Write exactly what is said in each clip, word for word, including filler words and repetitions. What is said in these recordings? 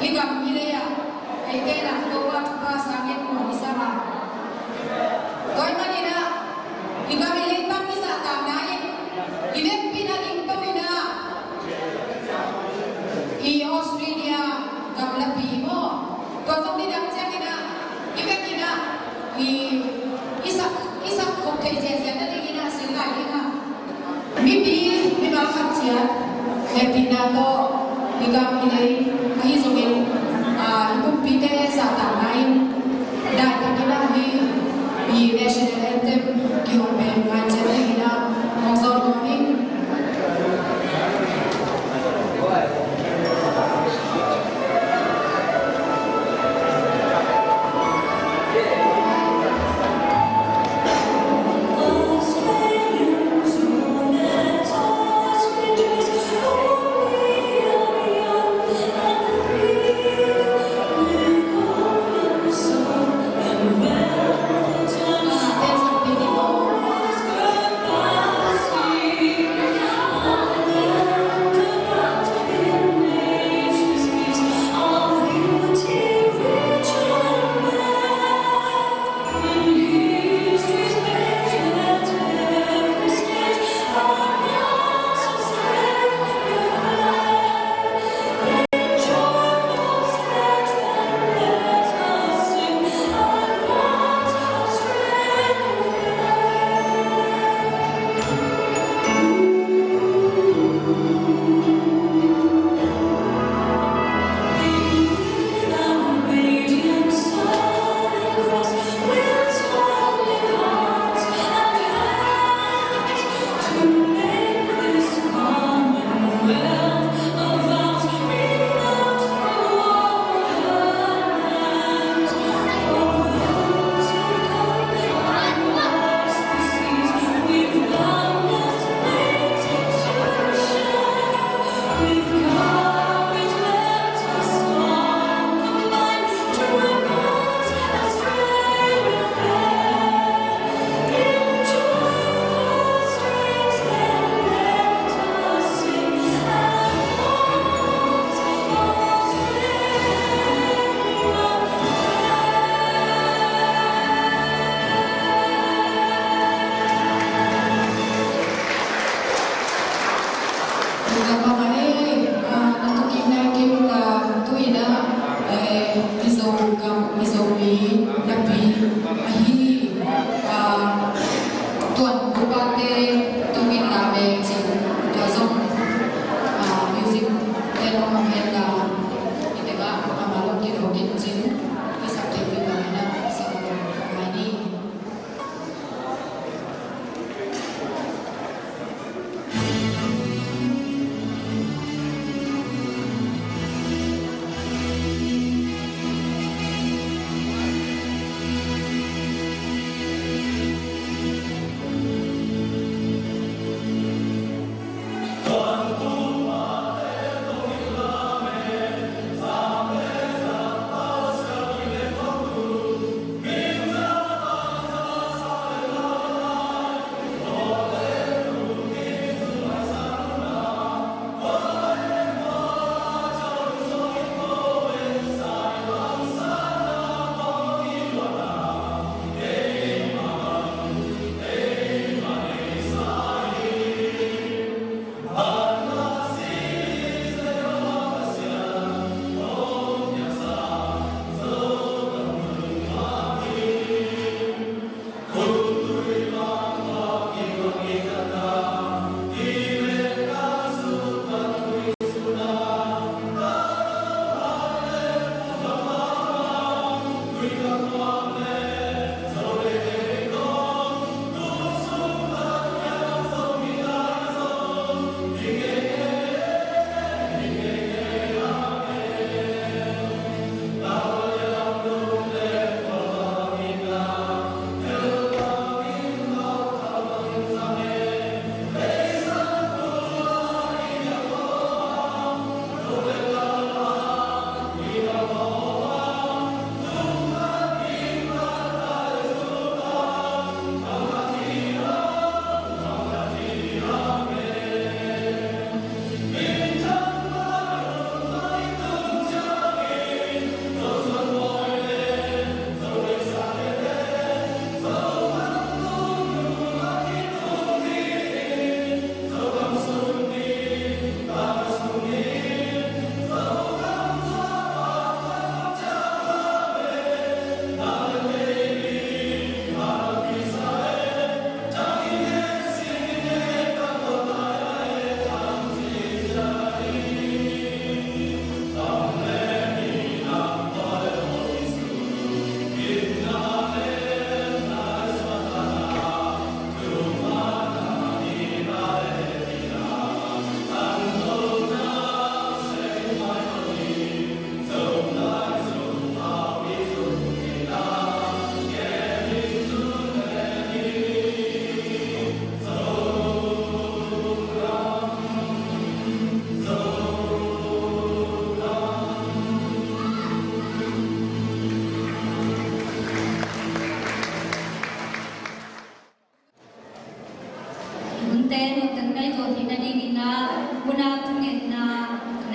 I gam i lei ah eite in ah Topa thupha sangin muang i sam a, tua ahih manin ah i gam i lei pan i zahtakna in, i vekpi in ah dingto in ah, i Australia gamlapi maw, tua zong nidang ciangin ah i vek in ah i, i sak, i sak khop thei ziahziah nadingin ah sin lai ding a, mipi, mimal khat ciat hehpihna tawh i gam i lei, ahi zongin, ah, i kumpite zahtakna in daitakin ah hih i national anthem kihong pen ngai ciat dingin ah hong zawn nuam ing.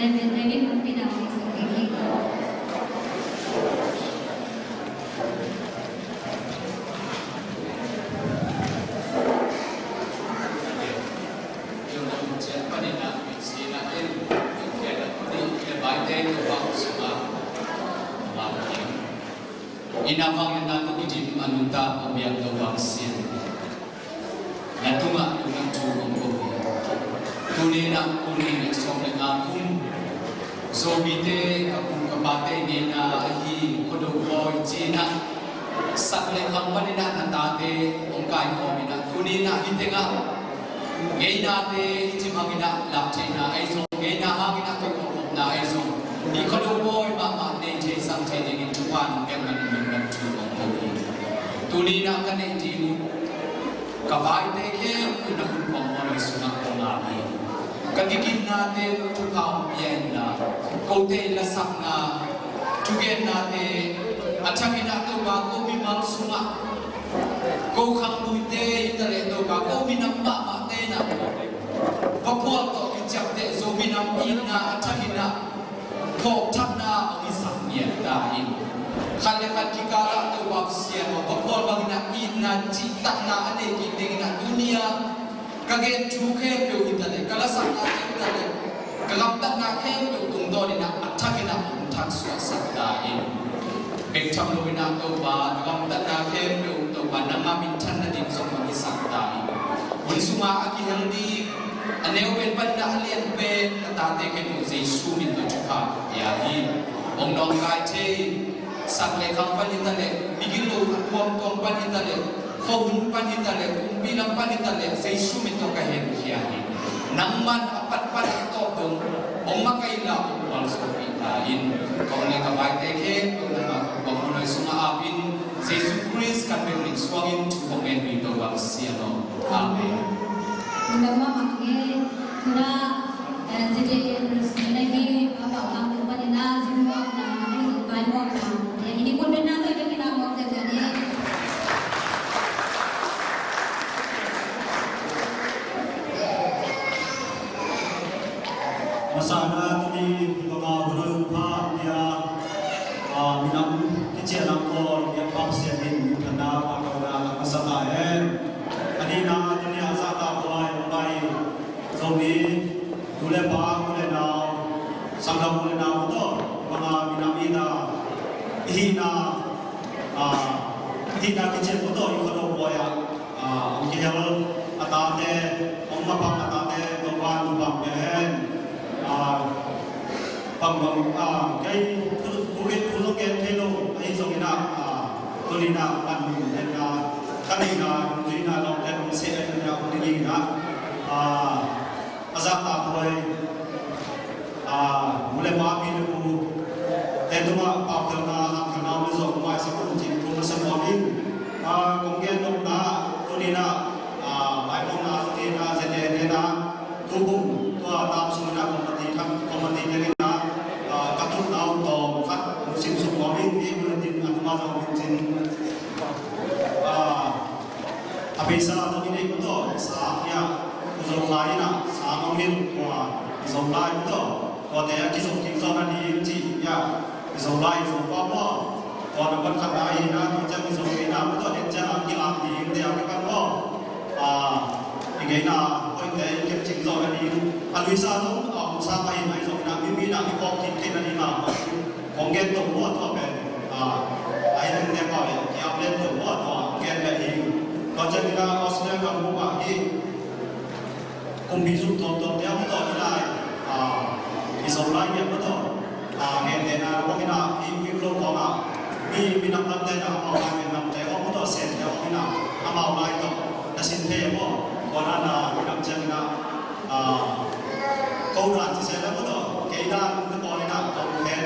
Amen. Amen. Amen. Inn ah vangliatna tawh kidim a nungta a biak Topa Pasian, na tungah lungdam thu kong ko hi. Tuni in ah, tuni in ah sawm le nga kum Zomite, ka pu ka pate ngeina ahi Khuado Bawi ci-in ah, sak le khang panin ah na tate hong kaikhawm in ah, tuni in ah hih tengah ngeinate i cih bangin ah lak theihna ahi zong, ngeina hangin ah tawh kawlkhopna ahi zong, i Khuado Bawi mahmah nei thei zang thei dingin thupha nong piak manin lungdam thu kong ko hi. Tuni in ah ka neih ding uh, ka vaite khempeuh na khut kuang mualoi sungah kong ap hi. Ka kiginnate uh thupha hong pia inla, kote lasakna, thugennate, a thakin ah Topa ko mimal sungah, ko khangluite in taleh Topa ko minam mahmahte in ah va phual tawh kiciamteh Zomi Nam itna a thakin ah phawkthakna hong hisak ngiat ta in. Khat le khat kikal ah Topa Pasian aw, va phual bangin ah itna cihtakna a nei kik dingin ah tuni-a ka gen thu khempeuh hi taleh, ka lasakna khempeuh hi taleh, ka gamtatna khempeuh tungtawn in ah a thakin ah hong thaksuahsak ta in. Bek tham loin ah Topa, na gamtatna khempeuh Topa, nangmah minthanna ding zong hong hisak ta in. Hun sungah a kihel ding, a neu pen panin ah a lian pen na tate khempeuh Jesu min tawh thupha pia hi. Hong nawngkai thei, sak le khang pan hi taleh, migilo a tuamtuam pan hi taleh, khuahun pan hi taleh, kumpi lam pan hi taleh, Jesu min tawh ka henkhia hi. Nangman a patpat a tawp dong hong makaih inla hong gualzawhpih ta in. Kong le ka vaite khempeuh nangmah kong mualoi sungah ap in, Jesu Khrist kan biakinn suangin thu kong ngen hi, Topa Pasian aw. Amen. Amen. Tuna, eh, C J N President lagi, Papa Bang Tumpang Ina, Zin Wang Na, Zin Pai Wang Na. Ya, ini pun benar tu, itu kita mau saja ni. Masana tuni banga hunoi pha dia, ah, minam kician ang ko dia pha sian in thana pa ko na masa ta hen. Ani na tuni asa ta ko ai bai. Zomi, nu le pa, u le nau, sangdam u le nau, to, manga minam i na, i hihna, ah, i hihna kician ko to, i Khuado Bawi ah, ah, hong kihel a tate, hong mapang a tate, Topa, nu bang pia hen, ah, Bang bang, ah, kei thu, thu, thu zong gen thei lo, ahi zongin ah, ah, tuni in ah, pan min den ah, ka neihna, nungzuihna, lawmte hong seh ahi zongin ah, hong ding in ah, ah, a zahtak huai, ah, nu le pa, pi le pu te tungah paukhialhna, hamphialhna om le zong maisak un cih thu masa nuam ing. Ah, kong gen nopna, tuni in ah, ah, maipawlna, tuni in ah, zete, tuni in ah, Tukum, tua tam sung in ah committee thak, committee teng in ah, ah, ka tutna uh tawm khat hong sim suk nuam ing, i bulletin a nungah zong hong cin. Ah, a beisa zong i nei ko to, sa, ya, Pu Zo Khai in ah, sa hong hilh, tua, i Zolai ko to, tuate a kizom kik zaw nading cih, ya, i Zolai, i Zopa maw. Tua nambat khatna hi in ah, tua ciang i Zo ngeina, tua den ciang a kilang ding, tua a kipan maw. Ah, i ngeina hoihte i kepcing zawh nading. A luisa zong a om sa pah in, ahi zongin ah mipi in ah i kawk kik theih nading a, kong gen to maw tua pen. Ah, ahi ding te pah le, ki update to maw tua, gen le hi. Tua ciangin ah Australia gam bup ah hi. Kumpi zuk tuamtuam te a maw tawh i lai, ah, i Zolai ngiat maw tawh, ah, gentehna bangin ah i Vimlo khawng ah mi, minam lamte na amau lai, minamte khawng maw tawh, Sente khawng in ah amau lai tawh na sin thei maw, tua na na minam ciangin ah, ah, ko dan ci se la maw tawh, kei dan te pawl in ah kong khen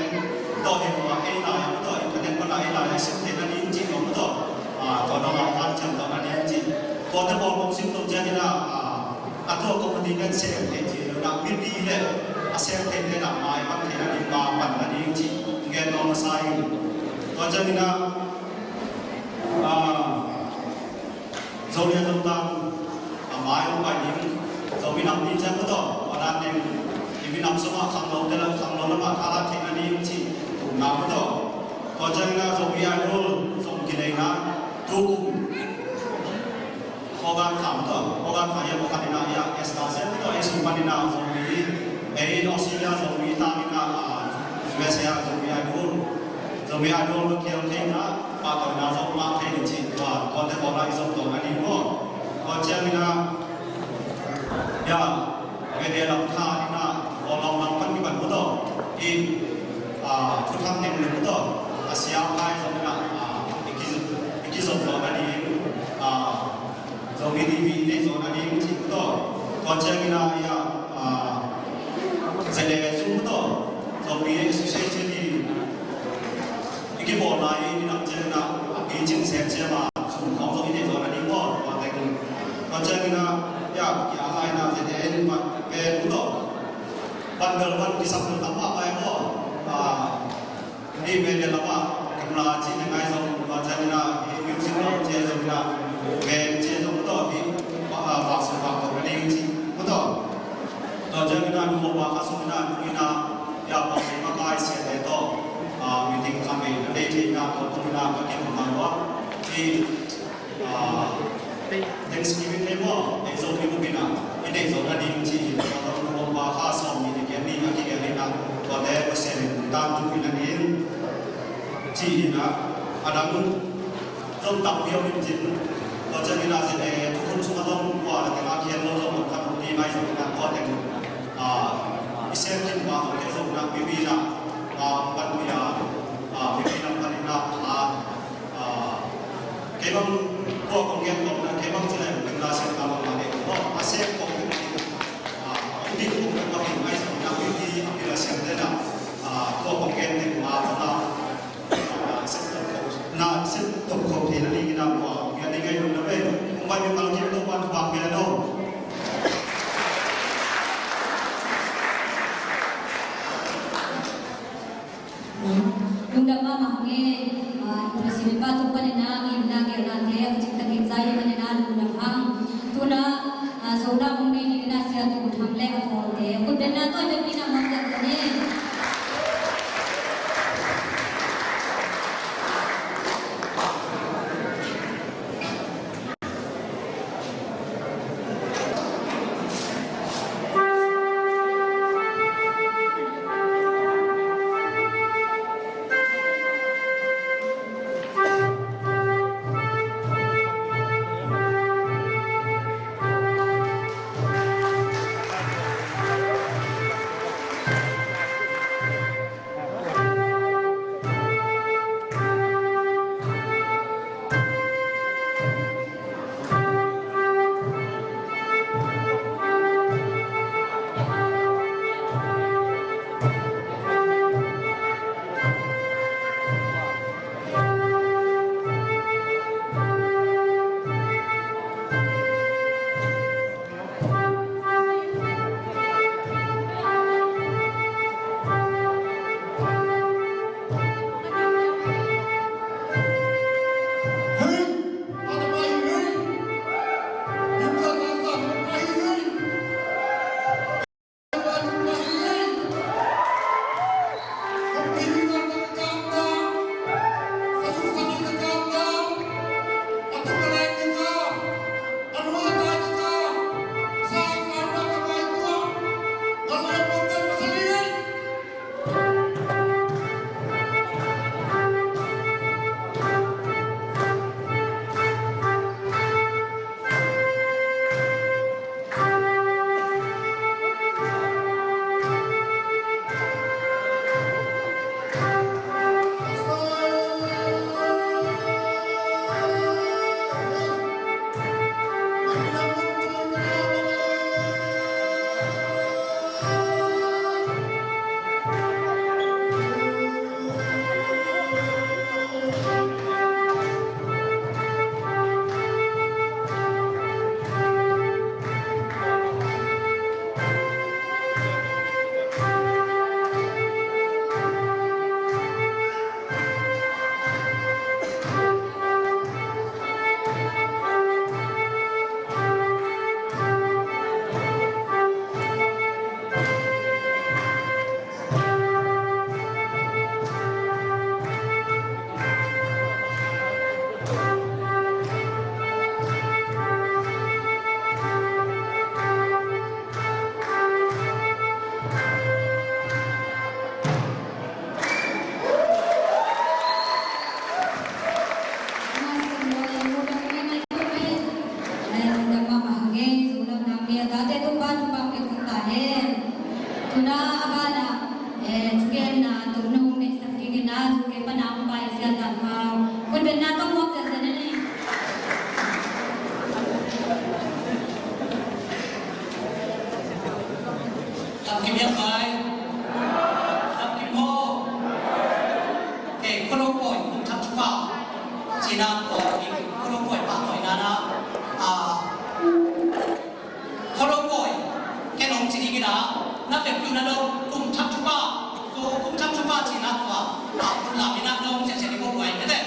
tawh hi maw, ei lai maw tawh, internet pawl ah ei lai a sin thei nading cih maw tawh, ah, tua dong ah hanciam tawh nading cih, tuate pawl kong sim to ciangin ah, ah, a tua committee pen seng thei ci lo na, mipi le a seng thei te na mai pan thei nading, ma pan nading cih gen nuam masa ing. Tua ciangin ah, ah, Zo le Zo tang a mai hong pai ding, Zo minam ding ciang ko tawh, tua dan ding, i minam sungah khangno te la, Tua ciangin ah Zomi Idol zong kineihna tu kum August kha tawh, August kha hiam, August kha in ah, ya, Esther Zen tawh ei sung panin ah Zomi, ei Australia Zomi tangin ah, ah, U S A ah Zomi Idol, Zomi Idol va kial thei in ah pahtawina zong ngah thei ding cih tua, tuate tawh lah i zong tawh na ding maw. Tua ciangin ah, ya, Media lam tha in ah, Kawlgam lam pan kipan maw tawh, i, ah, thuthang ding maw tawh, a siam hai zong in ah, ah, i ki, i kizom zawh nading, ah, Zomi T V i neih zawh nading cih maw tawh. Tua ciangin ah, ya, ah, Z A zong maw tawh, Zomi Association i i kibawl lai i nidang ciangin ah a picing sem siam a sum khawng zong i neih zawh nading maw, tua teng. Tua ciangin ah, ya, ki-at lai in ah Z A in ah pen maw tawh, bundle van kisam lo tam mahmah e maw. Ah, i media lamah camera cih teng ah zong, tua ciangin ah i music lam cih zong in ah band cih zong maw tawh, i, ah, vak sum vak tawh nading cih maw tawh. Tua ciangin ah nu le pa kha sung in ah, nu in ah, ya, pa, makai siate tawh, ah, meeting khat vei na nei thei in ah, tua tung in ah ka kihong a lua. I, ah, Thanksgiving Day maw, ei Zomi bup in ah i neih zawh nading ci in, tua tawh nu le pa kha sawm nih, nih giat nih a kigelh in ah, tuate Pasian in tangthu hi nading ci in ah, a dang zong tampi om in cin. Tua ciangin ah, eh, thukhun sungah zong tua na teng ah khen lo zong om khat om ding ahi zongin ah, tua teng, ah, i sem khin pah zong kei zongin ah, mipi in ah, ah, panpih a, ah, mipi in ah pan in ah, ah, ah, kei bang tua kong gen kawm na, kei bang ci leng, kei la sem ta bang la ding, ah, a sem kawm kei bang, ah, om ding kong kei bang ahi zongin ah, mipi a pil a siam den ah, ah, tua kong gen ding ma bang ah, na sep tawh khop, na sep tawh khop theihna dingin ah, tua, mi a ding ahi lo na ve. Kong pai mi pal kim Topa thupha pia lo. Lungdam mahmah hang e, ah, i President pa tung panin ah, ngimna geelnate a kicing takin za i hih manin ah lungdam hang. Tu-in ah, ah, Zo na hong nei dingin ah Sia Tum Thang le a pawlte, khut bengna tawi bek dingin ah hong za ni. Tung nung neihsak dingin a, zu ke pana hong pai Sia Zam Kau. Khut beng na tawh muak zenzen ni. Lam kim hiam pai? Lam kim maw? Kei, Khuado pawi kum thak thupha. Cina pawi, Khuado pawi pahtawina na. Ah. Khuado pawi, ken hong ci ding in a, na vekpi un a dong, kum thak thupha, Zo kum thak thupha cihna tua, a, hun lam in a dong ciacia ding maw buai mete.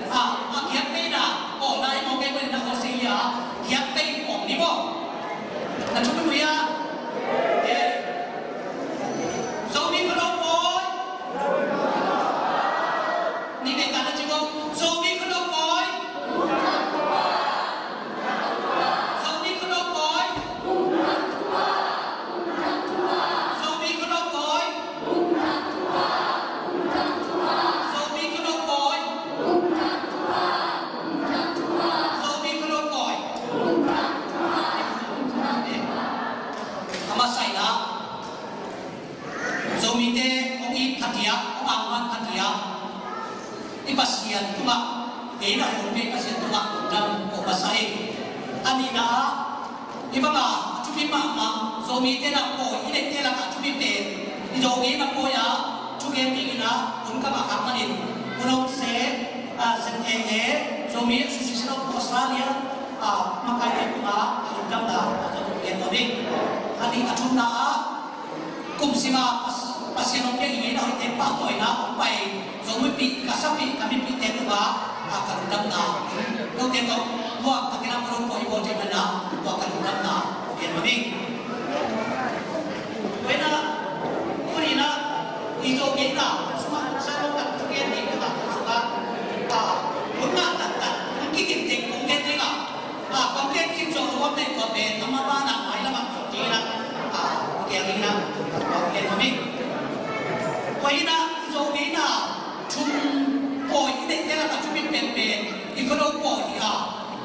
A, a giak vei na, aw, na i maw kei maw in a aw sei a, giak vei om ni maw. Na thupi mui a. Eh. Zomi Khuado pawi. Ni vei ka na ci maw. Zomi Khuado pawi. Zomi Khuado pawi. Zomi Khuado pawi. Zomi Khuado pawi. Zomi Khuado pawi. A masa in a, Zomite hong it pha diak, hong angvan pha diak. I Pasian tungah, ei na hong pe Pasian tungah lungdam ko masa hi. A nihna ah, i banga a thupi mahmah, Zomite na pawi i neihte lakah a thupi pen, i Zomite na pawi a thugen dingin a hun ka ngah khak manin, hun hong se, a, Zem E E, Zomi Association of Australia, a, makaite tungah a lungdamna a zong gen nuam ing. A nih a thumna ah, kum sima Pas-, Pasian hong pia i ngeina hoihte pahtawina hong pai Zomipih, ka sapih, ka mipihte tungah, a, ka lungdamna note tawh nuam takin a ka lungpawi i bawl ciat manin a, tua ka lungdamna gen nuam ing. Tua in a, tuni in a, i Zo ngeina sungah sa lo tak thugen ding ka sungah, a, hun ngah taktak, hun kigin teng kong gen ding a, a, kong gen kim zo lo om nei tua pen, amah banah mailam ah zo ding in a, a, kong gen ding in a, kong gen nuam ing. Tua in a, i Zo ngeina thum pawi i neihte lakah thupi penpen, i Khuado pawi hi a,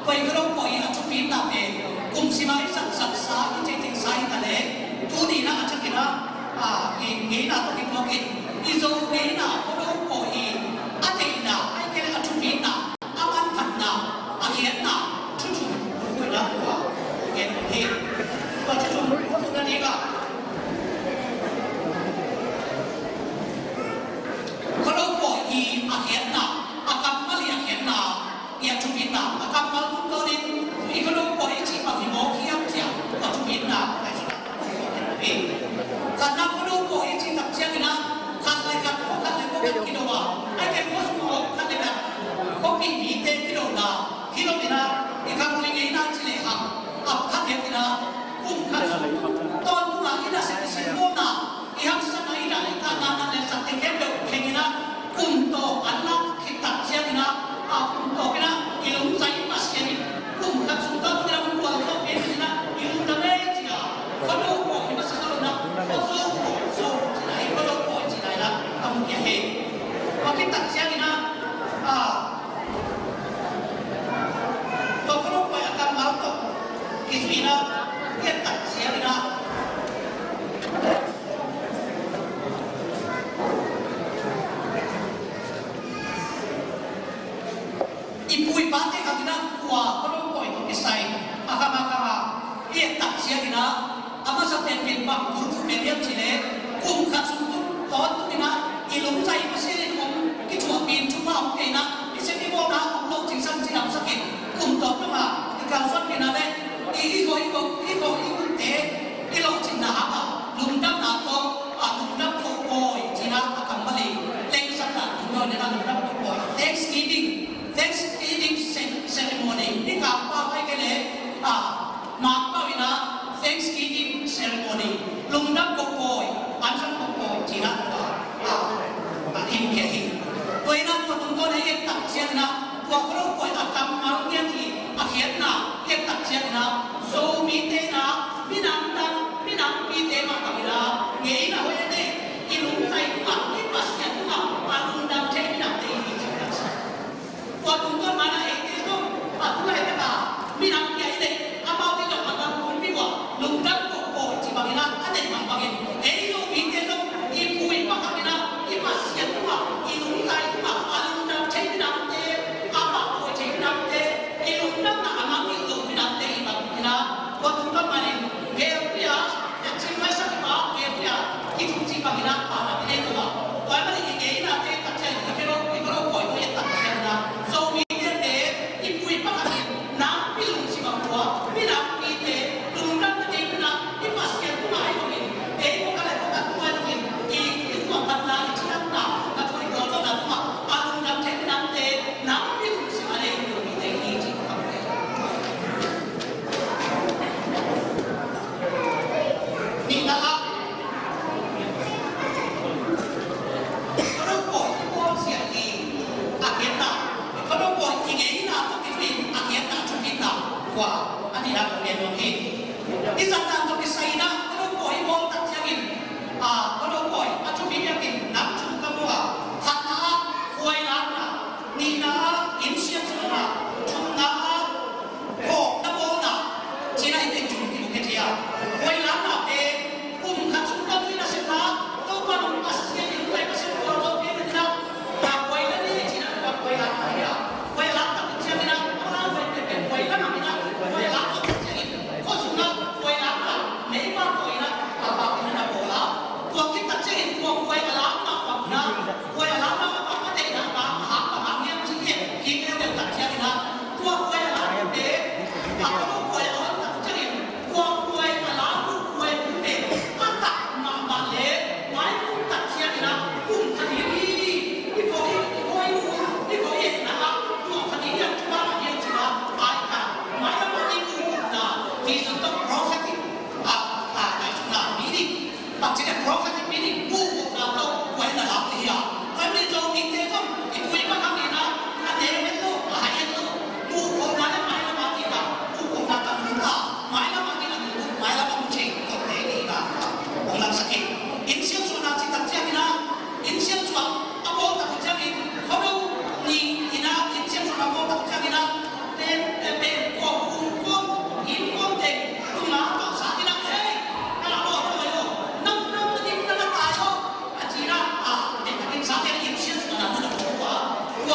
tua i Khuado pawi a thupitna pen, kum sima i saksaksa, i ceitingsa hi ta leh, tuni in a a thakin a, a, i ngeina tawh kituakin, i Zo ngeina Khuado pawi a deihna, ahih kei leh a thupitna, a manphatna, a khiatna, thu thum, thu thum na tua, gen hi. Tua thu thum, thu thum na ding a. Khuado pawi i a khiatna, a kammal i a khiatna, i a thupitna, a kammal tungtawnin, i Khuado pawi i cih bang hi mawk hiam cih a, a thupitna, a i cih bang hi. Khatna Khuado pawi i cih tak ciangin a, khat le khat, khat le khat kido a, ahih kei leh khuasung khat le khat, khuapih mite kidona, hi lo in a, i khanglui ngeina ci lehang, a khat le khat in a, kum khat sung, tawntung a i nasep i simmawhna, i haksatna, i dah le kahna, na le sakte khempeuh kheng in a, kum tawp an lak khit tak ciangin a, a kum tawp in a, i lungzai Pasian in, kum khat sung tawntung in a, kum khat sung tawntung in a, i lungzai ci a, Khuado pawi i masa kha lo in a, Khuado pawi, Zo ci a, i Khuado pawi ci a, a mu kia he. Tua khit tak ciangin a, a, tua Khuado pawi a kammal tawh kizui in a, i et tak ciangin a, i pu i pate khang in a, tua Khuado pawi tawh kisai a khang a khang a, i et tak ciangin a, a masa penpen bang kum thum pen hiam cih leh, kum khat sung tung tawntung in a, i lungzai Pasian in hong kithuahpih in thupha hong pia in a, i sem i bawlna hong lohcingsak cidamsak in, kum tawntung a i kalsuanpihna le i, i gawh, i gawh, i gawh, i guhte i lohcinna hang a, lungdamna tawh a, lungdam ko pawi ci in a, a kammal i lengsakna tungtawn in a, lungdam ko pawi, thanksgiving, thanksgiving ce-, ceremony, i kangpau ahih kei leh, a, Mangpau in a thanksgiving ceremony, lungdam ko pawi, ansan ko pawi, ci in a, a, a, in kia hi. Tua in a tua tungtawn a i et tak ciangin a, tua Khuado pawi a kammal ngiat hi, a khiatna i et tak ciangin a, Zomite in a, minam dang, minam pite mah bangin a, ngeina hoih a nei, i lungzai tungah, i Pasian tungah, a lungdam thei minamte i hi ci in a. Tua tungtawn mah in a eite zong, a tu laitaka, minam kia i neih, amau i zong a gam hong pi ua, lungdam ko pawi ci bangin a, a neih mah bangin, ei Zomite zong, i pu i pa khang in a, i Pasian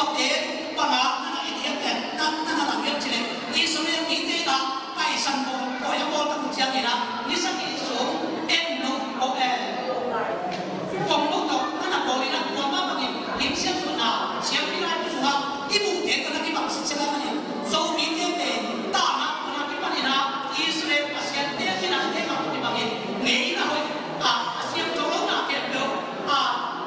Te panga na na i diak pen na na na lam yam cile Israel mite na paisan bawl, bawl a bawl tak ciangin a ni sagih sung en lo bawl en. Kong lo tawh na na bawl in a tua mah bangin lim siam suahna siampi lai sungah i buhte tawh na kibang sitset lai manin Zomite pen tahna kona kipanin a Israel Pasian te sinate mah tawh kibangin ngeina hoih a siam tawh lo na kem lo a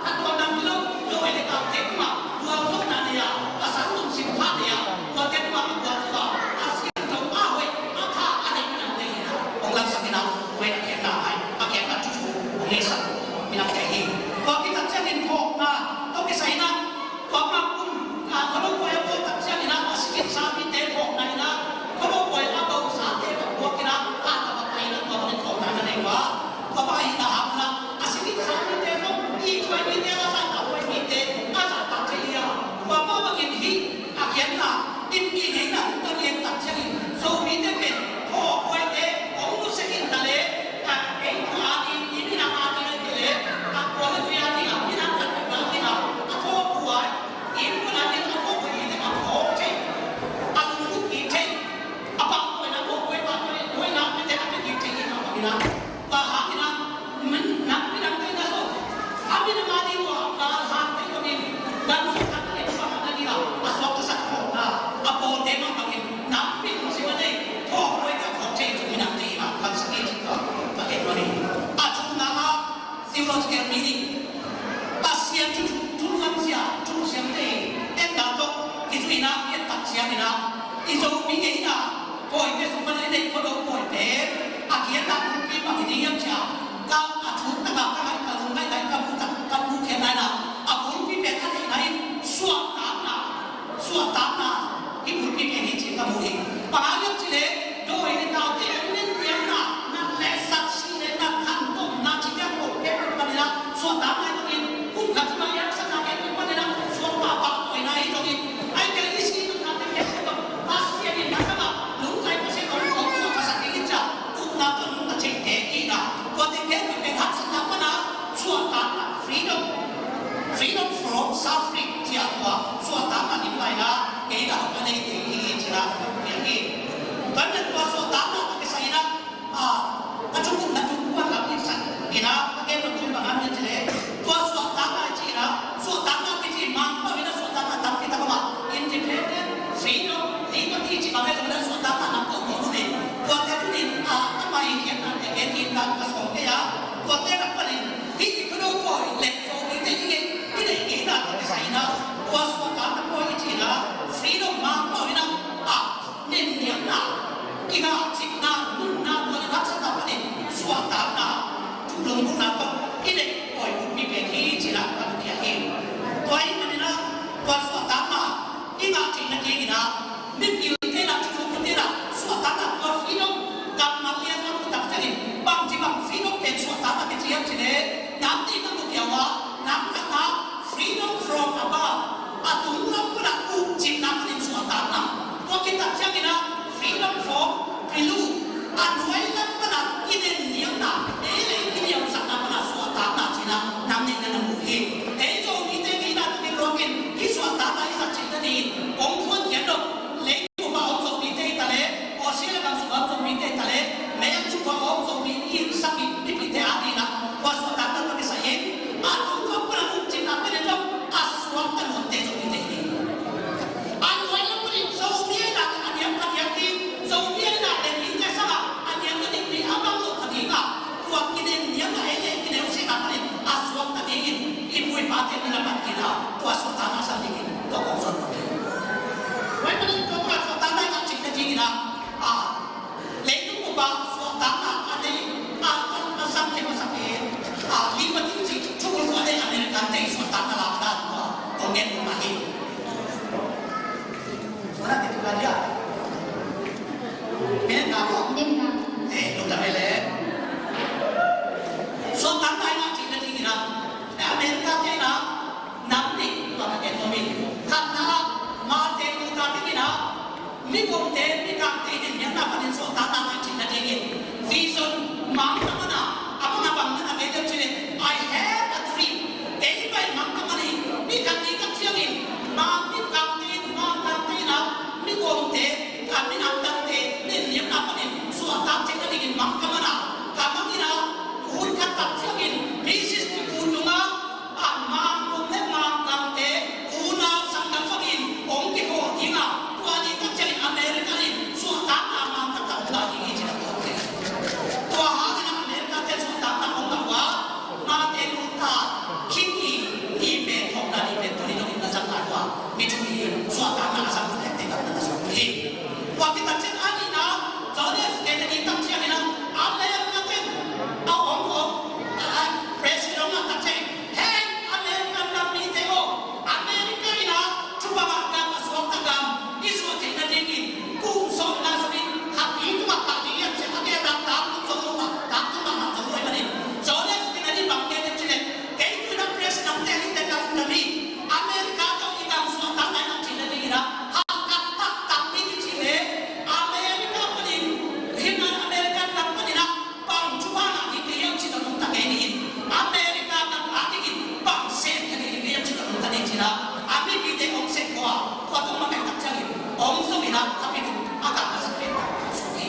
a tua nam lo lo e le kau te kuma tua lo na ne a a sang lungsim pha ne a tua te kuma a tua tua a siam tawh a hoih a pha a nei na te hi na ong lam sang hi na hoih a kem na hai a kem na tu tu ong nei sang mi na te hi tua kitak ciangin phawkna tawh kisai na tua ma kum a khualo buai a bawl tak ciangin a a sikin sa mite phawkna in a khualo buai a bawl sa te bang buak in a a ka bang a in a tua bang in phawkna na nei ua. Tua bang a in a hang na a sikin sa mite zong i tuai mite a sa ta buai mite a sa ta te ia. Tua bang bangin hi a kian na in i ngei na ta lian tak ciangin so mite pen khualo buai te ong tu se in ta le a ei tua a di i mi na a di le te le a kua le tua a di a mi na ta tua a di na a khualo buai Inn mun ah inn a khuakhoi mite a phawk thei, a lungduk kik thei, a pangkawina khuakhoi pangkawina mite a pia kik thei hi mah bangin ah, tua hangin ah, min, nang minam te na zong a minam a ding ua galhang te zongin, gan sung khat na neih bangah na ding ah a suaktasak khawkna a pawlte mah bangin nang min sim a nei khuakhoite a phawk thei tung minam te hi mah bangsak hi cih tua ka gen nuam hi. A thumna ah theological meaning. Pasian thu, thu nuamzia, thu siamte, en dah tawh, kizuihna, i et tak ciangin ah, i Zomi ngeina, pawite sung pan i neih khawh lo pawite, a kiatna bulpi bang hi ding hiam cia, ka a thu taka ka ngai, ka lung ngai ngai, ka mu tak, ka mu khiat nai na, a bulpi pen a neihna in, suahtakna, suahtakna, i bulpi pen hi ci ka mu hi. Bang hang hiam cih leh, dawi le taute an nen piakna, nat le sat, sih le nat, khantomna, cih ciang ko pen pen panin ah, suahtakna hi zongin, kum khat sung ah i haksatna pen pen panin ah, suak pahpah kawina hi zongin, ahih kei leh i sih nopna pen pen zong, Pasian in na tangah, lungzai Pasian hong kawk tua ka sak ding hi ciah, upna tawh nungta theite hi na, tuate pen pen haksatna pan ah, suahtakna, freedom. Freedom from suffering, ci a tua suahtakna lim lai na, kei na hong a nei te hi, ci na, tua hi. Tua pen tua suahtakna tua kisai na, a, a thu gukna thu kuan lam in san, hi na, a gen lam thu bang a mi ci le, tua suahtakna ci na, suahtakna kici mang, tua hi na suahtakna tampi tak a ma, independent, freedom, liberty, ci bang a hi na suahtakna lam tua tua lu ne, tua te tu nin, a, a mai hian na te gen in ka, ka sawm kei a, tua te na panin, Hih i khuado pawi le Zomite i ngeina, i neih ngeina tawh kisai na, tua suahtakna pawi i cihna, freedom mah pawi na, a, nenniamna, kingakcihna, nunna, tua le haksatna panin suahtakna, thu lunggulhna tawh i neih pawi bulpi pen hi cihna ka mu khia hi. Tua ahih manin a, tua suahtakna i ngah theihna dingin a, mipilte in a, thuzawh mite in a, suahtakna tua freedom, kammal lian a mu tak ciangin, bangci bang freedom pen suahtakna kici hiam cih leh, nam nih na mu pia uh a, nam khatna freedom from above, a tung lam pan a ukcipna panin suahtakna, tua khit tak ciangin a, freedom from below, a nuai lam pan a kinenniamna, ei le ei kiniamsakna pan a suahtakna cihna nam nih na na mu hi. Ei Zomite ngeina tawh kituakin hih suahtakna i zat theihna dingin kong thuankhiat nop, leitung bup a om Zomite hi ta leh, Australia gam sung a om Zomite hi ta leh, mei a bup a om Zomi i sak i mipite a dingin ah tua suahtakna tawh kisai in a tung lam pan a ukcipna pen in zong a suakta luatte Zomite hi ding. A nuai lam panin Zomi ahihna a niam kha diak ding, Zomi ahihna le mite sangah a niam kha ding, mi a bang lo kha ding a, tua kinenniamna ei le ei kineu sihna panin a suakta dingin i pu i pate min a pan kik a, tua suahtakna a zat dingin tua kong zon lo hi. Tua ahih manin tua kong suahtakna i ngah theihna dingin a, a, leitung bup a suahtakna a nei, a, a, a zang kei masa pen, a, liberty cih thubulphuh a nei American te i suahtakna lak dan tua kong gen nop mah hi. Suahtakna i ngah theihna dingin a, America te in a, nam nih tua ka gen nuam hi. Khatna ah Mi thupi suahtakna a zang leh tei gamna na suak hi. Tua khit tak ciang a nihna, John F Kennedy tak ciangin a, America ten a om om, a, a, president om a tak ciang, hei American nam mite aw, America in a thupha ngah gam, a suakta gam i zuat theihna dingin, kum sawmna sawm in khatpi tungah pah ding hiam ci a, a gel dak dak tum zong lo mah, dak tum mahmah zong lo ahih manin, John F Kennedy bang gen hiam cih leh, kei tu in a president te hi te ka lungdam hi. America tawh i gam suahtakna i ngah theihna dingin a, hahkat taktak ding i cih leh, America panin, hih American gam panin a, bang thupha ngah ding ka hiam cih tawh nungta kei ni in, America gam a dingin bang sem kha ding ka hiam cih tawh nungta ni ci in a, a mipite hong sem khawh a, tua tung makaih tak ciangin hong zong in a, a pi tung a gam a sak pen a suk hi.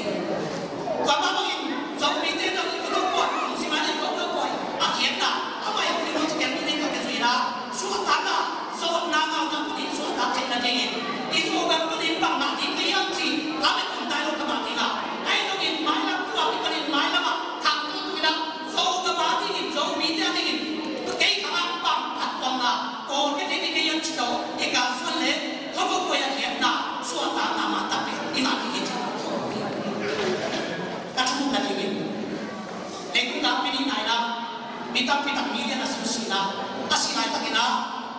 Tua mah bangin Zomite tawh i ko lo pawi, kum sim a ding ko lo pawi a khiatna, amah i ko lo ci pian mi ding tawh ka zui in a, suahtakna, zawhna ngauna panin suahtak theihna dingin, i Zogam panin bang ngah ding ka hiam cih lamet om tai lo ka mah ding a, ahi zongin mailam tua kipanin mailam ah khangto tu in a, Zogam a dingin, Zomite a dingin, kei khang ah bang phattuamna bawl ka ding ka hiam cih tawh i kalsuan leh, thotho pawi a khiatna, suahtakna mah tak pen i ngah ding hi ci. Ka thukna dingin, leitung galpi nihna in a, mi tampi tak million a si, si in a, a si laitakin a,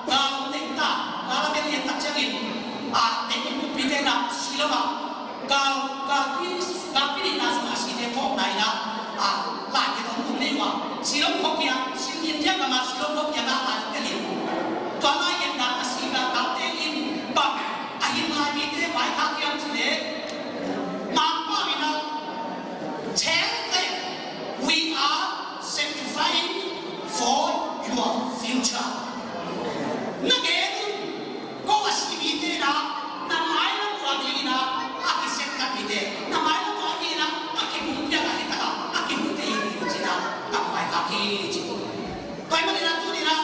gal om ding ta, gal a vel lian tak ciangin, a, leitung kumpite in a, si lo a, gal, galpi, galpi nihna sungah a site phawkna in a, a, lai gen om om nei uh a, si lo phawk hi a, si India gam a si lo phawk hi a, gal lai tel in. Tua lai genna a si gal, galte in bang a hing lai mite vaikhak hiam cih leh, Mangpau in a, tell them we are sacrificing for your future. Na gen un, ko a si mite in a, na mailam uh a dingin a, a kisem khat mite, na mailam uh a dingin a, a kipumpiak a, hi tak a, a kihutthei hi ci in a, kam vaikhak hi ci. Tua ahih manin a tuni in a,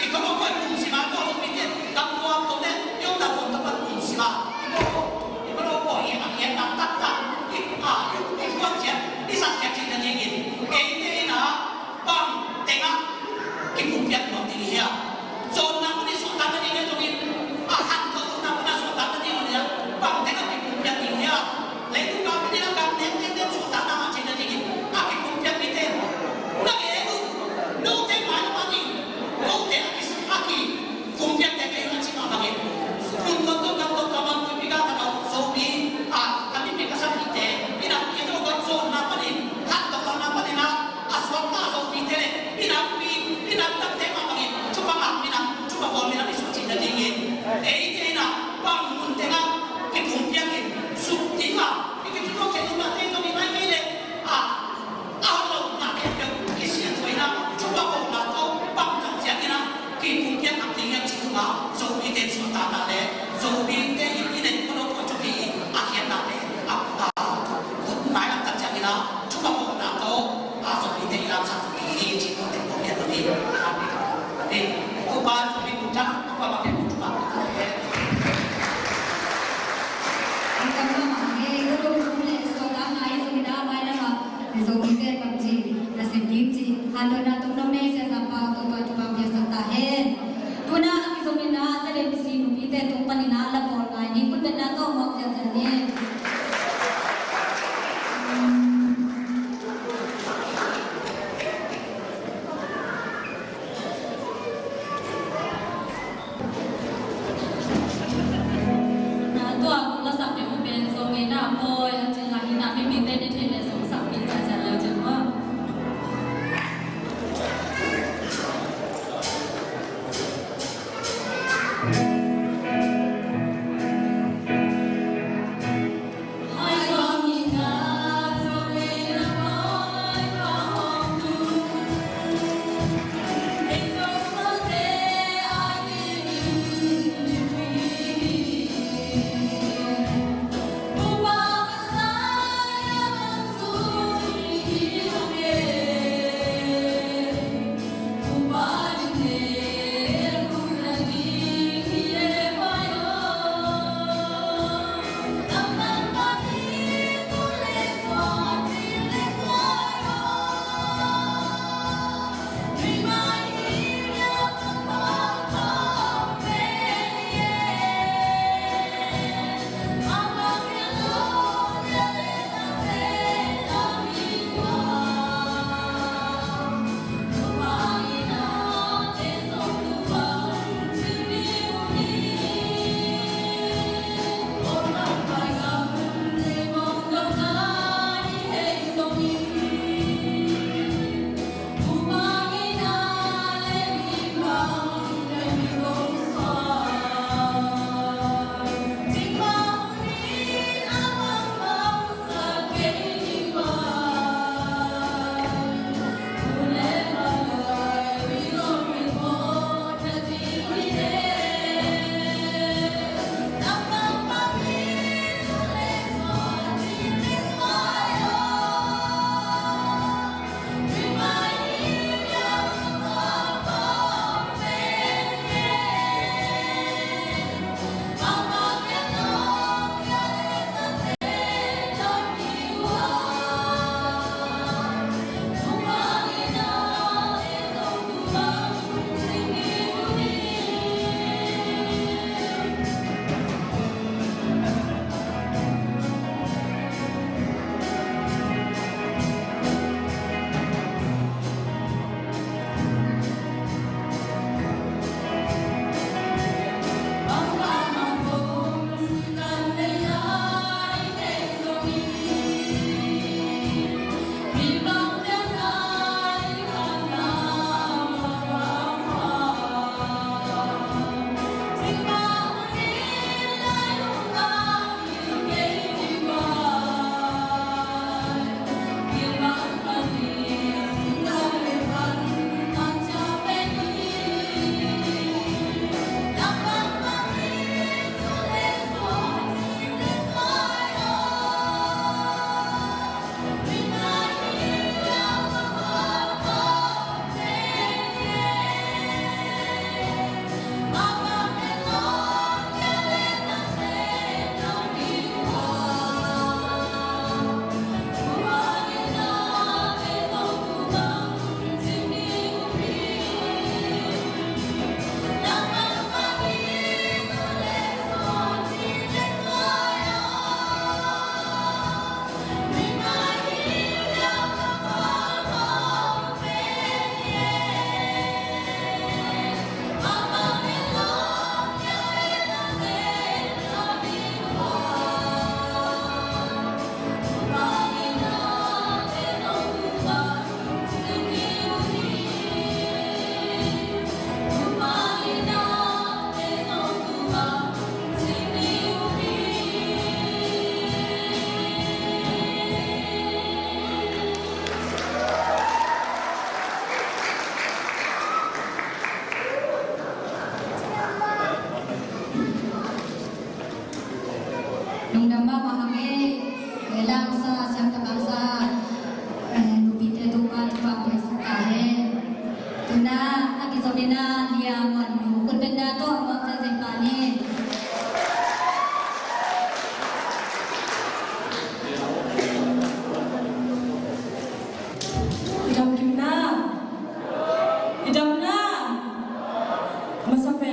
i ko lo pawi kum sim a, ko Zomite, gam ko a ko te, i omna ko tawh pan kum sim a, i ko lo, i ko lo pawi i a pian taktak, i, a, i, i kuan ciat, i zat ciat theihna dingin, eite in a, bang teng ah kipumpiak nuam ding i hia? Zonna mun i suahtakna ding hi zongin, a khat tawh zonna mun a suahtakna ding hi a, bang teng ah kipumpiak ding hia? Leitung galpi nihna, gam neng teng suahtakna ngah theihna dingin a kipumpiak mite na gen un. Note mailam a ding, note a ki, a kipumpiak te kei un a ci mah bangin, mun tuamtuam, gam tuamtuam ah, tuipi gal khat ah Zomi, a, a mipi ka sakmite in a, i Zogam zonna panin, khat tawh zonna panin a, a suakta Zomite leh minampi, minam dangte mah bangin thupha ngah minam, thupha bawl minam i suak theihna dingin, eite in a bang mun teng ah kipumpiak in, suk ding a i kituak theih nopnate zong i nai kei leh, a, a hong lo nate peuh kisiansuah in a, thupha bawlna tawh bangtang ciangin a kipumpiak ngam ding hiam cih tungah Zomite in suahtakna leh Zomite in i neih kholo pawi thupi a khiatnate a, a, khut nai lam tak ciangin a thupha bawlna tawh a Zomite i lamsang thupi hi cih tawh teng kong gen hi. Amen. Topa Zomi Mun Thang, Topa Mangkei Mun Thang, Topa Mangkei. Ang kama mangkei, guru, guru, le, so, la, ngai, so, na, mai, na, ma, le, so, mi, te, pam, ji, na, sen, kim, ji, han, do, na, tung, no, me, sia, sa, pa, to, pa, to, pa, bia, sa, ta, hen. Tuna a kizom in a, Zalem si nupite tung panin a la bawl ngai ni, khut betna tawh muak ziahziah ni. Na tua kong la sak ding uh pen Zomite na pawi a cin la hi na, mipite ni thei le zong sak pi ziahziah le cin uh.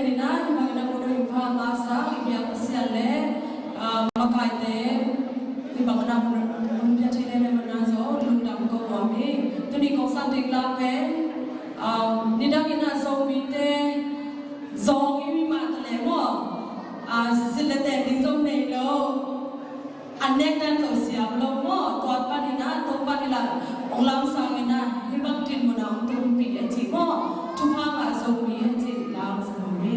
Ni na, hih bangin a hun hoih pha masa i biak Pasian le, ah, makaite, hih bangin a hun, hun pia thei le le mana zo, lungdam ko nuam hi. Tuni kong san ding la pen, ah, nidang in a Zomite, zong i mi mah ta le maw, ah, silh le ten ding zong nei lo. An nek dan lo siam lo maw, tua panin ah, tua panin ah, ong lamsang in ah, hih bang din mun ah ong tumpih a ci maw, thupha ngah Zomi a ci lamsang hi.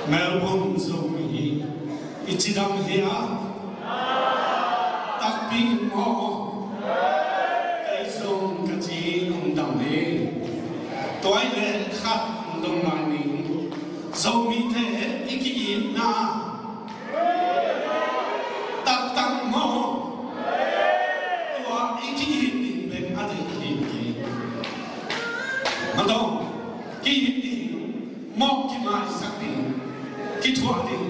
Melbourne Zomi hi. I cidam hi a, takpi in maw? Kei zong ka ci hong dam hi. Tua ahih leh khat hong dong lai ning. Zomite i ki-itna taktak maw? Tua i ki-it ding bek a deih hi. Madaw, ki-it ding, mawh kimaisak ding, kithuah ding,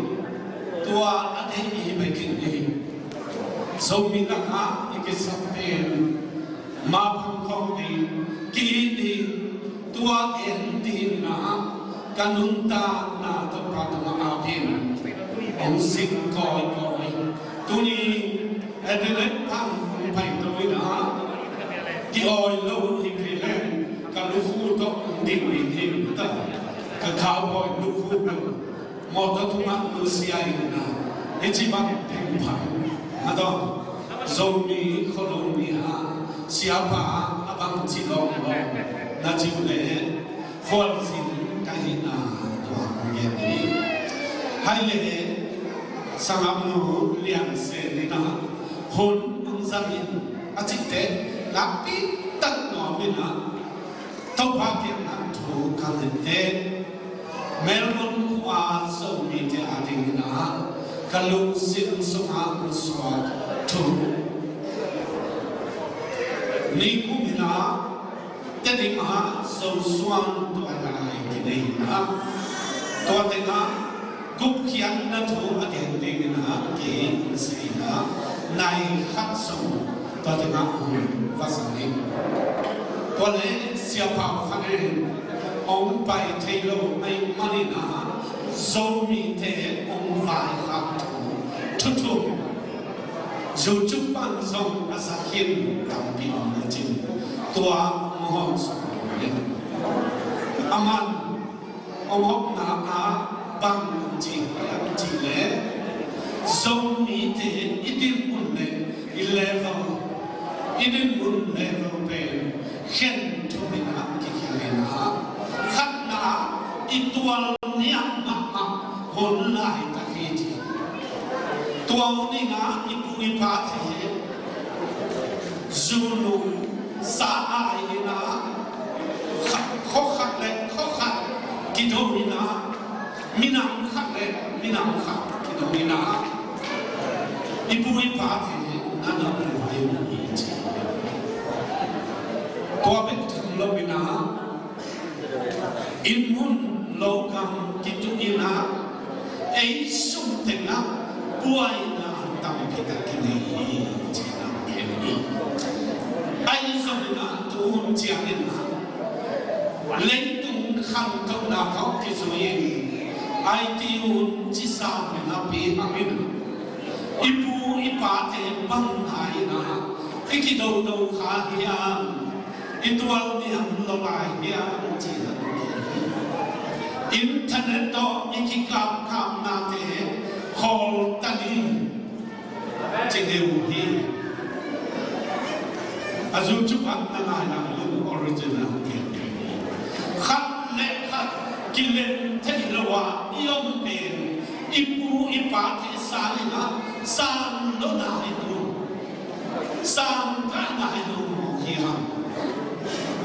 tua a deih i hi bek in hi. Zomi lakah i kisap pen mapang khawng ding, ki-it ding, tua gen ding in ah ka nuntakna Topa tungah ap in hong sing kawikawi. Tuni Adelaide pan hong paito in ah, ki-awi lo hi kei leng ka lukhu tawh hong dim ding hi ta. Ka cowboy lukhu bel mawtaw tungah nusia in ah, hih ci bang pengpang a tawh Zomi khualung ni ah siapa a bangci lawm lawm na ci uh leh khualzin ka hihna tua hong gen hi. Hai leh sanggamnu Lian Sen in ah hun hong zang in a cihte nakpi tak nuam in ah Topa kiangah thu ka ngen teh, Melbourne khua Zomite a dingin ah ka lungsim sungah hong suak thu. Nikum in ah Tedim ah Zosuan tuailai kinei in ah, tua teng ah gupkhiatna thu a gen dingin ah kei hong sei in ah, nai khat sung tua teng ah hun va zang hi. Tua leh siapa khat in hong pai thei lo ahih manin ah Zomite hong vaikhak thu thu thum YouTube pan zong a zak hi in, tampi om na cin tua hong hawm sawm hi. Aman hong hawmna ah bang hong ci hiam cih leh, Zomite i dinmun leh i level, i dinmun level pen khen thum in ah kikhen in ah, khatna i tual niam mahmah hun laitak hi ci. Tua hun in ah i pu i pate zunung sa ai in ah, kha-, khua khat leh khua khat kido in ah, minam khat leh minam khat kido in ah, i pu i pate na na buai uh hi ci. Tua bek tham lo in ah, inn mun lo gam kituh in ah, ei sung teng ah buaina tampi tak kinei hi ci-in ah gen hi. Ahi zongin ah tu hun ciangin ah leitung khantohna tawh kizui in, I T U hun ci sam in ah pi hang in, i pu i pate bang hai in ah i kidodo kha hiam, i tual niam lo lai hiam ci-in ah gen hi. Internet tawh i kikapkapnate khawl ta ni ci deuh hi. A YouTube ah na ngai lai un, original gen hi. Khat leh khat kilem thei lo a i om pen i pu i pate sang in ah sang lo nai lo, sang kha nai lo mawk hiam?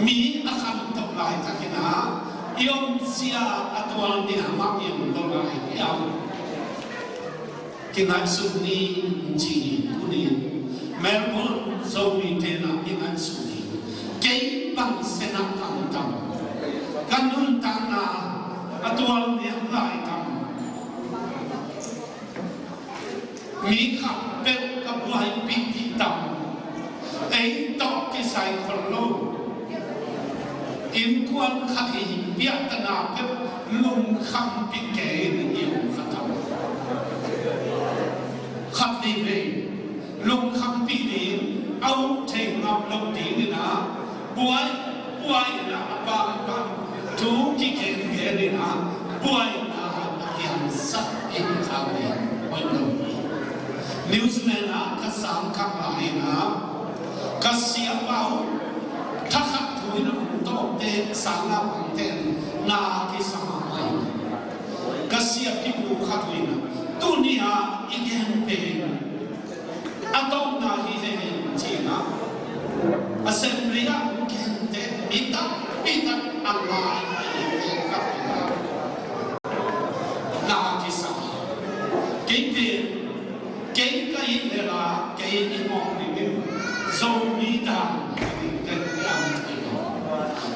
Mi a khantoh laitakin ah i omzia a tual niam ah i om lo lai hiam? Kingaihsun ni ci, tuni Melbourne Zomite na kingaihsun ni. Kei bang sen ah ka om tam? Ka nuntakna a tual niam lai tam? Mi khat peuh ka buaipih ding tam? Ei tawh kisai khol lo. Innkuan khat hi, biahtana peuh lungkhampih kei in i om kha tam? Khat veivei lungkhampih ding, a up thei ngam lo dingin ah buai, buai in ah a pampan thu kigengen in ah buaina a kiamsak ding kha hi. Hoih lo hi. New Zealand ah ka sang khat lai in ah ka siapa uh thakhat thu in a hong tawpte sang a pangten na kisam a siapi nu khat uh in ah, tuni-a i gen pen a tawpna hi hei, ci-in ah, Assembly ah gente mi tampi tak a ngai a i gen khat in ah, na kisa. Kei pen, kei ka it leh la, kei i mawh ding in, Zomi dan ding ka it, a ci hi.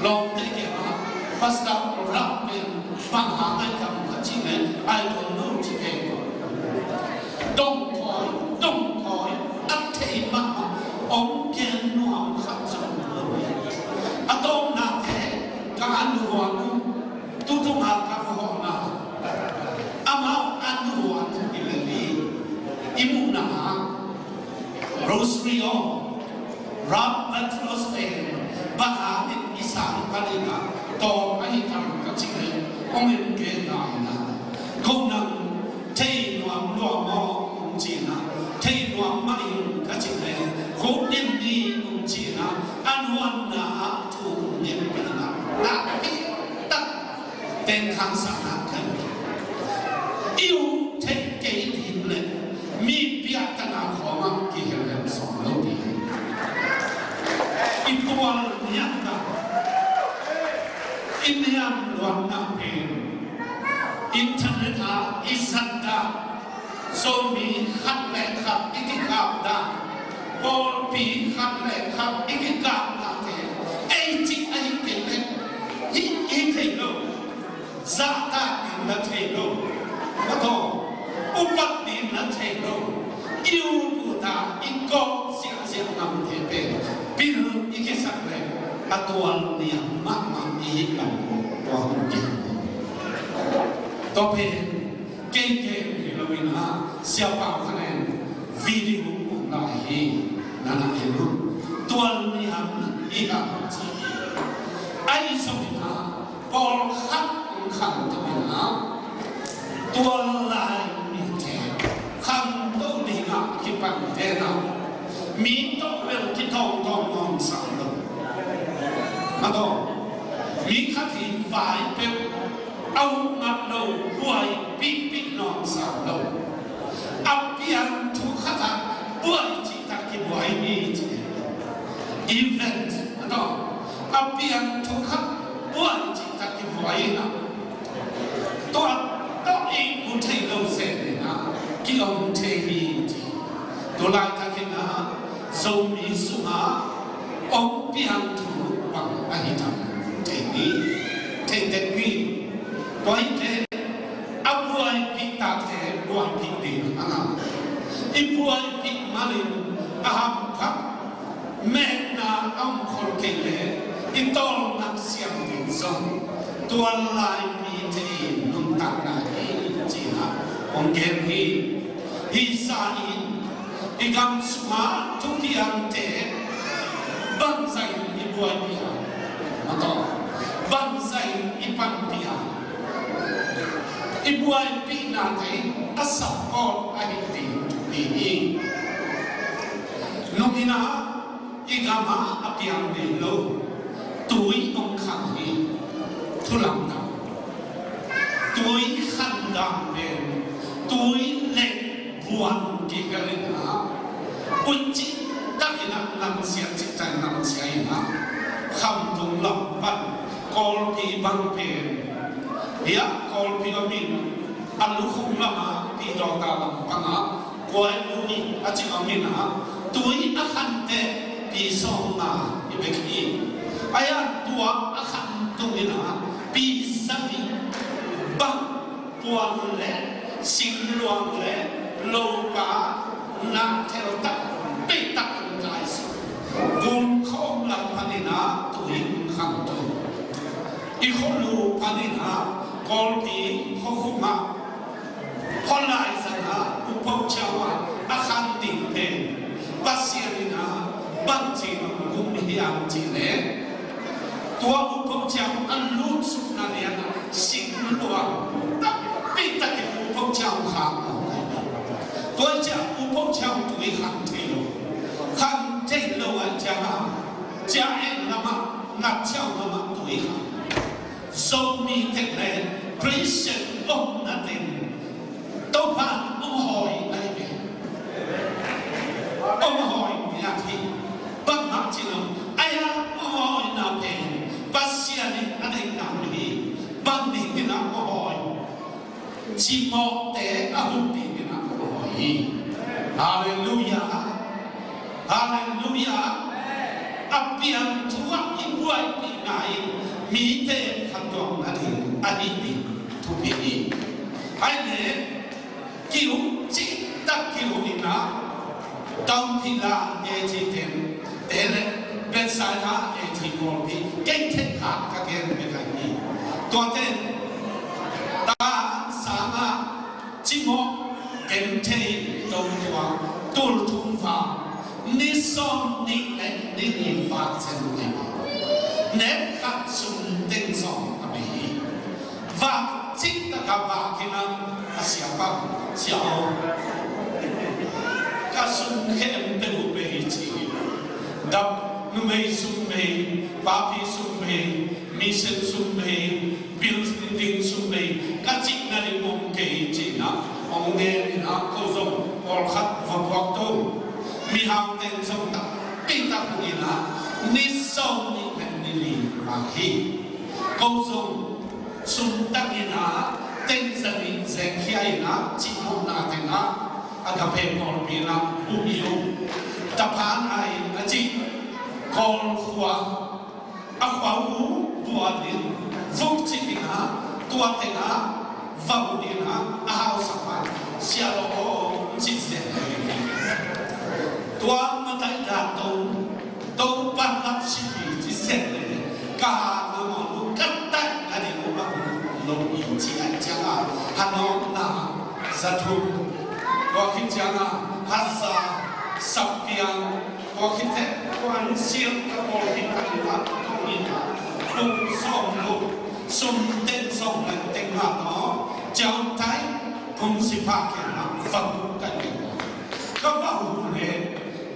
Lawmte kiangah, Pastor Ram pen bang hang a i tam ka cih leh, I don't know ci kei. Dongkhawi, dongkhawi, a thei mahmah, hong gen nuam khat zong lo. A tawpnate, ka an huan uh, tutung a ka vawhna, amau an huan uh hi lel hi. I muhna ah, Rosary aw, Ram Petros pen bang hangin i sang panin ah tawp a hi tam ka cih leh, hong en kei nai na. Ko nang thei nuam lua maw, hong ci-in ah, thei nuam mah ing ka cih leh, ko dim ni, hong ci-in ah, an huanna ah thu hong ngen pen ah, nakpi tak teng khangsak nak kan. I uh theih kei ding leh, mi piahtana khawng ah kihel sawm lo ding. I tual niamna, i niam luatna pen, internet ah i zat dan, Zomi khat le khat i kikap dan, pawlpi khat le khat i kikapnate, ei cih a hi kei leh, hi, hi thei lo. Zahtak ding na thei lo. Mataw, upat ding na thei lo. I ut ut a, i kawk ziahziah ngamte pen pil i kisak leh, a tual niam mahmah i hih lam uh tua hong kihel. Tua pen kei gen hi lo-in ah, Sia Pau Khan in video hong puk lai hi. Na na en un. Tual niam i hih a ci hi. Ahi zongin ah, pawlkhat hong khanto in ah, tual lai mite khanto ding ah kipante in ah, mi tawh bel kitawngtawng nawn sam lo. Mataw, mi khat hi, vai peuh a huh ngat lo, buaipihpih nawn sam lo. A piang thu khat ah buai cihtak kibuai hi ci. Event, mataw, a piang thu khat buai cihtak kibuai hi na. Tua tawh i mu thei lo zen in ah ki-om thei hi ci. Tu laitak in ah Zomi sungah hong piang thu bang ahi tam thei ni, thei tek ni. Tua hi teh, a buaipih tate buaipih ding a ngah. I buaipih manin a hamphat, mehna a om khol kei leh i tawlnga siam ding zong tual lai mite i nuntakna hi ci-in ah hong gen hi. Hi sa in, i gam sungah thupiangte bangzah in i buaipih a, mataw, bangzah in i panpih a, i buaipihnate in a support ahi ding thupi hi. Nung in ah, i gam ah a piang nei lo tui hong khang hi. Thulamdang, tui khan dan pen, tui le buan kihel in ah, un cihtak in ah, namsia cihtak in namsia in ah, khamtung lam pan, Kawlpi bang pen, hiah Kawlpi om in, a lukhum lamah Pi Dawta lampangah Kuai Luni a cih om in ah, tui a khante pi sawmnga hi bek hi. Ahi a, tua a khantung in ah pi sagih bang, puan le singluang le lopa na theltak, peitak an kai sa. Gun khawm lam panin ah tui khangto. I khuanu panin ah Kawlpi khuakhum ah, khualai zan ah U Po Ciau ah a khan ding pen Pasian in ah bangci hong gum hiam cih leh, tua U Po Ciau a lutsukna lian ah singluang tampi takin U Po Ciau khang lo. Tua ciang U Po Ciau tui khang thei lo. Khang thei lo ahih ciangin, cia en lamah, ngat ciau lamah tui khang. Zomi tek le Christian omna teng Topa hong hawi ahi ve. Hong hawi ngiat hi. Bang hang cih leh a, hong hawina pen Pasian in a deihna hi. Bang dingin a hong hawi? Cimawhte a huh dingin a hong hawi hi. Halleluiah. Halleluiah. A piang thu ah i buaipihna in mite phattuamna ding ahi ding thupi hi. Ahi leh kiu, cihtak kiu in a, Tampila A G ten te le Bethsaida A G pawlpi kei theih khat ka gen bek ahi hi. Tuate ta sangah cimawh, genthei, totuang, tulthum vak, ni sawmnih le ni li vak zen uh hi. Nep khat sum teng sawm a bei hi. Vak cihtak a vak in a, a siapa, "Sia aw, ka sum khempeuh uh bei," ci hi. Dap, numei sum bei, papi sum bei, mission sum bei, bills ding sum bei, ka cihna ding om kei, ci-in a hong ngen in a, ko zong pawlkhat va puak to. Mihau teng zong takpi tak hong in a, ni sawmnih le ni li vak hi. Ko zong sum tak in a, teng za nih zek khia in a, cimawhna teng ah, Agape pawlpi lam hong hi uh. Tapan a in a cih Kawl khua, a khua uh buan in, vuk cih in a, tua teng ah va ut in a, a hausa pan, "Sia lo aw," ci zen. Tua mataih dan to, Topa lam sipi ci zen le, ka hang a maw, ka taih a ding uh a lo in ci a ciang a, Hanawmna, Zathum, tua khit ciang a, Haza, Sapiang, tua khit teh, tua an siam ka pawl khit ka in a, ka in a, kum sawm lo, sum teng sawm le teng a tawh, Ciautai, Phungsipa kiang a, va ka in a. Ka va uh le,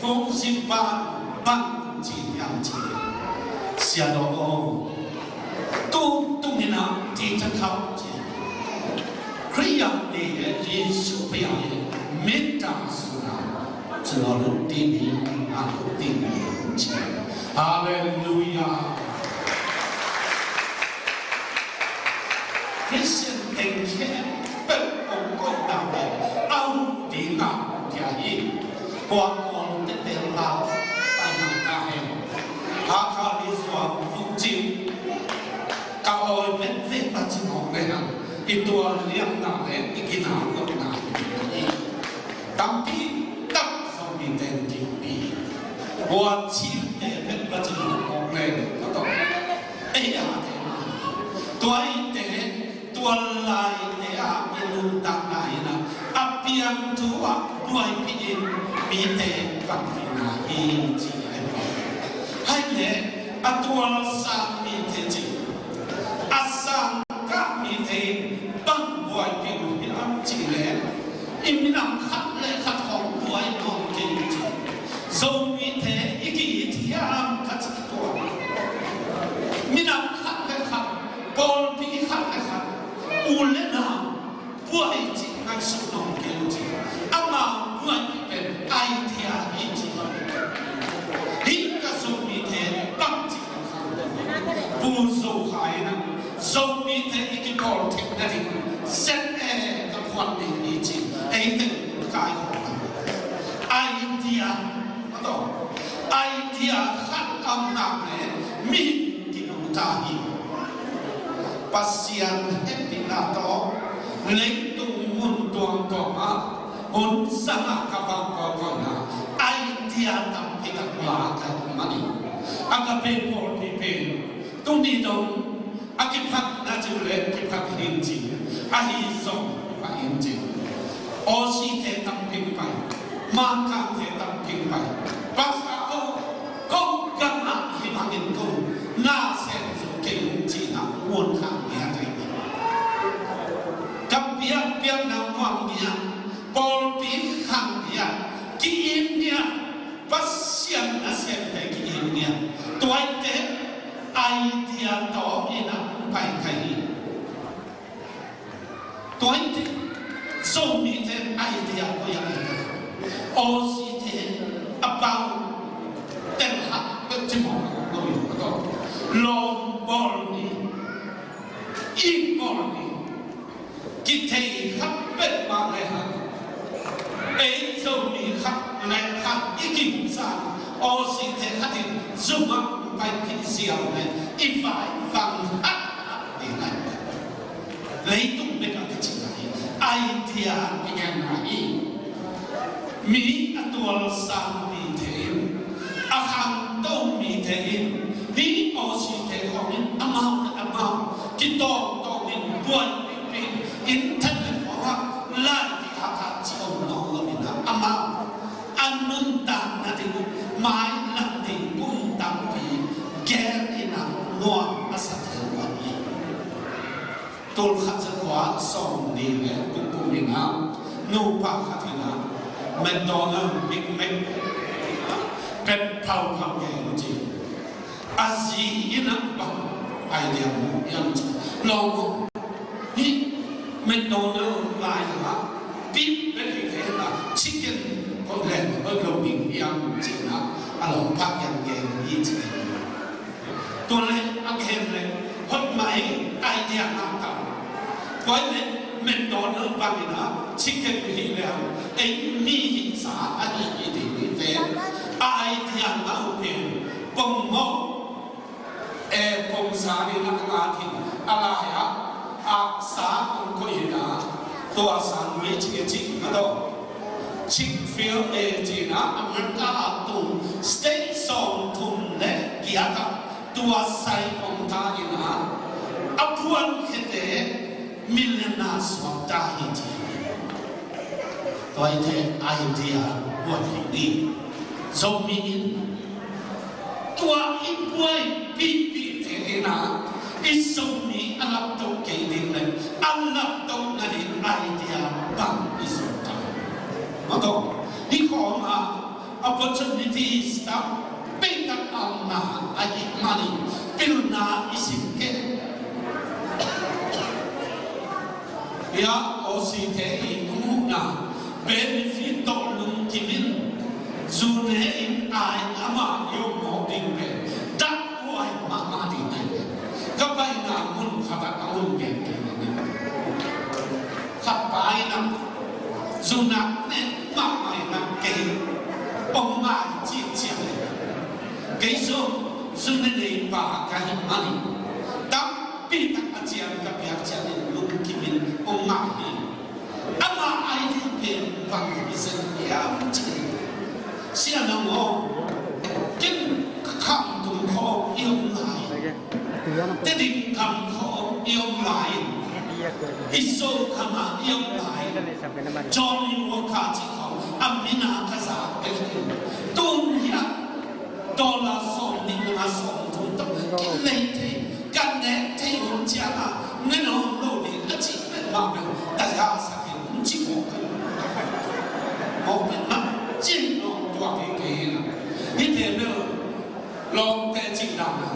Phungsipa bang ci hiam cih leh, "Sia lo aw, tu tung in a ti ta khau," ci. "Khrih a mi he, Jesu Khrih a mi he, min ta su na, su lo lu ti mi, a lu ti mi," ci. Halleluiah. Khristian teng khempeuh hong koihna pen a huh ding a hong pia hi. Kua Kawlte bel lau pai nang ta hen. Hakha hi zua vuk cing. Ka awi pen vek pa cing hong le hang. I tual liamna le i gina lotna hi. Tampi tak Zomite in kiupi. Kua cingte pen pa cing hong le hang. Ei a te. Tua i te, tua lai te a i nuntakna in a, a piang thu a buaipih in mite panpihna hi ci a hi. Hai le, a tual sang mite ci, a sang kah mite in bang buaipih uh hiam ci le, i minam khat le khat hong buai nawn kei ci. Zomite i ki-it hiam ka ci tua. Minam khat le khat, pawlpi khat le khat, u le nau buai cih ngaihsut nawn kei uh ci. Amau buai pen idea hi ci. Hih ka Zomite bang ci ka khang. Pu Zo Khai na, Zomite i kipawl theihna ding Z A ka phuan ding hi ci. Eite kai khawng. Idea, a tawh. Idea khat a om nak leh mi kinungta hi. Pasian hehpihna tawh leitung mun tuamtuam ah hun zangah ka vak kawikawi na, idea tampi tak la ka hih manin, Agape pawlpi pen tuni dong a kiphatna ci uh leh kiphat hi ci, ahi zong kiphat hi ci. Aussie te tampi pai, Mangkangte tampi pai. Pastor aw, ko gama hih bangin ko na sem zo kei ung ci-in a muan khang ngiat hi. Ka piakpiakna muang ngiat, pawlpi khang ngiat, ki-it ngiat, Pasian nasemte ki-it ngiat. Tuate idea tawh in a pai kha hi. Tua hi te, Zomite idea ko yang hi te. Aussie te a pau tel hak pek ci mawk lo in ko to. Lawm bawl ni, ing bawl ni, kithei hak pek mah le hak. Ei Zomi khat le khat i kimsa, Aussie te khat in zumah pai khin siam le i vai vang hak hak ding ai. Leitung bek a kici lai, idea i gen lai hi. Mi a tualsang mite in, a khangto mite in, hih Aussie te khawng in amau le amau kitawngtawng in buai pingping in, internet khawng ah lai kihak a ci om nawn lo in ah, amau a nuntakna ding, mailam ding kum tampi gen in ah nuam a sa thei uh hi. Tul khat za kua sawmnih le guk kum in ah, nupa khat in ah McDonald Big Mac pet phauphau gen uh ci. A zi in ah bang idea mu hiam ci. Lawm aw, hih McDonald lai in ah beef bek hi thei a, chicken ko leng hoih lo ding hiam ci in ah, a lawmpa kiang gen hi ci. Tua leh a gen leh hoih mah hi, idea ngah ta. Tua leh McDonald bang in ah chicken hi leh ei mi hihsa ahi hi ding hi ve. A idea ngah uh pen pongmawh, eh, pongsa in ah ngah in, a lai ah aksa hong koih in ah, tua sandwich i cih mah tawh Chick-fil-A ci in ah America ah tung state sawmthum le giat ah tua sai hong ta in ah, a phuan khete millionaire suak ta hi ci. Tua hi te idea buai hi ni. Zomi in tua i buaipihpih te in ah, i Zomi a laptoh kei ding le a laptoh nading idea bang i zon ta? Mawtaw, hih khawng ah opportunities tam peitak a omna ahih manin pilna i sim kei. Hia, Aussie te i muhna benefit tawh lungkim in, zu ne in ai amah i om mawk ding pen takhuai mahmah ding ahi ve. Ka paina mun khat ah a mun gen kei ning. Khat pa in ah zu nak ne mahmah in ah kei hong ngai ciancian le. Kei zong zu ne nei pa ka hih manin tampi tak a cian ka piak ciangin lungkim in hong ngai hi. Ama idea pen bang hi zen hiam ci. Sia nang aw, ken ka kham tung khawm i om lai. Te ding kam khawm i om lai. I Zo kham ah i om lai. Johnny Walker ci khawm a min a ka za pek hi. Tun hiah dollar sawmnih le nga, sawmthum tawh i lei thei, kan nek thei hun ciang a, ne nawn lo ding a cih pen mah pen taya sak in hong ci mawk pen. Mawk pen mah cih nawn tuak hi kei in a. Hihte bel lawmte cih dan a,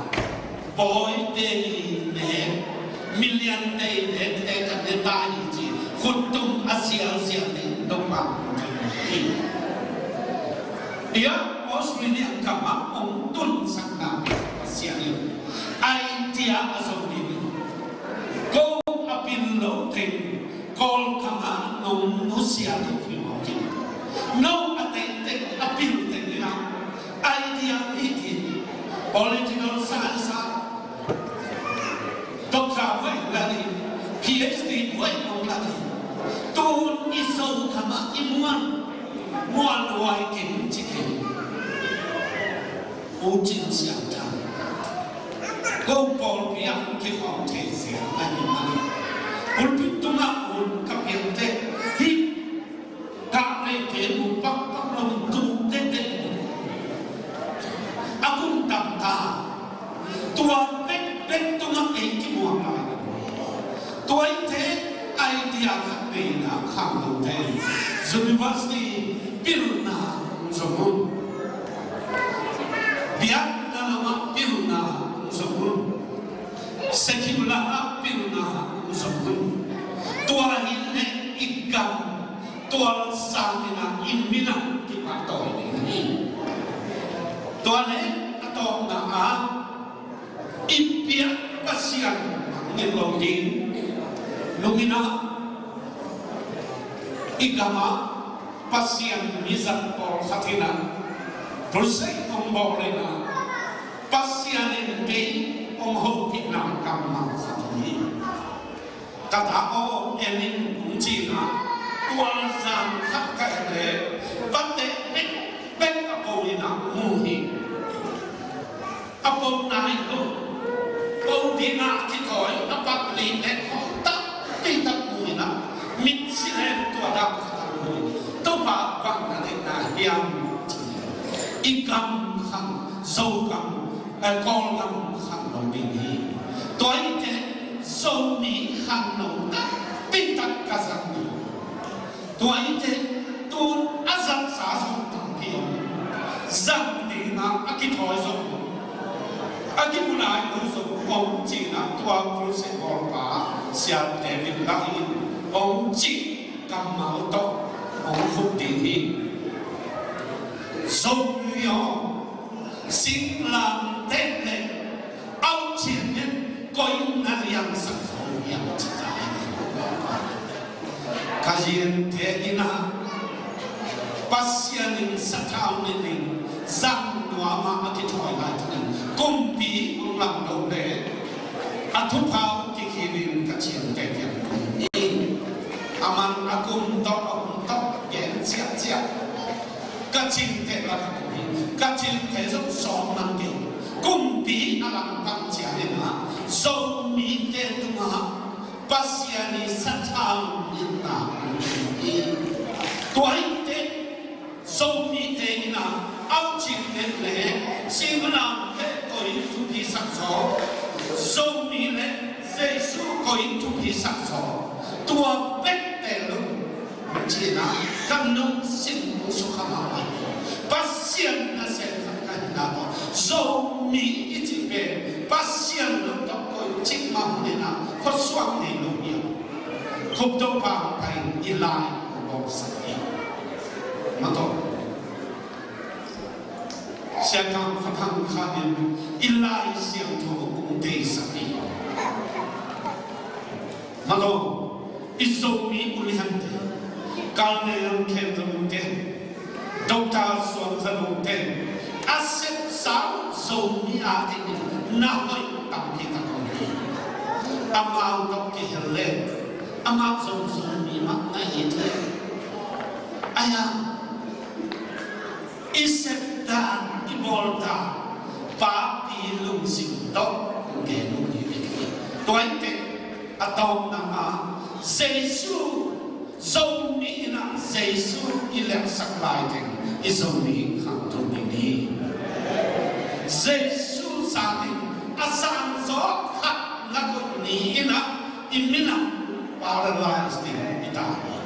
Bawite i nek, million te i nek te kan ne ta hi ci, khuttum a zialzial ding Topa hong ci hi. Hia, Australia gam ah hong tunsak napi Pasian in idea a zong ding, ko a pil lo teng Kawlgam ah nong nusia tuk hi mawk in, no a tengteng a pil teng in ah idea i hi. Political science ah doctor huai la ding, PhD huai nong la ding. Tun i Zogam ah i muan, muan huai kei ci kei. U Cin Siangtho, ko pawlpi ah kikhawm thei zel ahih manin pulpit tungah hun ka piak teh, hih kah lei pen mu pakpak lo in tuk tehteh. A kum tam ta, tua bekbek tungah ei kimuang lai. Tua i te idea khat nei in ah khangnote university pilna zong un, biakna lamah pilna zong un, secular ah pilna zong un. Tua hi Tual sangin ah i min ah kipahtawi ding hi. Tua leh a tawpna ah i biak Pasian mangngilh lo ding. Nung in ah i gam ah Pasian mizat pawlkhat in ah crusade hong bawl in ah Pasian in kei hong hopihna kammal khat hi. Ka ta aw, en in, hong ci in ah, tua zan khat ka en leh, ka teh bekbek a po in ah mu hi. A po nai lo, po ding ah a kitawi, a pat leh khawng tampi tak mu in ah, mitsi leh tua dan khat a mu hi. Topa bang na deihna hiam, ci. I gam khang, Zogam, eh, Kawlgam khang lo ding hi. Tua hi teh Zomi khangno tampi tak ka zang hi. Tua hi teh tu a zatsa zong tampi om. Zang ding ah a kithawi zong, a kibulai lo zong om, ci in ah tua crusade bawlpa Sia David Lam in hong cih kammal tawh hong khuk ding hi. Zomi aw, singlamteh leh aucin in koi na liangsak zo hiam, ci ta hi. Ka zinte in ah Pasian in sathau nitning zang nuam a, a kithawi laitakin kumpi hong lam lo leh a thupha hong kikhih in ka cinte kiang tung hi. A man a kum tawh, a kum tawh gen ciahciah. Ka cinte lakah tung hi. Ka cinte zong sawm man kei. Kumpi a langpang ciangin ah Zomite tungah Pasian i sathau nitna hong tung hi. Tua hi teh Zomite in ah aucin en leh singlamteh koi thupisak zaw, Zomi leh Jesu koi thupisak zaw, tua bek teel un, ci in ah ka lungsim sukha mahmah hi. Pasian nasem khat ka hihna tawh Zomi i cih pen Pasian lo tawh koi cik mah hun in ah khuasuak nei lo hi. Khupto pang pai i lai bawlsak hi. Mataw, Sia Kam Kha Thang Khan in i Lai Siangtho kong teisak hi. Mataw, i Zomi uliante, Kal Ne Yang Khen Za Lung te, Doctor Suan Za Lung te, a sepsa Zomi a dingin na hoih tampi tak om hi. Amau tawh kihel leh amau zong Zomi mah na hi thei. Ahi a, i sep dan, i bawl dan, papi lungsim tawh gen uh hi. Tua hi teh a tawpna ah Jesu, Zomi in ah Jesu i liangsak laiteng i Zomi khangto ding hi. Jesu sangin a sang zawh khat na kut ni in ah i min ah paralyze ding i ta hi.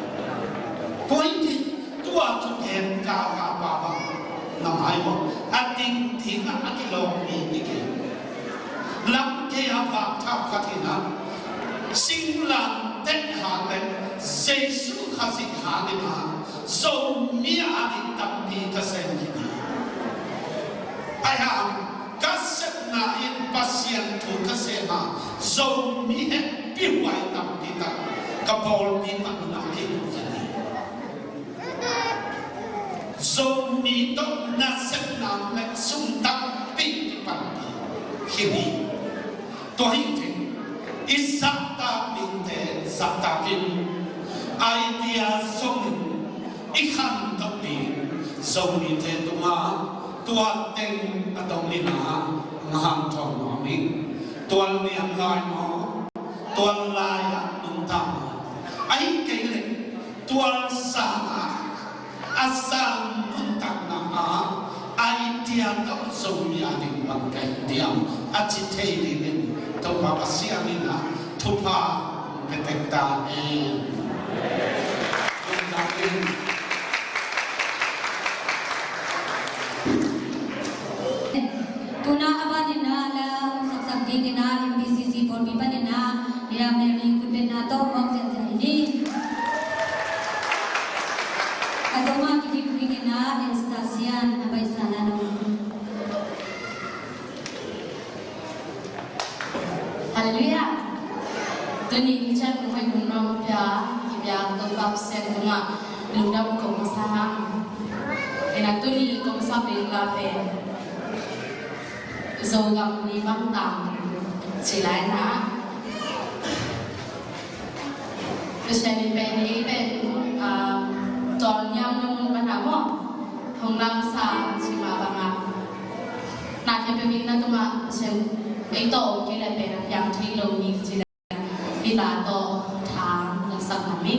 Tua hi teh tua thugen kaka pa bang na mai maw, a ding ding ah a kilawm mi i kei. Lam kei a vak thau khat in ah singlamteh hang leh Jesu Khazih hang in ah Zomi a ding tampi ka sem hi. Ahi hang ka sepna in Pasian thu ka sem a, Zomi hehpihhuai tampi tak ka pawlpi pan in ah kei uh hi. Zomi tawh nasepna leh sum tampi kipanpih hi. Tua hi teh i zahtak dingte zahtak in, idea zongin i khantoh ding, Zomite tungah tua teng a dong in ah hong hanthawn nuam ing. Tual niam lai maw, tual lai-ah nungta maw, ahih kei leh tual sangah a sang nuntakna ah idea tawh Zomi a ding bang ka hi diam a ci thei dingin Topa Pasian in ah thupha hong pia tek ta hen. Tuna a ban in ah la saksak dingin ah M B C C pawlpi panin ah Nia Mary khutbetna tawh mawk ziahziah hi ni. Tuni ni ciang kong hoih hun nong pia, i pia Topa Pasian tungah lungdam kong sa hang. Ina tuni kong sa pia la pen Zogam ni bang tang ci lai na. Pasian in pen ei pen, ah, tawlngiam na mun pan a maw, hong lamsa ci mah bang a, na khempeuh hing na tungah Pasian ei tawh om kei leh pen a piang thei lo hi ci leh, hih la tawh tha na sak na mi.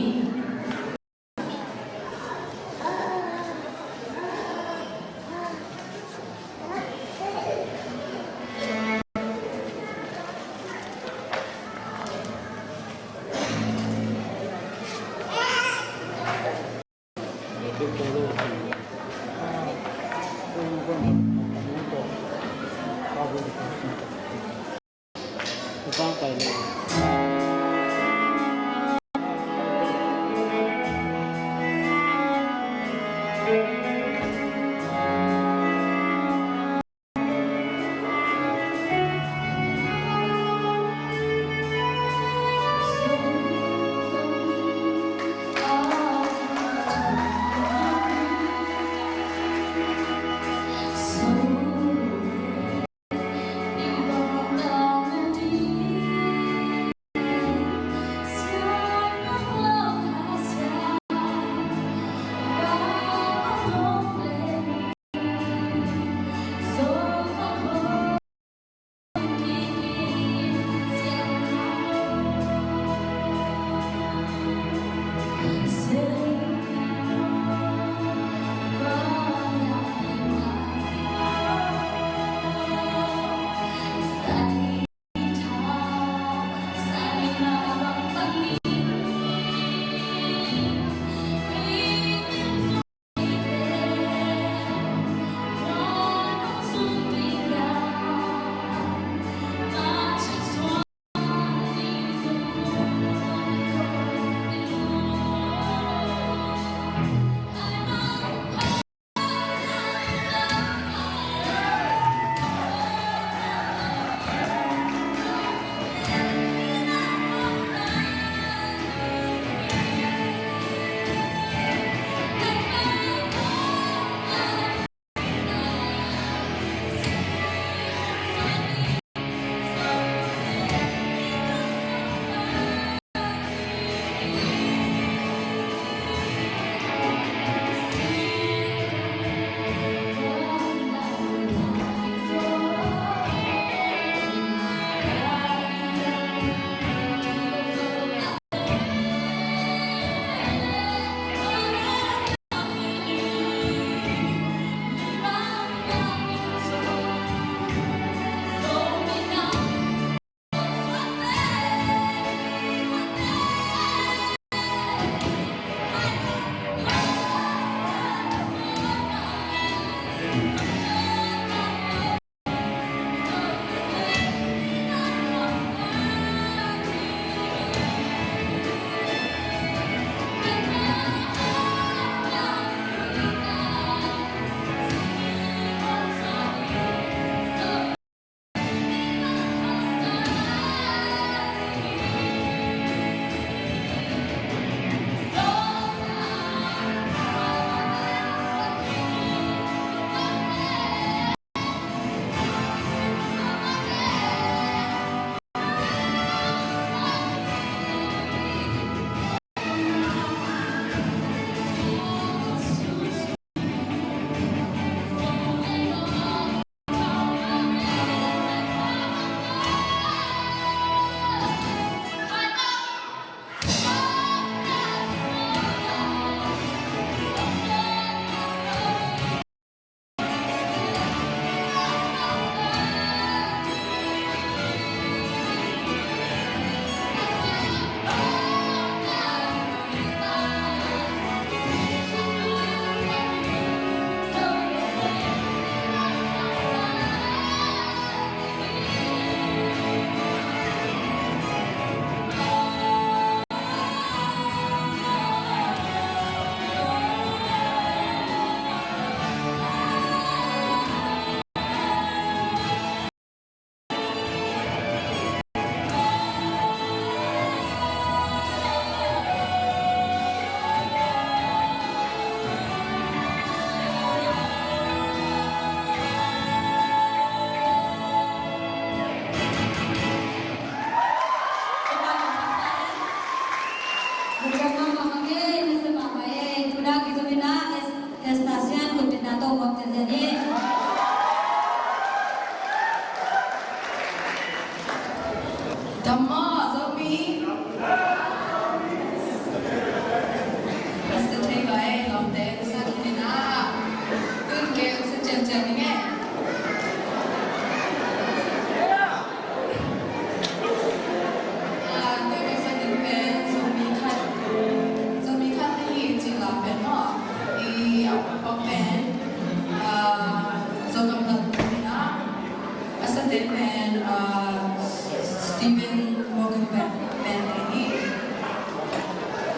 Pen ahi.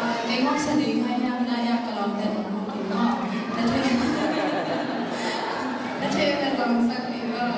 Ah, kei ngawngsa ding ahi hiam na, yak ka lawm pen hong hong ding maw? Na thei, na thei na lawngsak ding maw?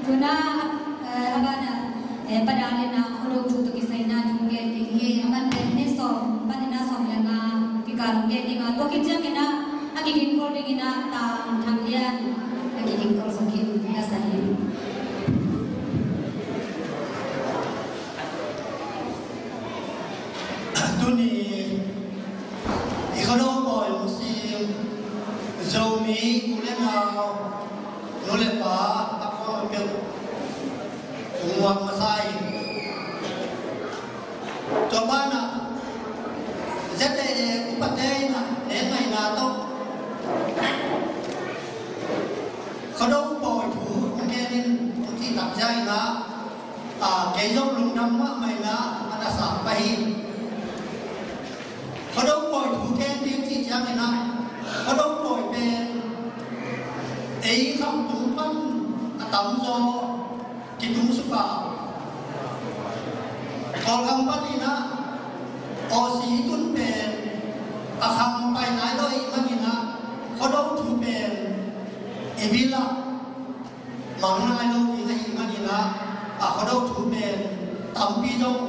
Tuna, eh, a banah, eh, Pa Dal in ah Khuado thu tawh kisai in ah thu gen ding hi. A man pen minute sawm, pan in ah sawm le nga kikal hong gen ding a, tua khit ciangin ah a kigingkhol dingin ah Tang Thang Lian a kigingkhol sak in ka sa hi. Tuni i Khuado pawi Muslim Zomi u le nau, nu le pa, a kuama peuh Bang masa in tua banah ZAA upate in ah nenngaihna tawh Khuado pawi thu hong gen in hong cih tak ciangin ah, kei zong lungdam mahmah in ah, a na sak pah hi. Khuado pawi thu gen ding cih ciangin ah, Khuado pawi pen ei Khamtung pan a tamzaw kitung suk a, Kawlgam panin ah Aussie i tun pen a khang pai nai lo ahih manin ah, Khuado thu pen i bil ah mang nai lo ding ahih manin ah, a Khuado thu pen tampi zong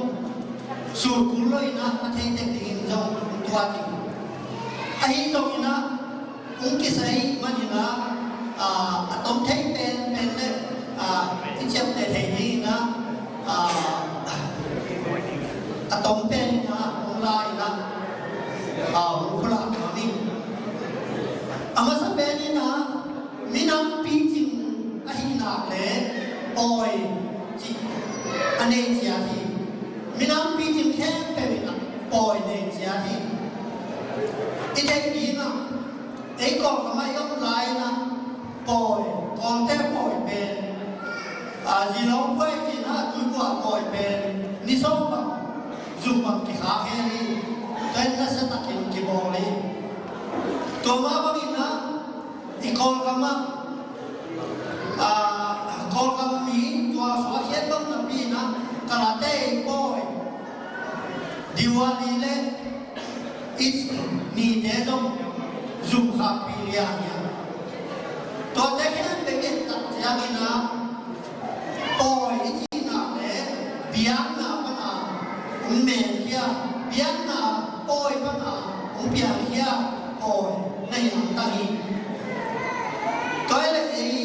sul kul lo in ah, a thei tek dingin zong tua ding. Ahi zongin ah, hong kisai manin ah, a, a tom thei penpen le, a, i ciamteh thei dingin ah, a, a tom pen in ah hong la in ah, a, hong pulak nuam ing. A masa pen in ah, minam picing ahih nak leh pawi cih a nei ciat hi. Minam picing khempeuh in ah pawi nei ciat hi. I theih ding ah, ei Kawlgam ah i om lai in ah pawi, Kawlte pawi pen, a, Zilong pawi cih in ah, Tuikuah pawi pen ni sawm bang, zum bang kikhak hi. Tua in nasia takin kibawl hi. Tua mah bangin ah, i Kawlgam ah, a, Kawlgam mi tua suak khiat lo napi in ah, Kalate pawi, Diwali le Eid nite zong zum khakpi lian hi a. Tuate khempeuh i et tak ciangin ah, pawi i cih nak leh biakna pan a hong menkhia, biakna pawi pan a hong piangkhia pawi na hi hamtang hi. Tua hi leh ei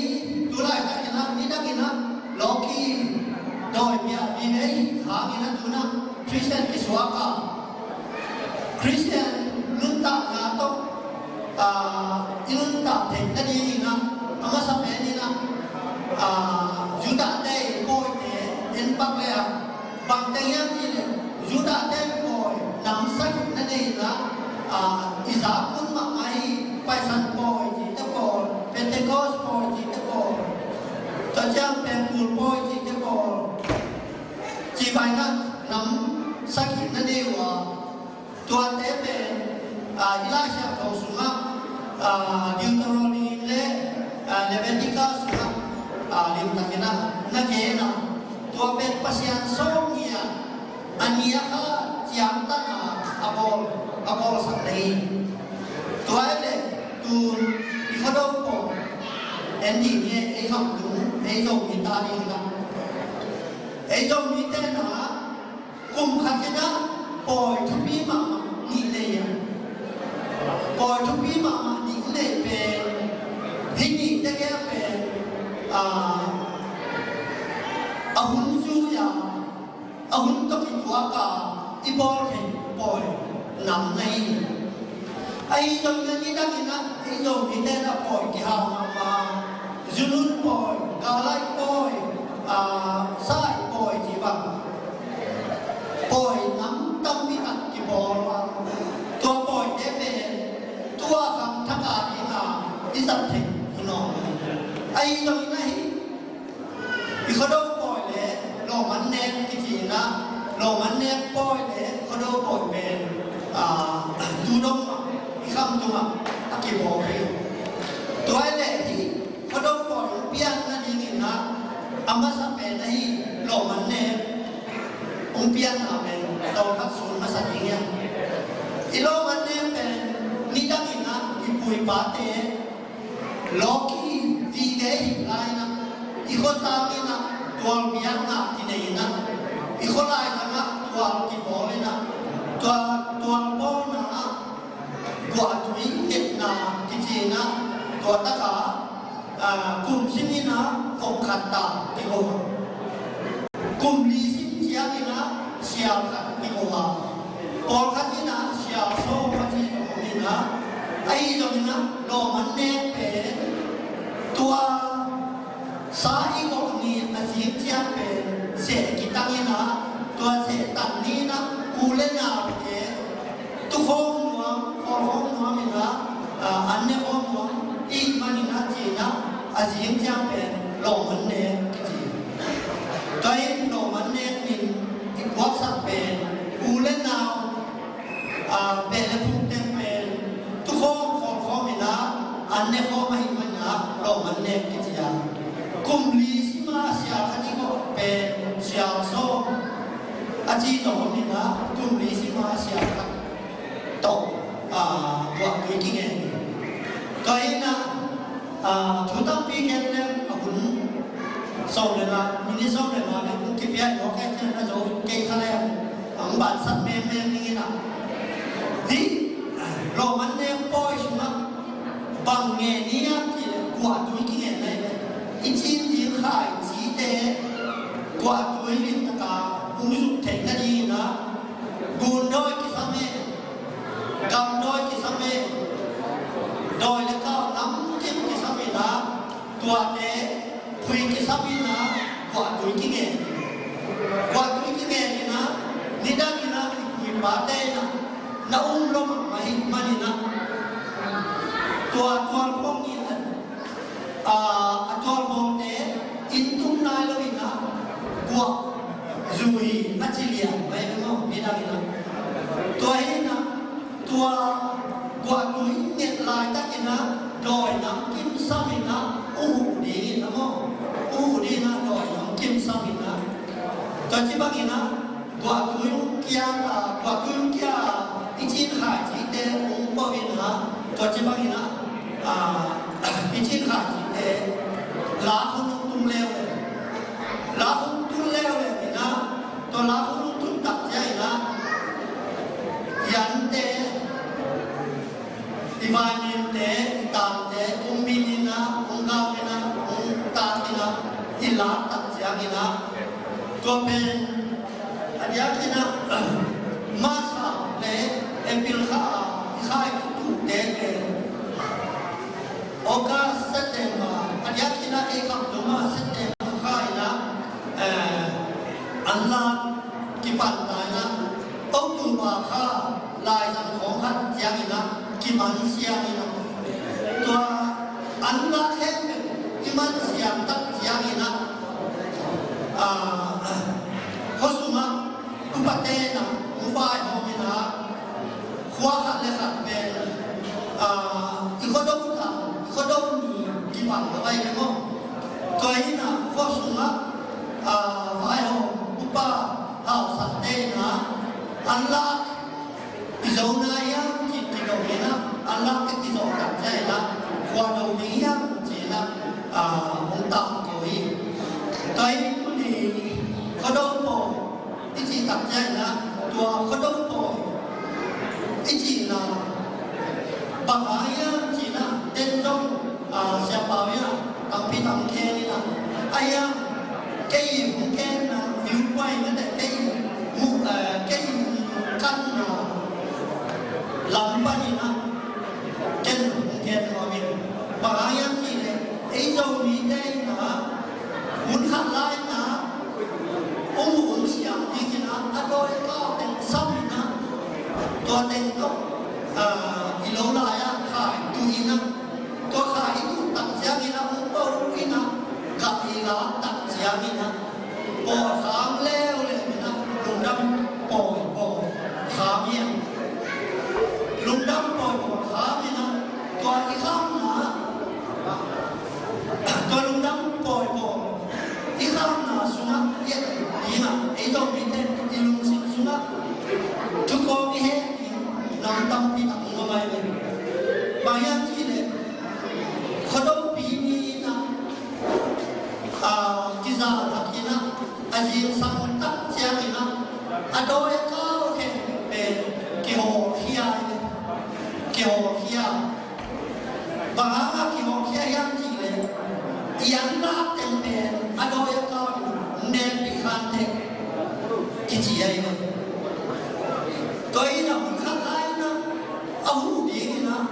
tu laitak in ah, nidang in ah, lawki dawi piak vive i hih hangin ah, tu in ah Khristian kisuak a, Khristian nuntakna tawh, a, i nuntak theih nadingin ah, a masa pen in ah, a, Judahte pawite en pak leh ah, bang teng hiam cih leh Judahte pawi nam sagihna nei in ah, a, i zak hun mahmah i Paisan pawi cihte pawl, Pentecost pawi cihte pawl, tua ciang Pengkul pawi cihte pawl, cih bang in ah nam sagihna nei uh a, tuate pen, a, i Lai Siangtho sungah, a, Deuteronomy le, a, Leviticus sungah, a, limtakin ah na gen a, tua pen Pasian sawm ngiat a nih a kha ciangtan a, a bawl, a bawlsak na hi. Tua hi leh tu i Khuado pawi en ding hi. Ei Khamtung, ei Zomite ading in ah, ei Zomite in ah, kum khat in ah pawi thupi mahmah nih nei a, pawi thupi mahmah nih nei pen, hih nihte kia pen, a, a hun zui a, a hun tawh kituak a i bawl theih pawi nam na hi. Ahi zongin ah nidang in ah, ei Zomite in ah pawi kihau mahmah, Zunun pawi, Galai pawi, a, Sai pawi cih bang, pawi nam tampi tak kibawl a, tua pawite pen tua khang thak a ding a i zat theih hi nawn lo. Ahi zongin ah hih i Khuado pawi le lawm an nek kici in ah, lawm an nek pawi le Khuado pawi pen, a, tu dong mah i Khamtung ah a kibawl hi. Tua hi leh hih Khuado pawi hong pian nadingin ah, a masa pen ahi lawm an nek hong pianna pen tawlkhat sun masa ding hi a. I lawm an nek pen nidang in ah i pu i pate lawki vive i hih lai in ah, i khuasang in ah tual biakna kinei in ah, i khualai zang ah tual kibawl in ah, tua tual bawlna ah guahtui ngetna kici in ah, tua tak a, a, kum sim in ah vok khat ta kiko a, kum li sim ciangin ah sial khat kiko a, pawlkhat in ah sial sawm a ci zong om in ah, ahi zongin ah lawm an nek pen tua sa i gawh ni a zing ciang pen seh kitang in ah, tua seh tan ni in ah, u le naute tukhawm nuam, khawlkhawm nuam in ah, ah, an ne khawm nuam i hih manin ah ci in ah, a zing ciang pen lawm an nek kici. Tua in lawm an nek in i puaksak pen u le nau, ah, beh le phung teng pen tukhawm khawlkhawm in ah, an ne khawm ahih manin ah lawm an nek kici a. Kum li sim a sial khat i khawh pen sial sawm a ci zong om in ah, kum li sim a sial khat tawh, ah, guahtui kingen hi. Tua hi in ah, ah, thu tampi gen leng a hun sawm le nga, minute sawm le nga le kong kipia hi mawk e, cian a zo kei kha leng a hong bansak mengmeng ning in ah. Hih lawm an nek pawi sungah bang ngen hiam cih leh guahtui kingen lai ve. I cin ding khaicite guahtui limtak a hong zuk theih nading in ah, gun dawi kisam e, gam dawi kisam e, dawi le kau namkim kisam in ah, tuate phui kisam in ah, guahtui kingen. Guahtui kingen in ah, nidang in ah i pu i pate in ah na um lo mahmah ahih manin ah, tua tualphawng in ah, a, a tualphawngte inn tung nai lo in ah, guah zui a ci lian mai maw, nidang in ah. Tua hi in ah, tua guahtui nget laitak in ah, dawi namkim sam in ah, uh huh ding in ah maw, uh huh ding in ah, dawi namkim sam in ah. Tua ci bang in ah, guahtui hong kia, ah, guahtui hong kia, i cin khaicite hong pau in ah, tua ci bang in ah, ah, i cin khaicite lak hun hong tung leuleu. Lak hun tung leuleu in ah, tua lak hun hong tung tak ciang in ah, i ante, i vaiminte, i tangte hong min in ah, hong gau in ah, hong tak in ah, i lak tak ciang in ah, tua pen a diak in ah, March kha le April kha a i khai kituhte pen August, September, a diak in ah ei kham dong a September kha in ah, eh, an lak kipan ta in ah, October kha laizang khawng khat ciang in ah kiman siang in ah, tua an lak khempeuh i man siang tak ciang in ah, ah, khua sungah upate in ah hong vaihawm in ah, khua khat le khat pen, ah, i khuado khat, i khuado ni kibang lo ai maw. Tua hi in ah khua sungah, ah, vaihawm upa hausate in ah, an lak i zo na hiam cih kidong in ah, an lak i zo tak ciang in ah, khua do ding hiam ci in ah, ah, hong tangko hi. Tua hi tuni khuado pawi i cih tak ciang in ah, tua khuado pawi i cihna bang hang hiam ci in ah, ten zong, ah, siapa in ah tampi tam khen in ah, a hiang kei hong kenna viewpoint na teh kei mu, eh, kei kanna lam panin ah ken hong ken nuam ing. Bang hang hiam cih leh ei Zomite in ah hun khat lai in ah hong huh hong siam ding in ah, a dawi a kau teng sam in ah, tua teng tawh, ah, i lo lai ah khai tuh in ah, tua khai i tuh tak ciang in ah, hong po in ah, gah i lak tak ciang in ah, pawi kham leuleu in ah, lungdam pawi pawi kham in ah, lungdam pawi pawi kham in ah, tua i khamna, tua lungdam pawi pawi i khamna sungah i et ding ah, ei Zomite i lungsim sungah thukhawm i het ding nam tampi tak om a mai ve. Bang hiam cih leh khuadopi ni in ah, ah, kizahtak in ah, a zingsang tak ciang in ah, a dawi a kau khempeuh pen kihawlkhia in ah, kihawlkhia. Bang hang a kihawlkhia hiam cih leh, i an lak teng pen a dawi a kau in ah hong nenpih khan teh kici ahi ve. Tua in ah hun khat lai in ah, a huh ding in ah,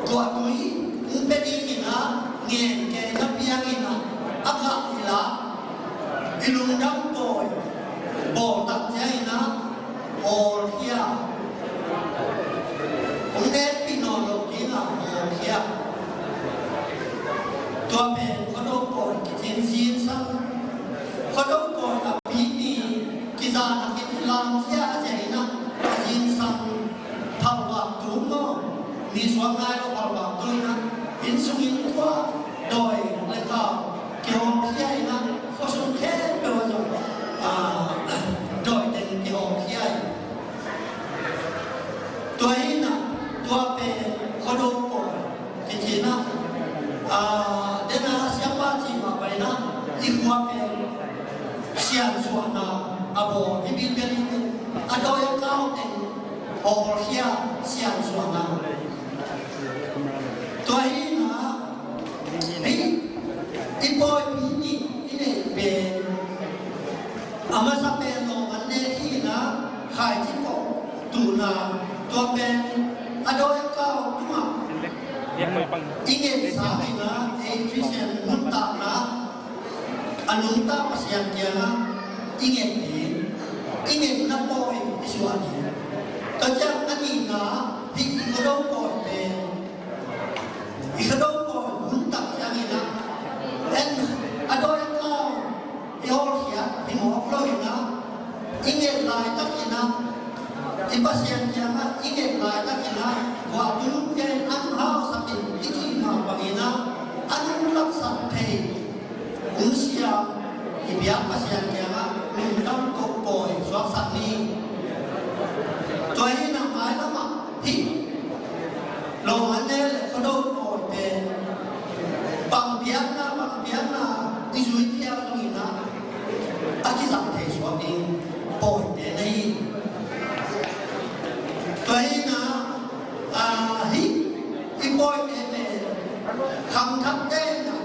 guahtui hong pia ding in ah, ngen kei na piang in ah, a gah i lak, i lungdam Ngai lo phalpal tu in ah, inn sung inn tua, dawi le kau kihawmkhia in ah, khuasung khempeuh ah zong, ah, dawi teng kihawmkhia in. Tua hi in ah, tua pen Khuado pawi kici in ah, ah, den a siapa ci mah bang in ah, i khua pen siansuahna a bawl, i Bilbel in a dawi a kau teng hawlkhia siansuahna. Tua hi in ah, hih i pawipi nih i neih pen, a masa pen lawm an nek hi in ah, khaici pawh tuhna, tua pen a dawi a kau tungah i ngetsa hi in ah, ei Khristian nuntakna a nungta Pasian kiangah i nget ding, i ngetna pawi i suah ding. Tua ciang a nihna, hih i Khuado pawi pen, i Khuado pawi hun tak ciangin ah, en a dawi a kau i hawlkhiat hi mawk lo in ah, i nget laitakin ah, i Pasian kiangah i nget laitakin ah, guah tu lungkia in an hausakin i cih mah bangin ah, a nuntaksak thei hun siam, i biak Pasian kiangah lungdam ko pawi suaksak ni. Tua hi in ah, mailamah hih lawm an nek le Khuado pawi pen, bang biakna, bang biakna i zui phial zongin ah, a kizang thei suak ding pawite na hi. Tua hi in ah, ah, hih i pawite pen, khangthakte in ah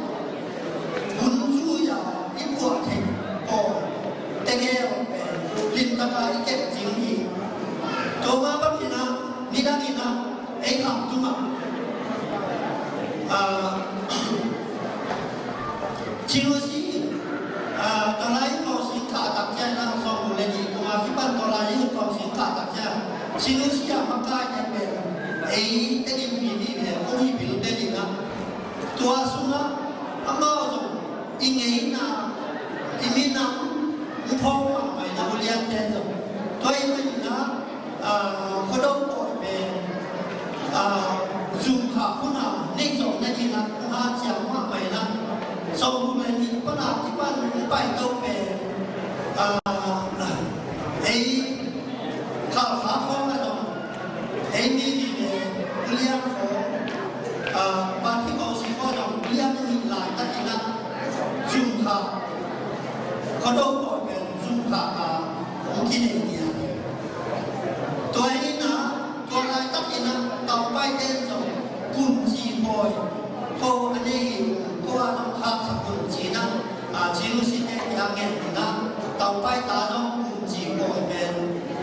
hun zui a i puah theih pawi tegel pen limtak a i kep cing hi. Tua mah bangin ah, nidangin ah, ei Khamtung ah, ah, Chin U C, ah, tua lai Kawsing kah tak ciang in ah, sawmguk le nih kum a kipan tua lai Kawsing kah tak ciang, Chin U C a makaite pen ei Tedim mi nih le, ong hi bil te nih ah, tua sungah amau zong i ngeina, i minam, i phawk mahmah in ah, uliante zong. Tua ahih manin ah, ah, Khuado pawi pen, ah, zum khak hun a neih zawh nading in ah, hong hanciam mahmah in ah, sawmguk le nih pan a kipan hong paito pen, ah, ei Khalkha khawng ah zong, ei mi nih le ulian khawng, ah, Banthu Kawsing khawng ah zong ulian nih laitakin ah, zum khak, Khuado pawi pen zum khak a hong kinei ni a. Tua hi in ah, tua laitakin ah, Taupaite in zong kumci pawi ko a nei hi, ko a zong khaksak un ci in ah, ah, Chin U C te kiang ngen in ah, Taupai ta zong kumci pawi pen,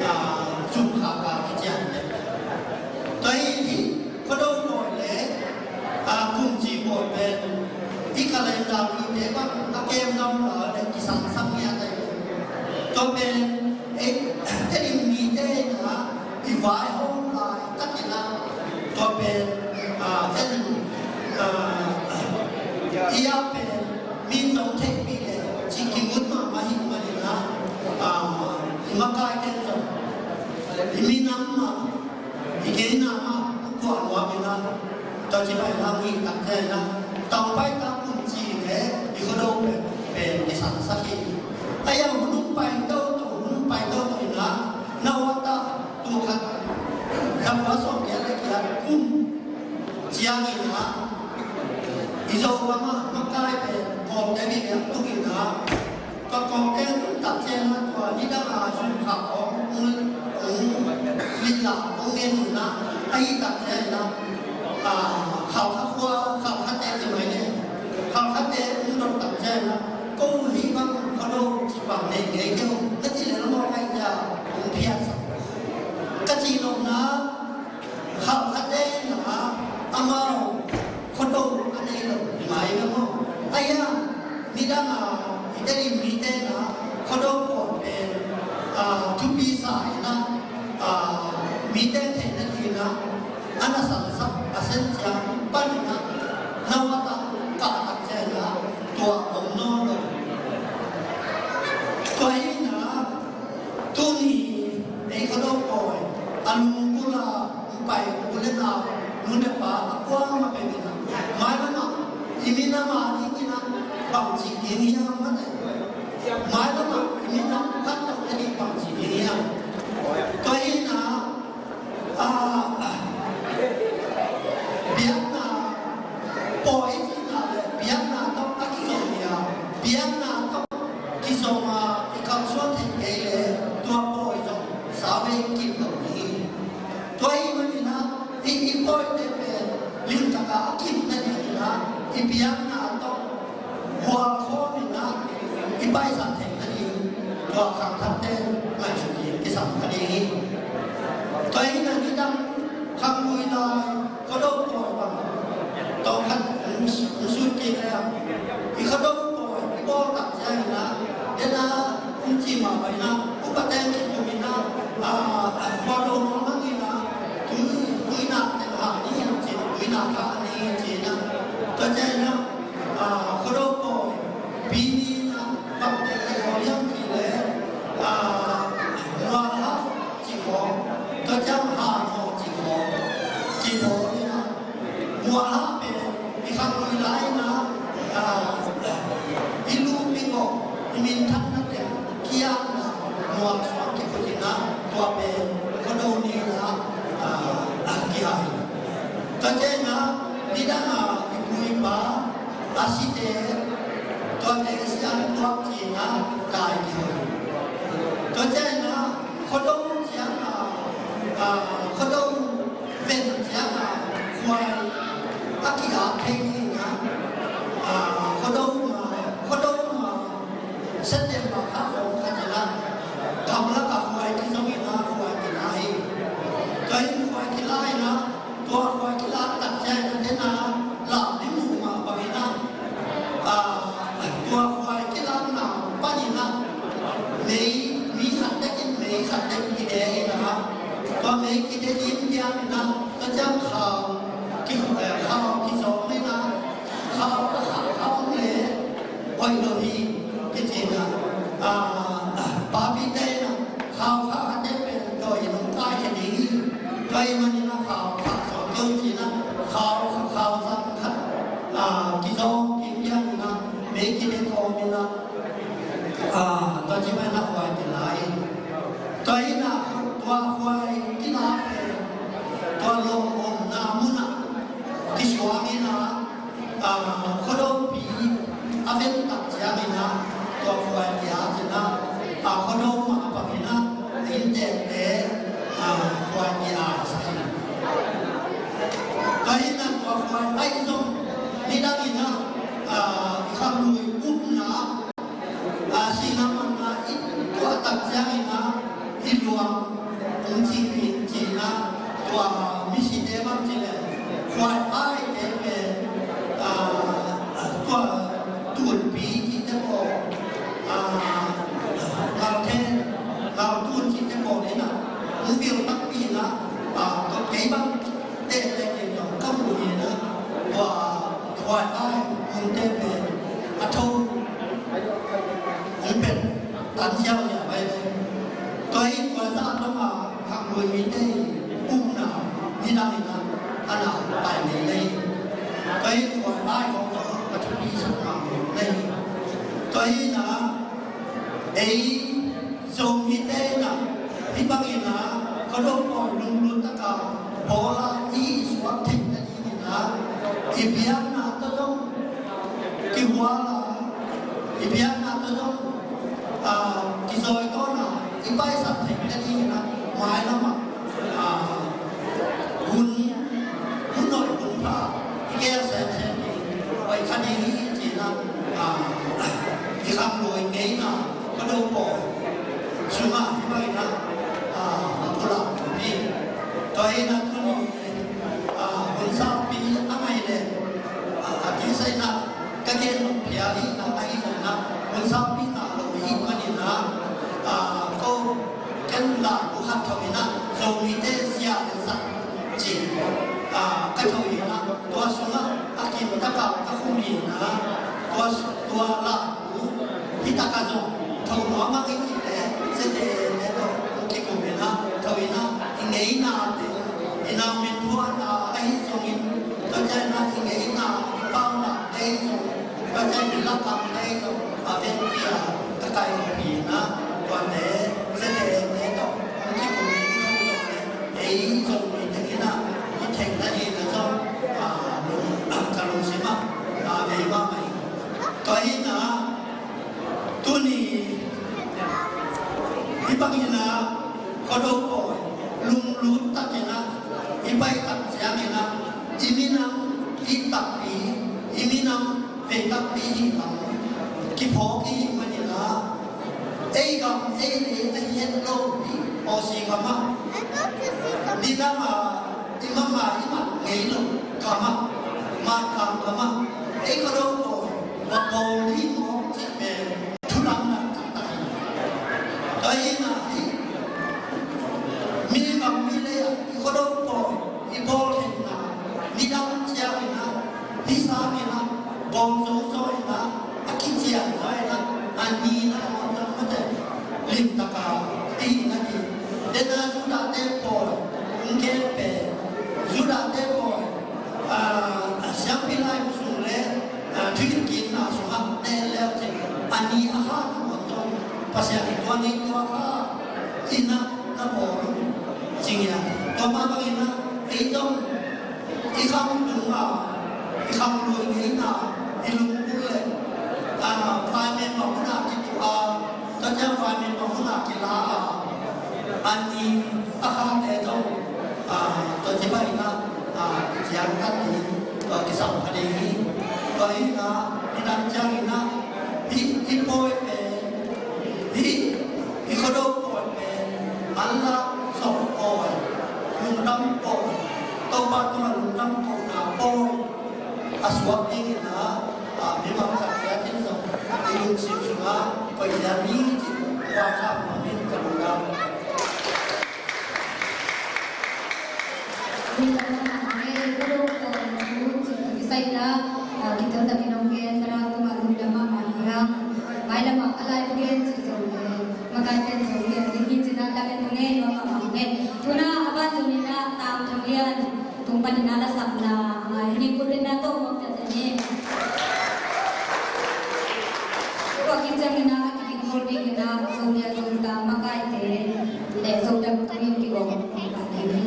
ah, zum khak a kician hi. Tua hi, hih Khuado pawi le, ah, kumci pawi pen i calendar mite bang a kem ngam lai le kisangsak ngiat ahi. Tua pen, eh, Tedim mite in ah i vaihawm laitakin ah, tua pen, ah, en, ah, i a pen min zong theihpih le cih kigut mahmah hi manin ah, ah, i makaite in zong i minam mah, i ngeina mah hong puah nuam in ah, tua ci pai lam hi tak ciang in ah, Taupai ta kumci le i Khuado pen, pen kisangsak hi. Ahi zong hun hong pai toto, hun hong pai toto in ah, na uat ah, tul khat za kua sawmgiat le giat kum ciangin ah, i Zogam ah makai pen Kawlte mi liang tung in ah, tua Kawlte tung tak ciang ah, tua nidang a zum khak khawng hong, hong lila hong ngen in ah, ahih tak ciang in ah, ah, Khalkha khua, Khalkhate ci mai ni, Khalkhate hong dot tak ciang in ah, ko hih bang Khuado ci bang nei ngei kei ung, na cih leh na mawk ahih ciang hong phiatsak. Ka cih lohna, Khalkhate in ah amau Khuado a nei lo hi mai lo maw. Ahi a, nidang a i Tedim mite in ah Khuado pawi pen, ah, thupi sa in ah, ah, mite theihna dingin ah a na sansak a sen ciang panin ah, na uat ah kah tak ciang in ah tua om nawn lo. Tua hi in ah, tuni ei Khuado pawi a lunggulh a hong pai u le nau, nu le pa, hiam, mate? Mailam ah i minam khat tawh na ding bang ci ding hiam? Tua hi na, ah, biakna pawi i cihna le biakna tawh a kizom hi a, biakna tawh kizom a i kalsuan thei kei le tua pawi zong sauvei kim lo hi. Tua ahih manin ah i, i pawite pen limtak a a kim nadingin ah i biakna tawh hual khawm in ah i paisan theih nading tua khangthakte ngaihsut ding kisam kha ding hi. Tua hi na nidang khanggui lai Khuado pawi bang tawm khat hong sut kik leng, i khuado pawi i bawl tak ciangin ah, den a hong ci mah bangin ah, upa teng kikum in ah, ah, khuado nuam hangin ah, tui, tuinak teng hah ni hong ci, tuinak hah ni hong ci in ah, tua ciangin ah, ah, khuado pawi pi ni in ah, bang teng teng haw hiam cih leh, ah, mual hah cih khawng, tua ciang han haw cih khawng, cih khawng in ah, mual hah pen i khanggui lai in ah, ah, i lup i gawh, i minthanna teng kiatna mual suang kikhut in ah, tua pen Khuado ni in ah, ah, ah, kihah hi. Tua ciang in ah, nidang a i pu i pa a site, tuate siang tuak ci in ah, tai kihoih. Tua ciang in ah, Khuado ciang a, ah, Khuado ven ciang a, khuai a ki-ap thei ding in ah, ah, Khuado ma, Khuado ma, September kha khawng khat in ah, gamlak a khuai kizong in ah, khuai kila hi. Tua in khuai kila in ah, tua khuai kilak tak ciang in ah, den a lam i muh mah bangin ah, ah, tua khuai kilakna panin ah, mei, mi khat tek in mei khat tek kide in ah, tua mei kide ding piang in ah, tua ciang khau, ki, eh, khau kizawng in ah, khau a khah khau le, hoih lo hi, kici in ah, ah, papite in ah, khau khah khate pen tua in hong kai khe ding hi. Tua ahih manin ah khau khah zawh kei un ci in ah, khau, khau zang khat, ah, kizawng kik piang in ah, mei kide kawm in ah, ah, tua ci pen ah khuai kila hi. Tua in ah, tua khuai kila pen, tua lawm omna mun ah kisuang in ah, ah, Khuadopi a ven tak ciangin ah, tua khuai kia cin ah, ah, Khuado mah bangin ah, inntekte, ah, khuai kia sa hi. Tua hi in ah tua khuai ahi zong, nidang in ah, ah, i khanglui upna, ah, sihna manna i tuah tak ciangin ah, i luang hong cing ding ci in ah, tua misite bang ci leh, khuai aite pen, ah, tua tunpi cihte pawl, ah, ngalthen, ngaltun cihte pawl in ah, hong vil takpi in ah, ah, tua kei bang teh teh in ah, ka muh in ah, tua khuai ai hongte pen a tho hong pen tan ziau ziau pai ve. Tua hi tua zah dong a khanglui mite i upna nidang in ah, a na pai nei nei. Tua hi khuai ai khawng zong a thupi sak mahmah nei. Tua hi in ah ei Zomite in ah, hih bangin ah, Khuado pawi lunglut tak a bawl a i suak theih nadingin ah, i biakna tawh zong kihual a, i biakna tawh zong, ah, kizawitawn a, i paisan theih nadingin ah, mailam ah, ah, hun, hun hoih hun pha, i gel semsem ding, hoih kha ding hi ci in ah, ah, i khanglui ngeina, Khuado pawi sungah hih bangin ah, ah, pulak hi. Tua hi in ah tuni, ah, hun sangpi a ngai leh, ah, a kisai in ah ka gen nop phial hi in ah, ahi zongin ah hun sangpi ngah lo hi manin ah, ah, ko ken la ko khat tho in ah, Zomite zia le zat ci, ah, ka tho in ah, tua sungah a kim tak a ka khum in ah, tua, tua la Hih takah zong tho nuam hang i cih leh, siate te tawh kikum in ah, tho in ah, i ngeina te, i nau min thuahna ahi zongin, tua ciangin ah i ngeina, i pauna te ahi zong, tua ciangin i lakam te ahi zong, A vekpi a ka kai khuapi in ah, tuate, Zete te tawh hong kikum in, i tho zong le ei Zomite in ah i theihna ding in ah zong, a, lung, a, ka lungsim ah, a, vei mahmah hi. Tua hi in ah tuni hih bangin ah Khuado pawi lunglut takin ah i pai tak ciangin ah i minam it takpi, i minam vei takpi hi bang kiphawk i hih manin ah, ei gam ei lei ahi het lo hi. Aussie gam ah, nidang a i mama i mat ngei lo gam ah, Mangkang gam ah ei Khuado pawi va bawl ding mawk cih pen thu lamdang taktak hi. Tua hi in ah hih mi gam mi lei ah i Khuado pawi i bawl khenna, nidang ciangin ah, hih sangin ah bawm zo zaw in ah, a kician zaw in ah, a ni nangawn zong mate limtak a i hihna hi. Den a Judahte pawi hong gen pen, Judahte pawi, a, a siangpi lai sung le, a, thuhilhkikna sungah na en le uh cin, a ni a kha nangawn zong Pasian in tua ni tua kha in ah na bawl uh ci ngiat. Tua mah bangin ah ei zong i khang dung a, i khang lui ngeina, i lungkul le, a, vai men bang hun a kituh a, tua ciang vai men bang hun a kila a, a ni a khate zong, a, tua ci bangin ah, a, i ciangtan ding, tua kisam kha ding hi. Tua hi in ah, nidang ciangin ah hih i pawi pen, hih i Khuado pawi pen, an la sawh pawi, lungdam pawi, Topa tungah lungdam kohna pawi a suak dingin ah, a, mi mangkhat ciat in zong i lungsim sungah koih ciat ni cih kua kham nuam in ka lungdam. Lungdam mahmah ing ei, Khuado pawi thu cih kisai in ah, a, kitel takin hong gen, Thlarau tungah lungdam mahmah hi hang. Mailam ah a lai thugen cih zong le, makai pen zong le, a ding hi cih in ah lamen hong ei, nuam mahmah hong ei. Tu in ah a ban zong in ah Tang Thang Lian tung panin ah lasakna, a, hih ni kut in ah tawh mawk ciat ciat ni. Tua khit ciangin ah a kiding khol dingin ah Zomi a Zota makaite le Zodam tungin kibawm pah ding hi.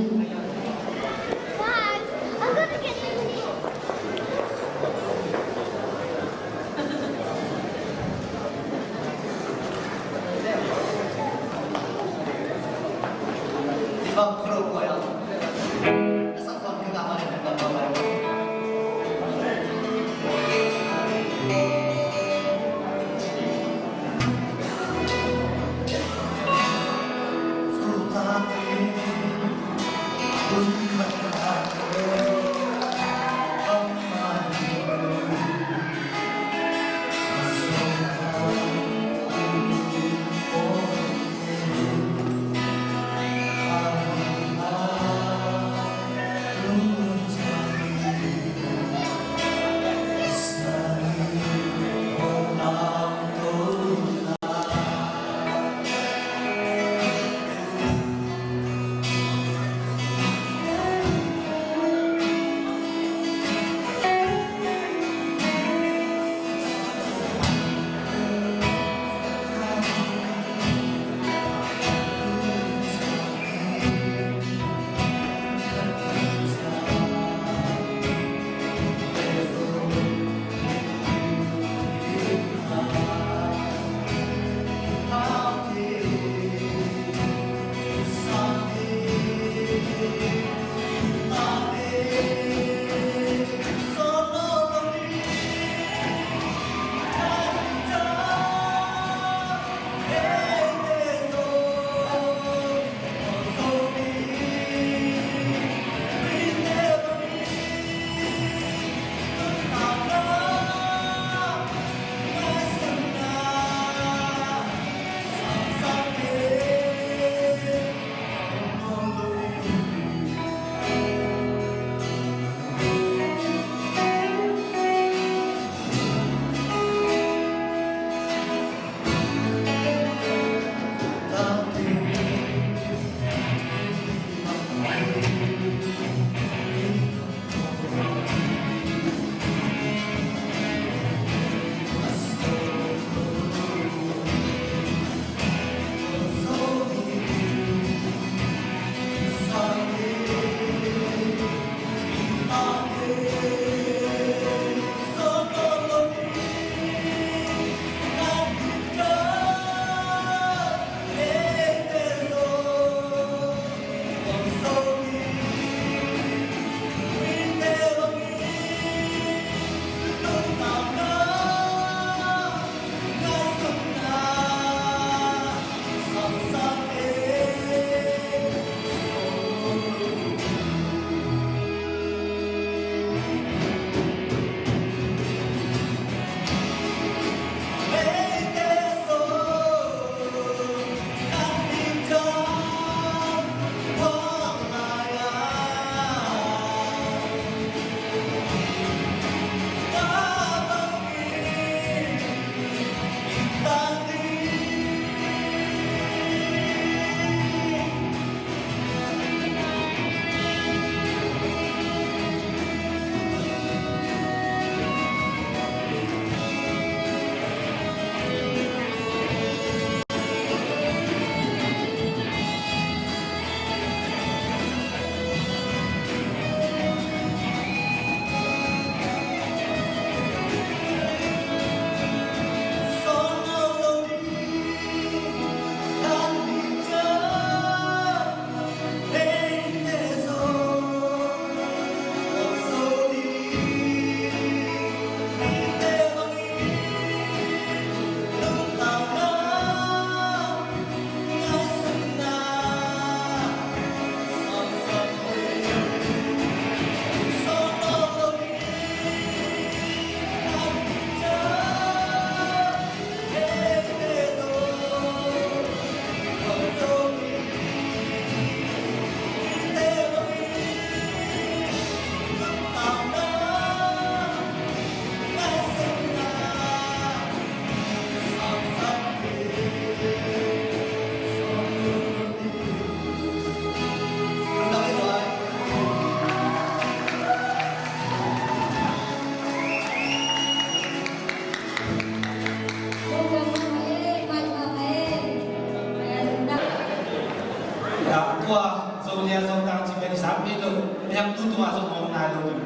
Tua Zolia Zotang ci pen i zak pi lo, a hiang tu tua zong om nai lo ding.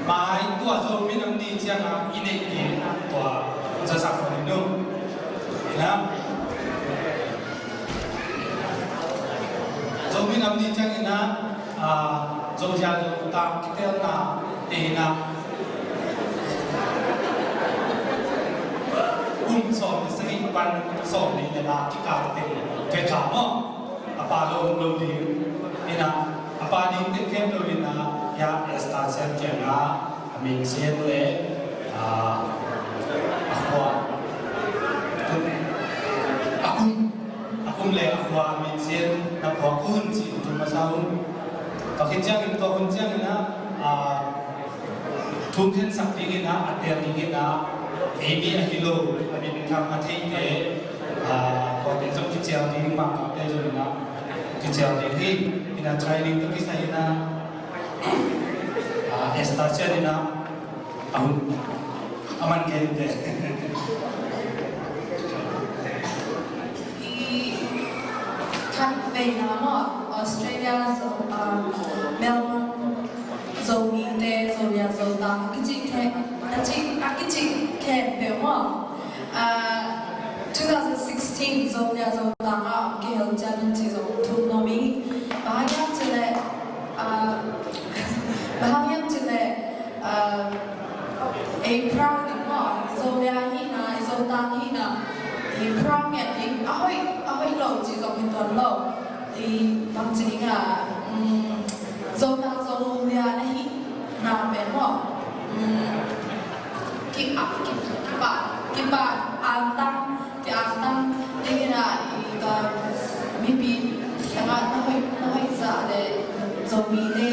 Mai tua Zomi Nam Ni ciangin i neih ding tua zasak kho ding lo. Inah Zomi Nam Ni ciangin ah, ah, Zolia Zotang kitelna te inah kum sawm le sagih pan sawm le nga kikal teng kikal maw? A pa lo, lo ding. Inah a pa ding teng khempeuh inah, ya Esther Sian kiangah a min sian le, ah, a khua, a kum, a kum le a khua a min sian na phuak un ci-in tu masa un. Tua khit ciangin, tua hun ciangin ah, ah, thu khensak dingin ah, a teel dingin ah, ei mi ahi lo, a minthang a theite, ah, tuate zong kicial ding, Mangkangte zong inah kicial ding hi. Inah training tawh kisai inah, ah, Esther Sian inah a hun a man kei te. I khat veina maw, Australia, Zo-, um, Melbourne Zomite, Zolia Zotang a kici khe, a ci, a kici khe peuh maw? Uh, two thousand sixteen Zolia Zotang ah kihel cian ci zong thum nuam ing. Bang hang hiam cih leh, uh, bang hang hiam cih leh, uh, ei proud ding maw, i Zolia hihna, i Zotang hihna i proud ngiat ding, a hoih, a hoih lo ci zong hi tuan lo. I bangci ding a, um, Zotang Zolia na hihna pen maw, um, ki, ki, kipa, kipa antang, ki antang dingin ah, i, uh, mipi kiangah na hoih, na hoih zah le Zomite,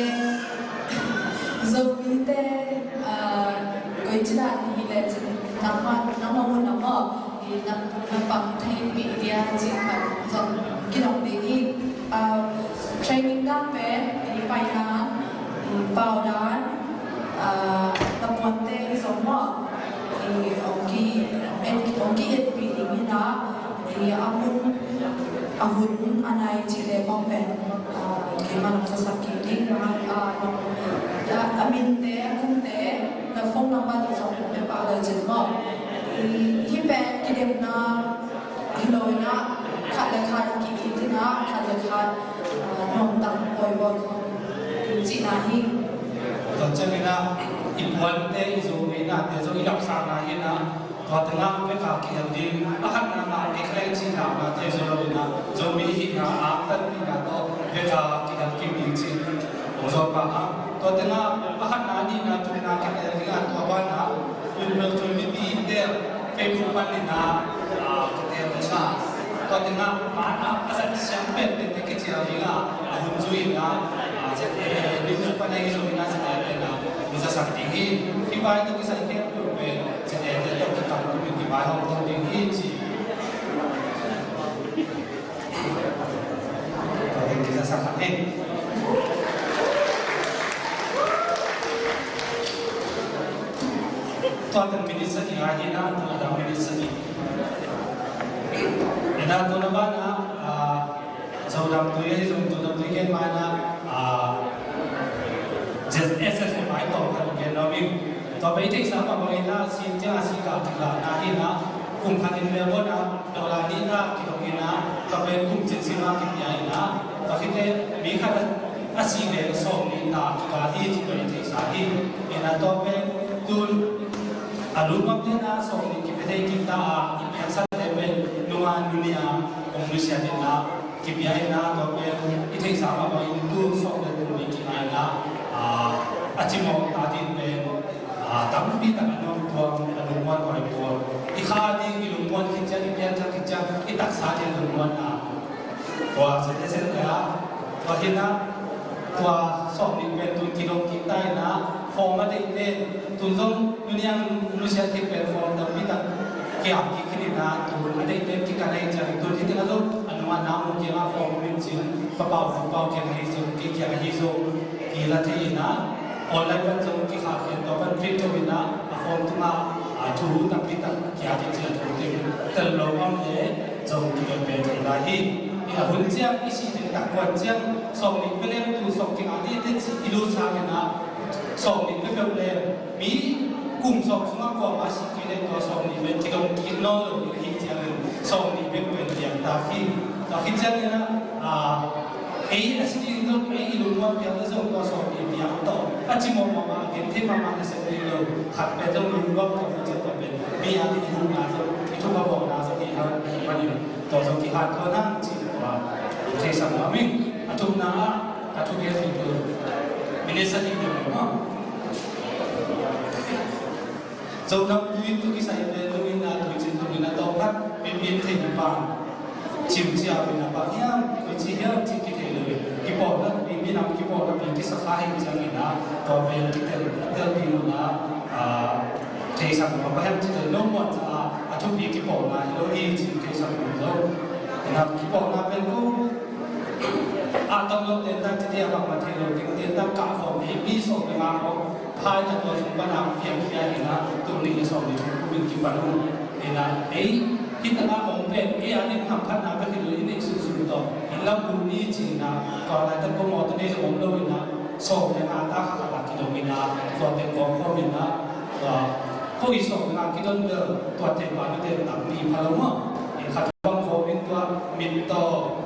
Zomite, ah, koi ci dan hi le cin, nangmah, nangmah mun a maw, i na, na pang theipih dia cin khat zong kidong ding hi. Ah, training dan pen i paidan, i paudan, ah, tapuante i zong maw, i ong ki, en, ong ki etpih ding hi na, i a mun, a hun a nai cih le bang pen, ah, keimah nong zasak kik ding, ah, ah, nong, ah, a minte, a kumte, na phone number i zong pe pah lai cin maw. I, hih pen kidemna hi lo inah, khat le khat ki-it inah, khat le khat, ah, nuamtak pawi bawl khawm ding cihna hi. Tua ciangin ah, i puante, i Zomi nate zong i lapsakna hi inah, tua tengah bek a kihel ding, a khatna mah kei khalei cihna mah te zo lo inah, Zomi hihna a tanpihna tawh bek a kihel kim ding cih hong zawn pah a. Tua tengah a khatna, a nihna, thumna kihel ding a, tua banah Yun Mel Tui mipi te Facebook pan inah, ah, kihel ding a. Tua tengah mah a, a zat siang penpen te kicial ding a, a hun zui inah, ah, Z A news pan ahi zong inah, Z A pen a hong zasak ding hi. Hih vai tawh kisai khempeuh pen Z A te tawh kikam kum in hih vai hong tong ding hi ci. Tua teng kizasak khat hi. Tua teng minute sagih a hi inah, tua dang minute sagih. Inah tua na banah, ah, Zodam Tui ahi zong, Zodam Tui gen ma inah, ah, Z S S M I tawm khat gen nuam ing. Tua pen i theihsa mah bangin ah, sin ciang a si kal kikal na hi inah, kum khat in Melbourne ah dollar nihna kidong inah, tua pen kum cin sing a kipia inah, tua khit teh mi khat a, a sih leh sawmnih ta kikal hi ci tua i theihsa hi. Inah tua pen tun a lungnuamte na sawmnih kipia thei kik ta a, i piaksate pen nunga nunia hong nusiat inah, kipia inah, tua pen i theihsa mah bangin tu sawm le kum nih kikal inah, ah, a cimawh ta ding pen, ah, tampi tak a nuam tuam, a lungmuan huai tuam. I kha ding i lungmuan khit ciang, i pianthak khit ciang, i taksa ding lungmuanna. Tua sese le a, tua hi inah, tua sawmnih pen tun kidong kik ta inah, form a deihte, tun zong nuniang nusiat kik pen form tampi tak kiam kik khin inah, tun a deihte kikan ahi ciang, tun hi teng a zong a nungah na mu kiangah form min cin, Pa Pau, Pa Pau kiang ahi zong, kei kiang ahi zong, kila thei inah, online pan zong kikhah khin, tua pan print to inah, a form tungah, a thu tampi tak kia kik ciang thu teng tel lo om le zong kidon pe thei lai hi. A hun ciang i sih ding tak kuan ciang sawmnih pia leng tu sawm kik a dih teh ci i lut sangin ah sawmnih pia peuh leng mi kum sawm sungah kuamah sih kik leng tua sawmnih pen kidong kik nawn lo ding ahih ciangin sawmnih peuh pen piang tak hi. Tua khit ciangin ah, ah, ei a si ding zong ei i lungmuan piang leh zong tua sawmnih piang tawh a cimawh mahmah a gen thei mahmah nasep ding lo khat pen zong lungmuan tawh mi ciang tua pen mi a ding i hupna zong i thupha bawlna zong hi hang ahih manin tua zong kihanthawn hang ci tua theisak nuam ing. A thumna ah ka thugen ding tu minit sagih ding maw? Zo nam tui tu kisai pen lo in a tui cin tu in a tawm khat pin pin thei hi pang. Cim cia in a pang hiam, tui ci hiam ci kithei lo in. Kipawlna pi minam kipawlna pi kisa kha hi ciangin a tua pen kitel tel ding un a, ah, theisak nuam a hiam ci lo in no muan ca a, a thupi kipawlna hi lo hi ci theisak nuam zo. In a kipawlna pen ko a tam lo ten tak ci dia bang ma thei lo ding ten tak kah khawm hi mi sawm le nga khawm. Phai na tua sung pan a piang khia hi na tu ni le sawm ni thum kumin kipan un. Hi na ei hi na a om pen ei a ding hamphatna ka hi lo i neih sunsun tawh hi lam bu ni ci na tua lai tak ko mawtaw nei zong om lo hi na sawm le nga ta kha kha la kidong hi na tua teng kawm khawm hi na tua ko i sawm le nga kidong bel tua teng pa ni teng tampi pha lo maw? Hi khat bang khawm in tua min tawh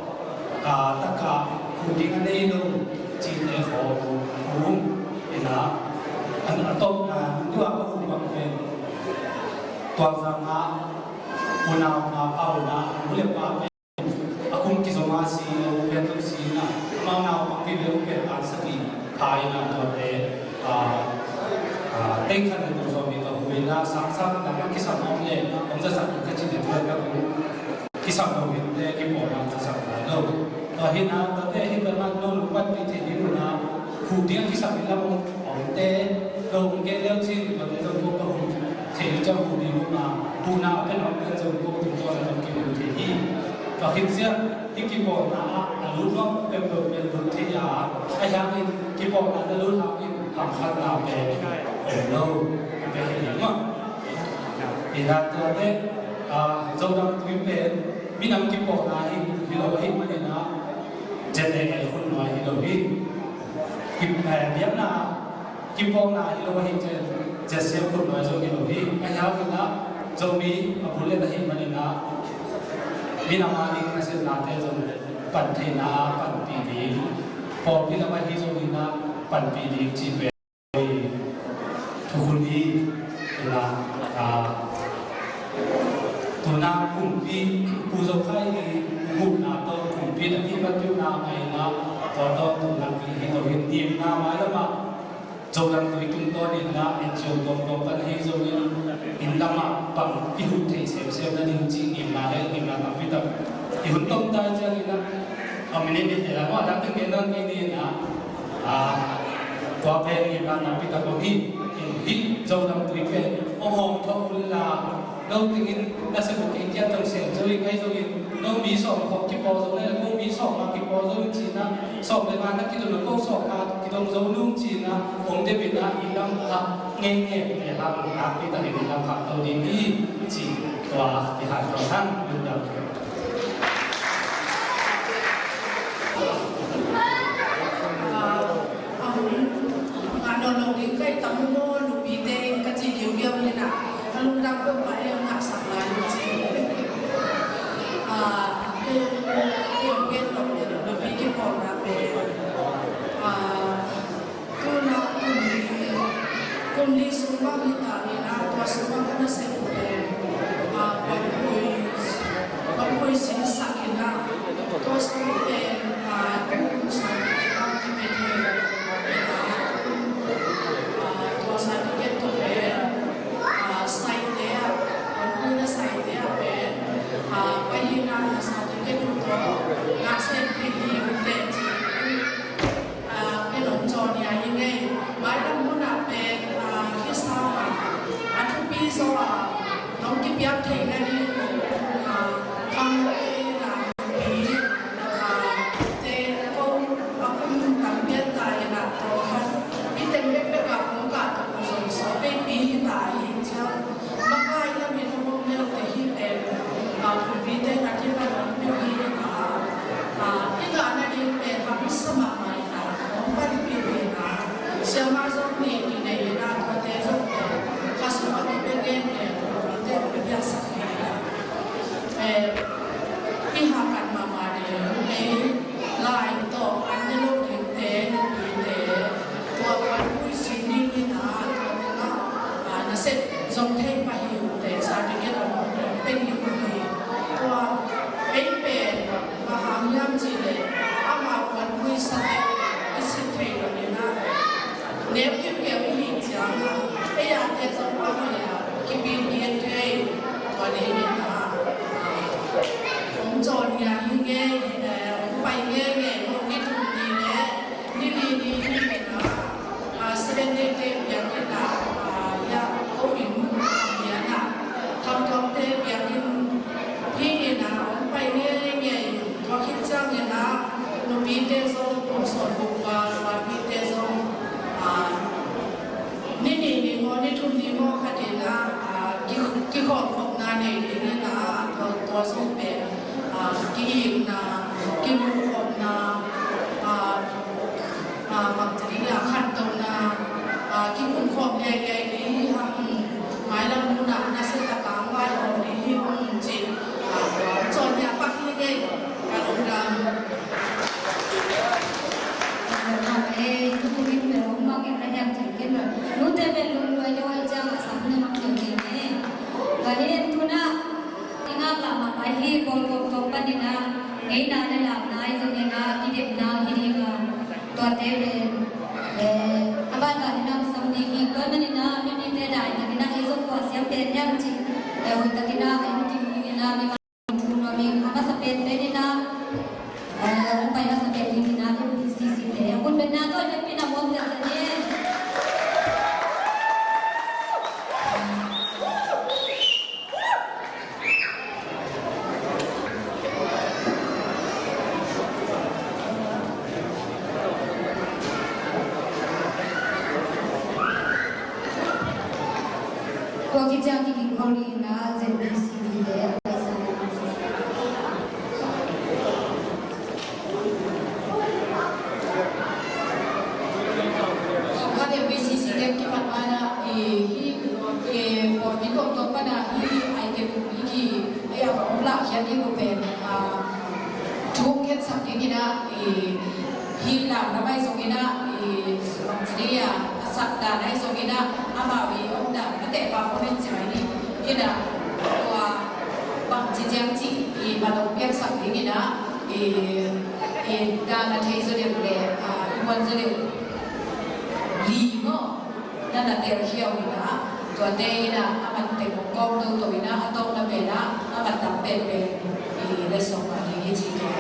a taka hu ding a nei lo cite khawm hu in a an a tawpna dua ka hu bang pen tuakzang a unau na pau na nu le pa pen a kum kizom a si lo pen tuk si na amau nau pang pi ve u pen an saki pha in a tua pen a a teng khan na tu zom in a hu in a sang sang na ma kisam om le om za sak ka ci le tua ka hu. Kisam lo in te kipawlna kisam lai lo. Tua hi na tua te hi pen man no lungpat pi thei ding un a hu ding kisam in lam om te lo om ke leu cin tua te zong ko ka hu thei lo ciang hu ding un a hu na pen om te zong ko tung tua na zong ki hu thei hi. Tua khit ciang hi kipawlna a a lut nuam peuh peuh pen lut thei a a hiang in kipawlna na lut hang in hang khat na pen om lo pen hi ding mah. Hi na tua te a Zo dam tui pen minam kipawlna hi hi lo ahih manin a Z A A khutnuai hi lo hi. Ki, eh, biakna kipawlna hi lo ahih ciang Z C M khutnuai zong hi lo hi. A hiau hi na Zomi a bul let ahih manin a minam a ding nasepnate zong pan theihna panpih ding pawlpi lam ahi zong hi na panpih ding ci pen. Thukhun hi, tuna, ah, tuna kumpi, Pu Zo Khai hi, gupna tawh kumpi na ti ban tuna ngaina, tua tawh tuna ki hi tawh hin nimna mai lama, Zo lam tui tung tawh nimna, N G O tawh tawh kan hi zo in, inn lama pang i hun thei semsem na ding ci nimna le, nimna tampi tak. I hun tom tai ciangin a, a minute ni te la, mo, a dang teng gen nan ki ni na, Ah, tua pen ngimna tampi tak om hi. In hih Zo lam tui pen hong hawm thawh un la, no tingin na sep uh kei kia tong sem zo in ngai zo in, no mi sawm khawng kipawl zo na, no mi sawm ma kipawl zo in cina, sawm le ma na kidong lo, ko sawm ma kidong zo nung cina, hong dep in a i lam kha ngei ngei in le ha, tampi tak in i lam kha to ding hi, ci tua i han tua han, yun dam. Ah, a hun, ah, nawn lo ding ka hi tam maw, nupite in ka ci giugiau hi na, ka lungdam peuhmah e, ngahsak lai lo ci. Ah, kei, kei, kei, nupi kipawlna pen, ah, Tuna kum li, kum li sung bang hi ta hi na, tua sung bang ka na sep uh pen, ah, Puanpui, Puanpui Sin Sak hi na, tua sung pen, ah, tu certificate bang ki pe thei hi na, ah, tua certificate tu pen, ah, Saite ah, Puanpui na Saite ah pen, ah, pai hi na, na certificate tu tawh, na sep hi hi, uh, te ci. Ah, ken hong cawn hi a hi ngei. Mailam hun ah pen, ah, hih sang ah, a thupi zaw a, nong kipiak theihna ding, Hong pai ngeingei lo, ni thum ni le ni li ni hi in ah, Seventh Day te biakinn ah, ya, ko in biakinn ah, Thangtuangte biakinn hi in ah, hong pai ngeingei. Tua khit ciangin ah nupite zong kum sawm guk val, vanpite zong, ah, ni nih ni maw, ni thum ni maw khat in ah, ah, ki, kikhawlkhopna nei dingin ah, tua, tua zong pen, ah, ki-itna, kimuhkhopna, ah, ah, bangci ding ah, khantona, ah, kikumkhawm liailiai ding hi hang, mailam hun ah nasia takin hong vaihawm ding hi ung ci, ah, tua cawn hi a pak hi ngei. Ka lungdam. Ka lungdam e, tu kum in bel hong mang in na hiam cih ken lo. Nute bel lungduai deuh ahih ciang a sam na mang deuh ding e. Ka hin tu na, i ngak lam a pai hi, bawlgawp tawh panin ah, ngeina le lamna ahi zongin ah, kidemna hi ding a. Tuate pen, eh, a banban in ah hong sam ding hi. Tua ahih manin ah, mipite dai takin ah, ei zong kua siam pen hiam cih, eh, hoih takin ah, en kim dingin ah, mi Thu nuam ing. A masa pen pen in ah, eh, hong pai masa pen ding in ah, M B C C te. Hun pen na tawh, pen pen a muam zen zen in. Tua khit ciang kiging khol ding in ah, Z B C D te a paisan. Khat M B C C te kimat ma in ah, i, hi, i, pawlpi tawmtawm pan ah, hi, item hi ki, ei a, hong lahkhiat ding uh pen, ah, thu hong khensak ding in ah, i, Hih lam lam ahi zongin ah, i, bangci ding a, a sak dan ahi zongin ah, amau i omdan, a teh performance mai ni. Hi in ah, tua bangci ciang cih, i, man hong piaksak ding in ah, i, i, dan a thei zaw deuh le, a, i muan zaw deuh li maw, na na telkhia uh in ah, tuate in ah, a man teng hong kawm toto in ah, a tawpna pen ah, a man dang penpen, i, letsong mah ding hi ci tua.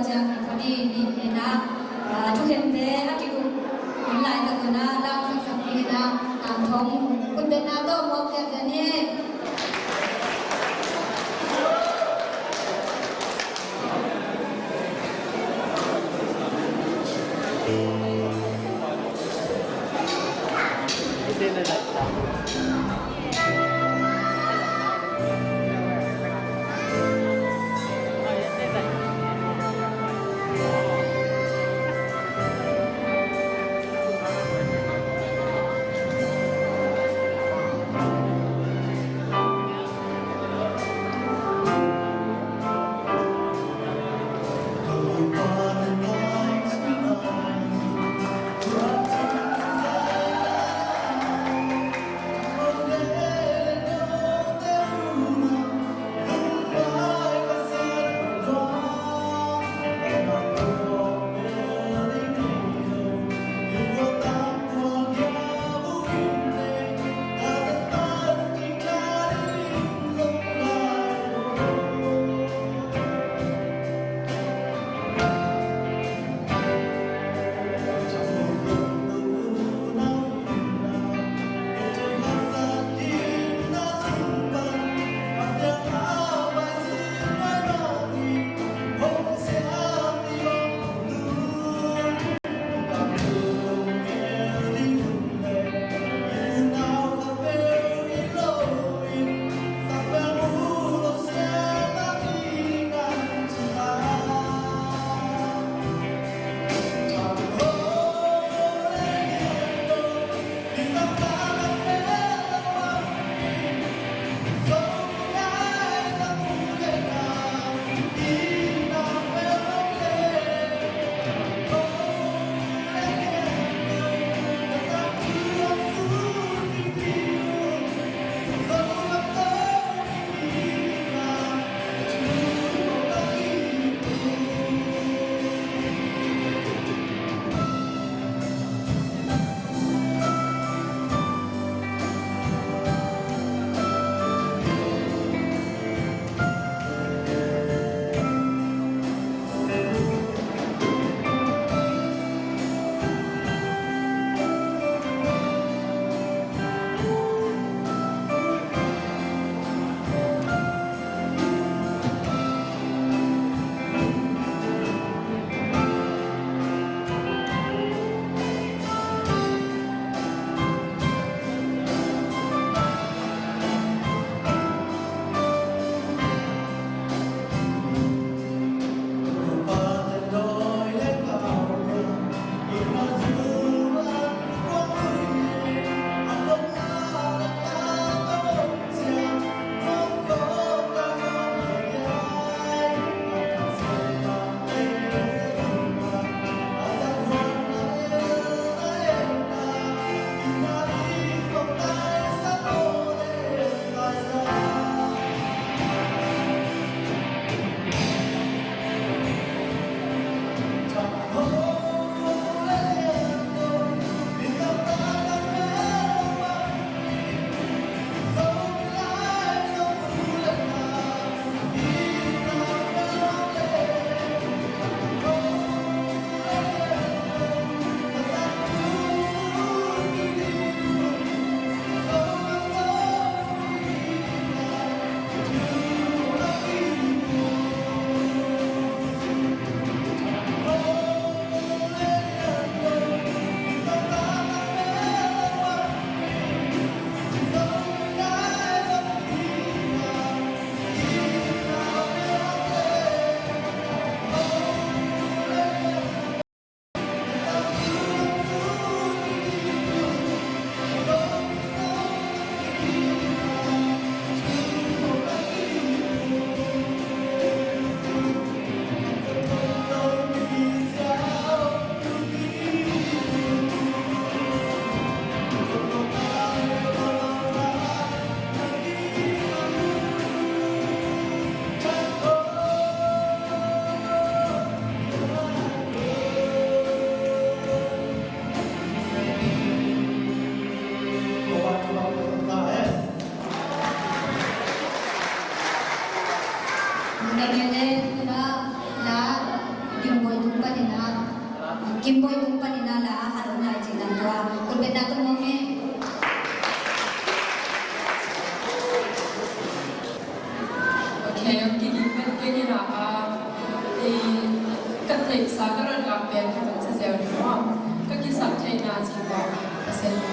Ciang hi phot hi. Ni hi na, ah, thukhente a kigup hun laitak hun a lamsaksak ding hi na, tangthawng hun betna tawh muak ziahziah ni. Sa ka ron ngak pen ka tun sa zel ni maw? Ka kisap theihna cih tawh ka sen ni.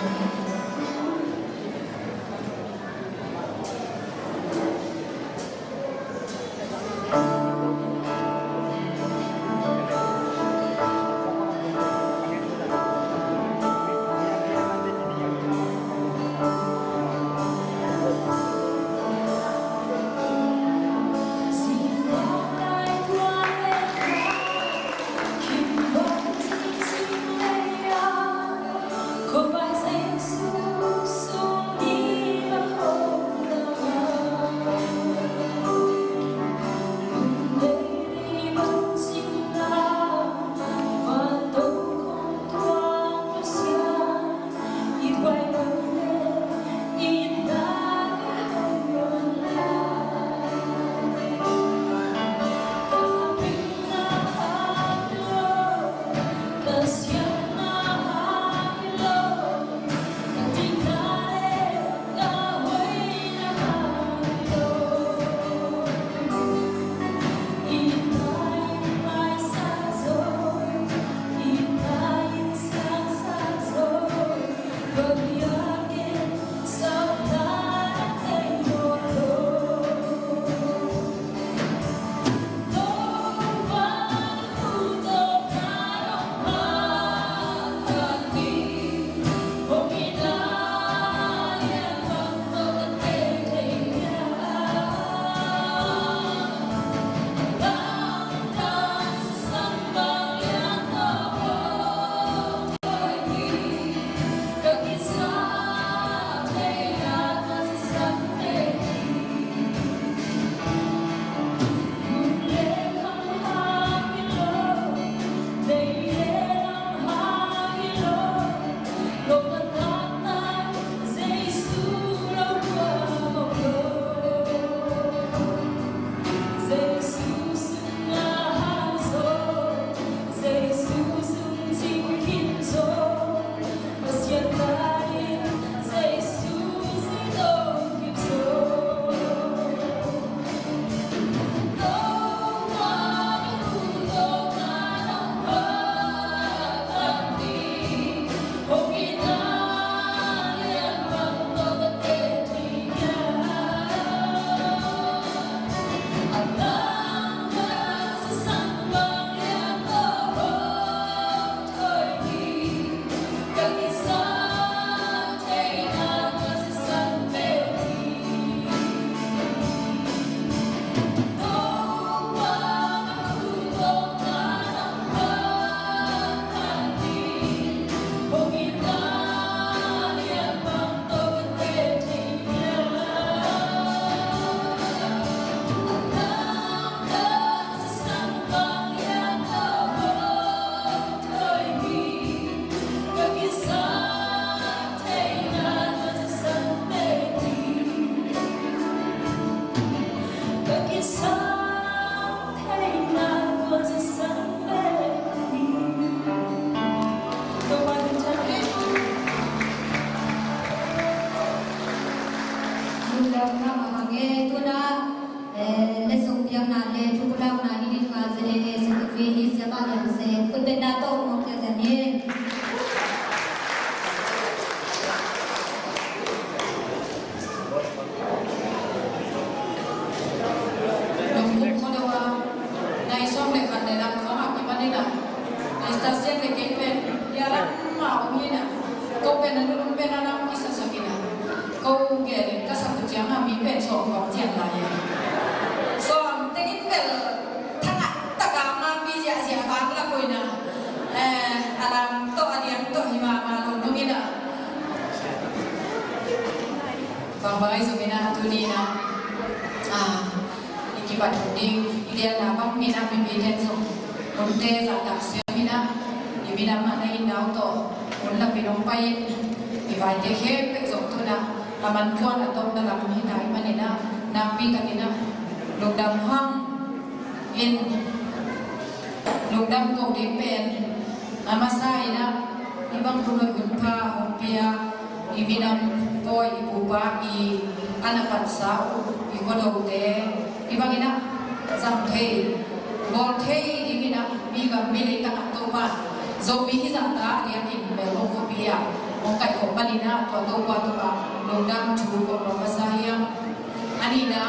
Lungdam mahmah ing. Tuna, eh, letsong piakna le thupulakna hi ding a, Z A A Secretary hi Siapa Lian Seng, khut beng na tawh mawk khia zen ni. Nong buk kho deuh a, nai sawm le khat le lam khawng a kipan in a, Mister Sian le kei pen, ya lam ma ong in a, ko pen a nulung pen a lam kisasak in a, ko gel in ka sak uh ciang a mi pen sawm khawng cian lai a. Sawm teng in bel thangah tak a ma pi ziahziah vang la ko in a, eh, a lam tawh a diam tawh hi mahmah lo nong in a. Bang bang ahi zongin ah, tuni in ah, ah, i kibat hun ding, i gelna bang mi in ah, mipite in zong hunte zahtak sem in ah, i minam a na i nau tawh hun lapi nong pai in, i vaite khempeuh zong tu in ah, a man kuan a tawpna lam hi ta i hih manin ah, nakpi takin ah lungdam hang in, lungdam ko ding pen a masa in ah, hih bang thu hoih hun pha hong pia, i minam pawi, i pupa, i a na patsa uh, i khuadote, hih bang in ah zang thei, bawl thei ding in ah, Mi gam mi leitang ah Topa Zomi hizahta a diakin Melbourne khuapi ah hong kaihkhop panin ah tua Topa tungah lungdam thu kong nuam masa hi a. A nihna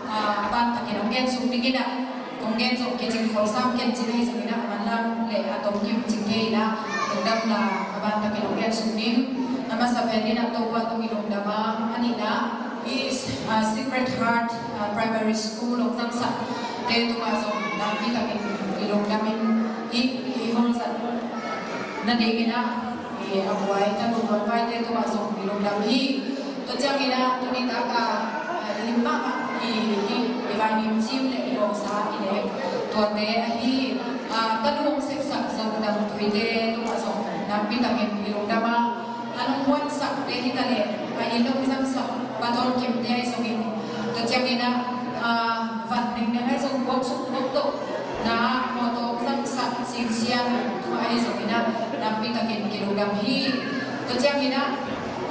ah, a bantakin hong gen sung dingin ah, kong gen zong kicing khol sam ken cin ahi zongin ah, a manlang le a tomkim cing kei in ah, lungdamna a bantakin hong gen sung ding. A masa pen in ah Topa tung i lungdam a, a nihna i ah, Sacred Heart ah, Primary School hong zangsak te tungah zong nakpi takin i lungdam in, i, i hong zat nadingin ah, i a buai tanu tuan vaite tungah zong i lungdam hi. Tua ciangin ah tuni tak a, ah, lim mahmah i, i, i vaimim cim le i lawngsa i nek tuate ahi, ah, tanu hong sepsak Zogam Tuite tungah zong nakpi takin i lungdam a, an hong huatsakte hi ta leh, a inn hong zangsak Pa Tawlkimte ahi zongin, tua ciangin ah, ah, van nengneng ahi zong buaksuk buaktoh na mawtaw hong zangsak Cin Sian tungah ahi zongin ah, nakpi takin kilungdam hi. Tua ciangin ah,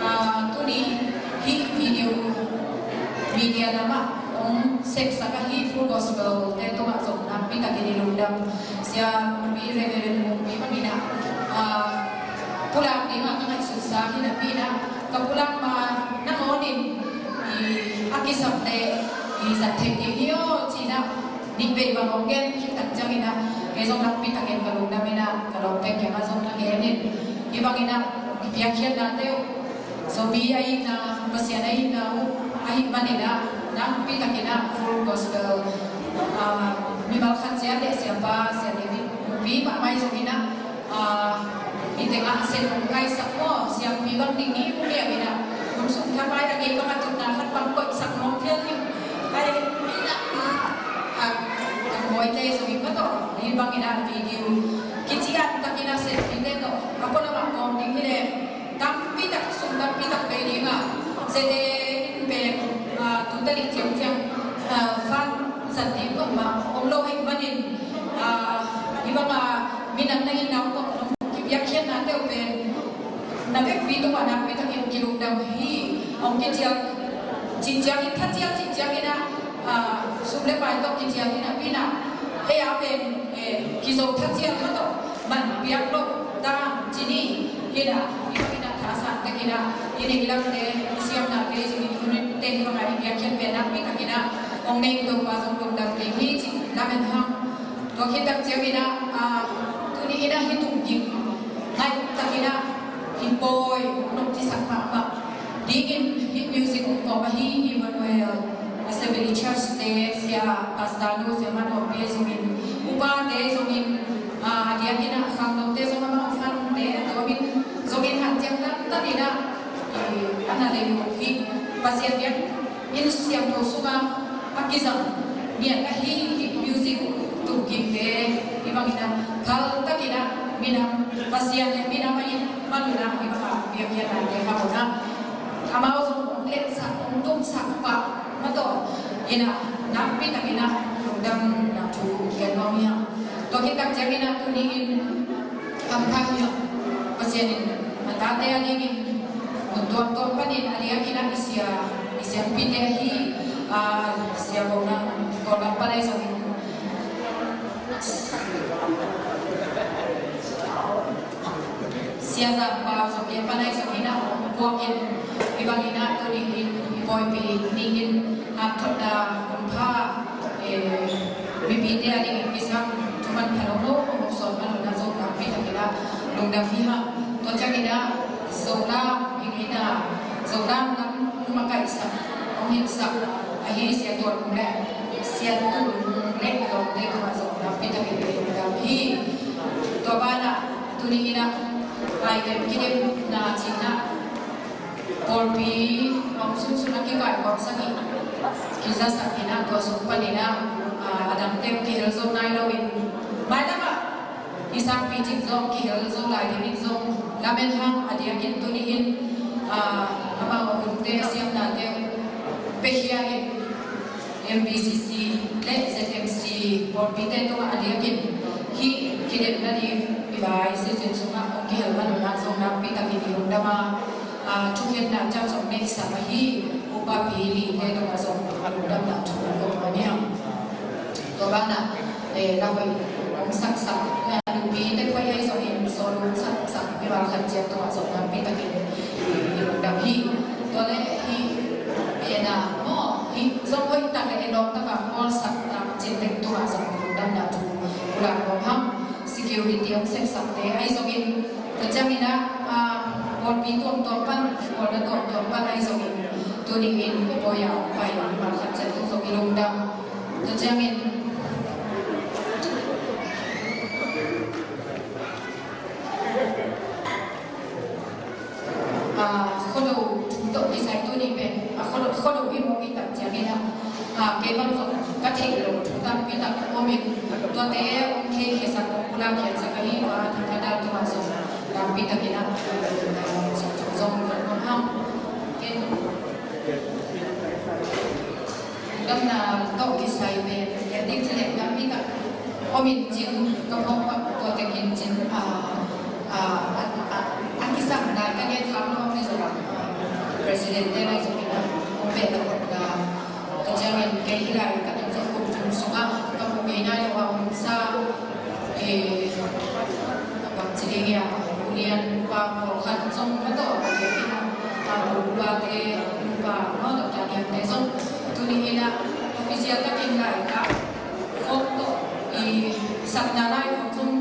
ah, tuni hih video media lamah hong sepsak ahi Full Gospel te tungah zong nakpi takin i lungdam. Sia Mungpi, Reverend Mungpi bangin ah, ah, pulak dingah ka ngaihsutsa hi napi in ah, ka pulak ma nangawnin i a kisam le i zat theih ding hi aw ci-in ah, nih vei bang hong gen khit tak ciangin ah, kei zong nakpi takin ka lungdam in ah, ka lawmte kiangah zong na gen in, hih bangin ah i piakkhiatnate uh Zomi a itna, Pasian a itna uh ahih manin ah, nakpi takin ah Full Gospel, ah, mimal khat ciat le siapa, Sia David Mungpi mahmah ahi zongin ah, ah, i tengah a sen hong kaisak maw, siampi bang ding hi uh, hih in ah, hun sung thapai a gei bang a tutna khat bang koihsak nuam phial hi uh. Ai, in ah, ah, ka buaite zongin ka tawh, hih bangin ah video kician takin ah senpite tawh a pualamah kawm ding hi leh, tampi tak, sum tampi tak bei ding a, Zete in pen, ah, tu tadik ciangciang, ah, fund zat ding peuhmah om lo ahih manin, ah, hih bang a minam na itna uh tawh kipiakkhiatnate uh pen na vekpi tungah nakpi takin kilungdam hi. Hong kicial cih ciangin, thacial cih ciangin ah, ah, sum le pai tawh kicial hi napi in ah, ei a pen, eh, kizo thacial kha tawh man piak loh ta ci ni. Hi in ah, hih bangin ah thasan takin ah, i neihlamte, i siamnate, i zingin unit te hih bangah i piakkhiat pen nakpi takin ah hong nei Topa zong lungdam kei hi cih lamen hang. Tua khit tak ciangin ah, ah, tuni in ah hih tung gik ngaih takin ah i pawi nop cisak mahmah dingin hih music hong kawm ahi Emmanuel Assembly Church te, Sia Pastor nu, Sia Mano Pi zongin, upate zongin, ah, a diakin ah khangnote zong amau fanungte a tuamin zongin hanciam tantan in ah, i, a na lei uh hi. Pasian biak inn siangtho sungah a kizang ngiat ahi hih music tung gikte, hih bangin ah phal takin ah minam, Pasian le minam a it man un ah hih bangah biakpiaknate hang un ah, amau zong hong letsak, hong tumsak pah mah tawh in ah, nakpi takin ah lungdamna thu gen nuam hi hang. Tua khit tak ciangin ah tuni in hampha hi hang. Pasian in a tate a dingin mun tuamtuam panin a diakin ah i sia, i siampite ahi, ah, Sia Bo Nang Kawlgam pan ahi zongin, Sia Zam Pau Zomi pan ahi zongin ah hong puakin, hih bangin ah tuni in i pawipi ni in, ah, thotna hun pha, eh, mipite a dingin kisam thuman pha lo lo hong sawt man un ah zong nakpi takin ah lungdam hi hang. Tua ciangin ah Zolam, i ngeina Zolam lam hong makaihsak, hong hilhsak ahi Sia Tuan Hung le Sia Tul Hung le a lawmte tungah zong nakpi takin i lungdam hi. Tua banah tuni in ah ai pen kidemna ci-in ah pawlpi hong sunsun a kikaikhawm sak in, kizasak in ah, tua sung panin ah, ah, a dangte uh kihel zo nai loin, mailam ah i sangpi cing zong kihel zo lai dingin zong lamen hang. A diakin tuni in, ah, amau a hunte a siamnate uh pia khia in, M B C C le Z M C pawlpite tungah a diakin hih kidemna ding i vai sisin sungah hong kihel man un ah zong nakpi takin i lungdam a, ah, thukhenna ciang zong neihsak ahi upa pi lite tungah zong lungdamna thu kong hawm hi hang. Tua banah, eh, na hoih saksak, a, nupite phuai ahi zongin sawlum saksak mimal khat ciat tungah zong nakpi takin i lungdam hi. Tua leh hih pen a maw, hih zong hoih tak leh en lawm tak a bawlsak tak cin dek tungah zong lungdamna thu pulak nuam hang. Security hong sepsakte ahi zongin, tua ciangin ah, a, pawlpi tuamtuam pan, pawlna tuamtuam pan ahi zongin, tuni-in i bawi a hong pai mimal khat ciat tung zong i lungdam. Tua ciangin, a, Khuado tawh kisai tuni pen, a, Khuado, Khuado hi mawk i tak ciangin ah, a, kei bang zong ka theih loh thu tampi tak om in, tuate hong thei khiasak, hong pulak khiasak ahi, tua thangkhat dal tungah zong tampi takin ah, zong nuam hang. Ken Lungdamna tawh kisai pen, en ding ci leh tampi tak om in cin, ka phawk pak tua teng in cin, a, a, a, a, a kisam nai ka gen khak lo om ni zong a, a, President te lai zong in a, om peh lo om la. Tua ciangin kei hi lai ka tun zong kum thum sungah ka mu ngei nai lo a om sa, eh, bang ci ding ia, union pa pawlkhat zong maw tawh, a, pu, pate, nupa maw tawh, taniamte zong tuni in a official takin lai kha khawk tawh i sakna lai khawk zong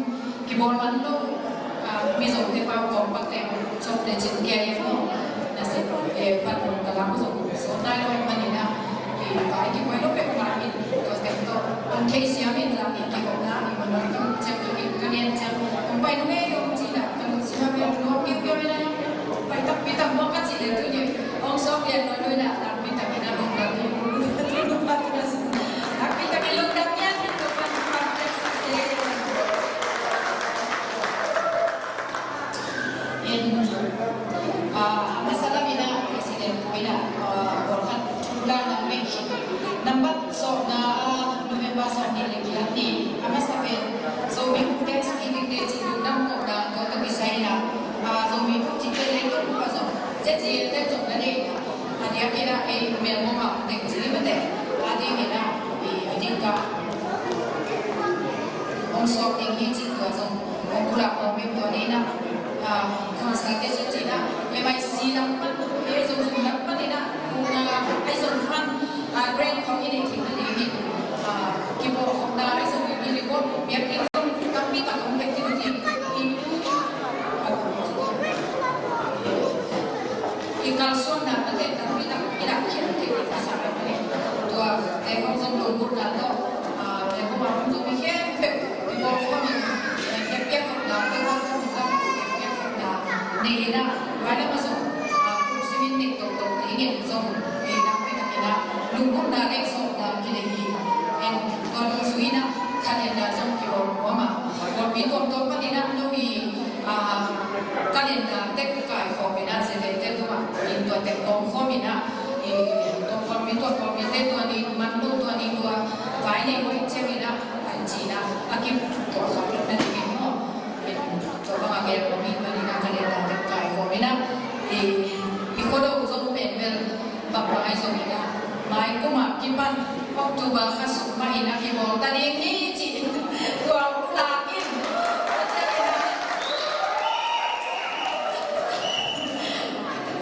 kibawl man lo, a, Mizote pau kawm pakte zong te cin kia ia maw, na si, eh, pan lo ka lam zong sawt nai lo manin a, i vai kibuai lo pek ma in, tua tek tawh an thei siam in zang in kikopna i manang ka ciang ka in ka nian ciang hong pai nung ei om ci na ka lung sim a piang nuam piu piu in a pai takpi tak mawk ka ci le tuni hong sawk lian nuai nuai na takpi tak in a lungdam in lungdam in lungdam in lungdam in lungdam in. In, ah, a masa lam in ah, President pu in ah, ah, pawlkhat thu la nang mek hi. Nambat sawmna, ah, November sawmnih le giat ni, a masa pen Zomi Thanksgiving Day cih lungdam kohna tua tawh kisai in ah, ah, Zomi cih pen leitung a zong, Z Z A te zong na nei in ah, a diakin ah ei melbawm a teng cih ni mate, a dingin ah, i, a ding ka hong suak ding hi cih tua zong hong pulak nuam ing. Tua ni in ah, ah, consultation cih in ah, M I C lam pan, eh, zong zong lam pan in ah, ah, ai zong fan, ah, grant khong i neih theihna ding hi, ah, kipawlkhopna ai zong i report piak ding zong tampi tak hong pek ding hi. I kalsuanna mate tampi tak i dak khiat theih ding a sa lam hi. Tua te khong zong lunggulhna tawh, ah, te khong a hong zong mi khempeuh i bawl khawm in, eh, keppiak khawmna, te khong zong mi khempeuh keppiak khawmna nei in ah, vai lam a zong, ah, kum simin nei toktok dingin zong, eh, nakpi takin ah lunggulhna le sawmna kinei hi. En, tua lungzui in ah, khalenna zong kibawl nuam a, pawlpi tuamtuam panin ah no i, ah, khalenna tek kaikhawm in ah, zete te tungah in tua tek kawm khawm in ah, i, tua pawlpi, tua pawlpite tua ni man lo, tua ni tua vai nei lo ciangin ah, an ci in ah, a kip tua khawm na dingin maw. Tua bang a gel kawm in, man in ah khalenna tek kaikhawm in ah, i, i Khuado zong pen bel bang bang ahi zong in ah, mai kum a kipan October kha sung mah in ah kibawl ta ding hi cih tua hong lak in.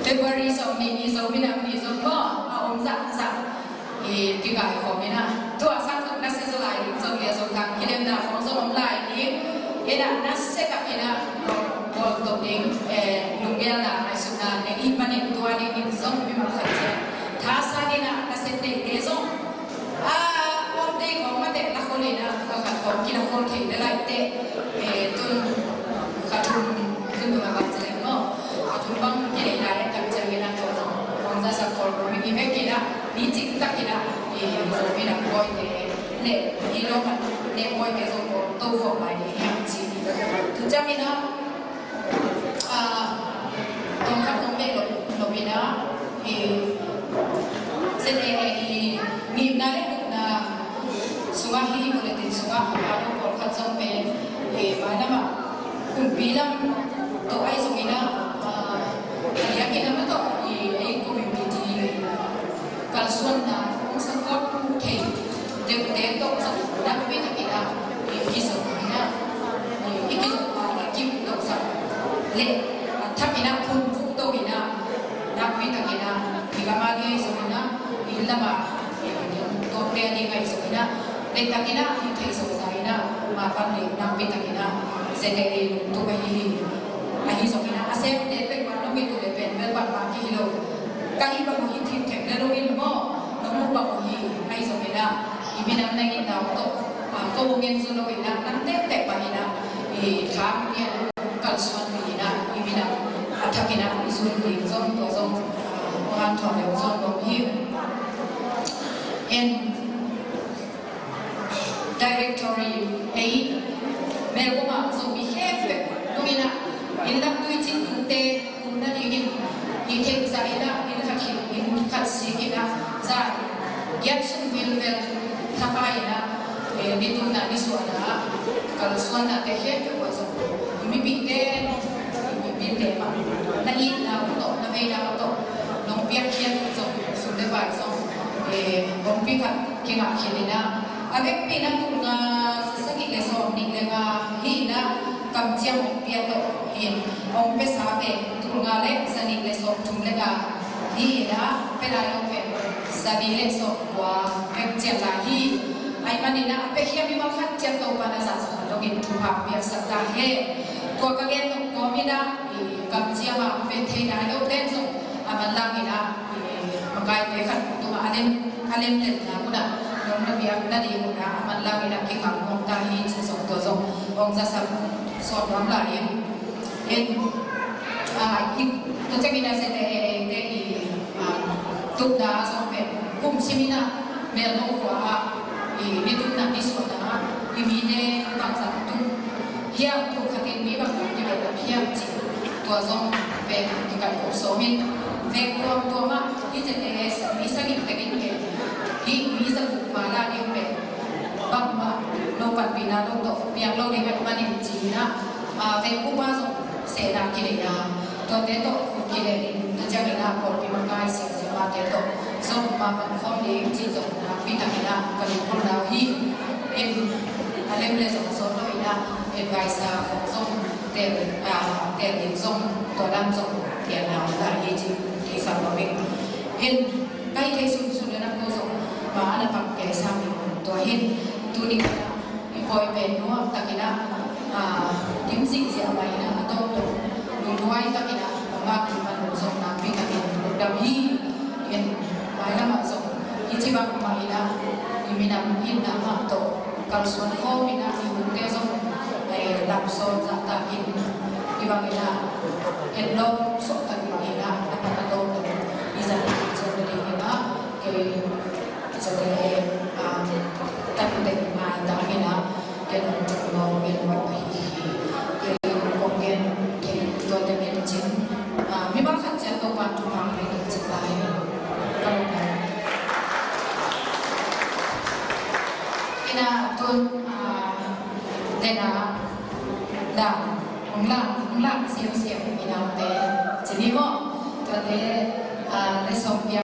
February sawmnih ni Zomi Nam ni zong maw, a om zahzah. I, kikaikhawm in ah, tua sang zong nasia zaw lai ding zong, lia zong tang kidemna khawng zong om lai ding. In ah nasia kap in ah bawl, bawl to ding, eh, lunggulhna, ngaihsutna nei i panin tua dingin zong mimal khat ciat thasan in ah nasia neite zong, ah, off day khawng mate la khol in ah, kha khat khawng kila khol thei le lai te, eh, tun kha thum, tun tung a bang ci leng maw, kha thum bang kinei lai tak ciangin ah tua zong hong zasak khol lo mi ki vek in ah, mi cik tak in ah, i Zomi Nam Bawite le i lawm a ne bawite zong ko to khawm lai ding hiam ci. Tu ciangin ah, ah, tawmkhat hong beh lo, lo in ah, i, Z A A i ngimna le lupna sungah, hih bulletin sungah a dong pawlkhat zong pen, i, mailam ah kumpi lam tawh ahi zongin ah, ah, a diakin ah mah tawh i, ei community kalsuanna hong support thei deuhte tawh zong nakpi takin ah i, kizom in ah. Nakpi takin ah, i gam a ding ahi zongin ah, i lam a, i tuakte a ding ahi zongin ah, deih takin ah, i theih zawhzah in ah, ma pan le nakpi takin ah, Z A A lungtup ahi hi. Ahi zongin ah, a semte peuhmah nong it uh leh pen bel bangmah kihi lo. Ka hih bang uh hi thimthem le lo in maw, nong muh bang uh hi, ahi zongin ah, i minam na itna uh tawh, ah, ko uh ngen zo lo in ah, nang tektek mah in ah, i tha pian kalsuan mi in ah, i minam a thakin ah i zui ding zong, tua zong, ah, hong hanthawn le zong nuam hi. En, directory ei, Melbourne ah Zomi khempeuh tung in ah, inn lam tui cin tungte um nadingin, i theih zah in ah, inn khat khit, inn khat sik in ah, za giat sung vilvel thapai in ah, eh, nitumna nisuahna ah kalsuannate khempeuh ah zong, i mipite, i mipite mah, na itna uh tawh, na veina uh tawh, nong piakkhiat zong, sum le pai zong, eh, hong pi khat kingah khin in ah, a vekpi in ah tul nga za sagih le sawmnih le nga hi in ah, kamciam hong pia tawh hi in, hong piasa pen tul nga le za nih le sawmthum le nga hi in ah, pia lai lo pen za nih le sawmkua vek ciang lai hi. Ahih manin ah, a piakhia mimal khat ciat Topa'n a zahzah dongin thupha piaksak ta hen. Tua ka gen nop kawmin ah, i kamciam a hong pen thei nai lo pen zong a manlang in ah, i makaite khat tungah a lem, a lemlenna hun ah, nong na biak nading hun ah a manlang in ah kikham nuam ta hi cih zong, tua zong hong zasam sawn nuam lai ing. En, ah, i, tua ciangin a Z A A te i, ah, tupna zong pen kum sim in ah Melbourne khua ah, i, nitupna nisuahna ah, i mite bangzah tung hiam, kum khatin mi bangzah kibehlap hiam cih, tua zong pen kikaihkhop sawm in, veng tuamtuam ah, hih Z A A mi sagih teng in pen, hih mi zaguk val a ding pen bangmah lo panpihna lo tawh piang lo ding ahih manin ci-in ah, ah, veng upa zong sehna kinei a, tuate tawh khut kilenin, tua ciangin ah pawlpi makai siasia mate tawh zong ma pan khawm ding cih zong nakpi takin ah ka lunghon lai hi. In a lem le zong sawt lo in ah, advisor khawng zong tel, ah, tel ding zong, tua dan zong piakna om lai hi cih kisam lo ing. In ka hih theih sunsun in ah ko zong ma a na pak kei sam in, tua hi in tuni in ah i pawi pen nuam takin ah, ah, dim zihziah mah in ah, a tawptawp lungduai takin ah, a ngak ding a lungzom nakpi takin lungdam hi. In mailam ah zong hih ci bang mah in ah, i minam itna mah tawh kalsuan khawm in ah, i hunte zong, eh, lamsawn zahtakin, hih bang in ah, en lawm sawh tak bang in ah, a pat a tawptawp i zat ciat nading in ah, kei Zote, um, kan teng ngai ta hi na, ken ong tuk lo, ken ong pai hi hi. Ken ong ken, ken tua te men cin. Ah, mi bang khat ciat to pan tu mang pen cin ta hi. Kan ong pai. Ina tun, ah, tena, da, ong lang, ong lang siu siu, ina te, cin hi mo. Tua te, ah, le song pia.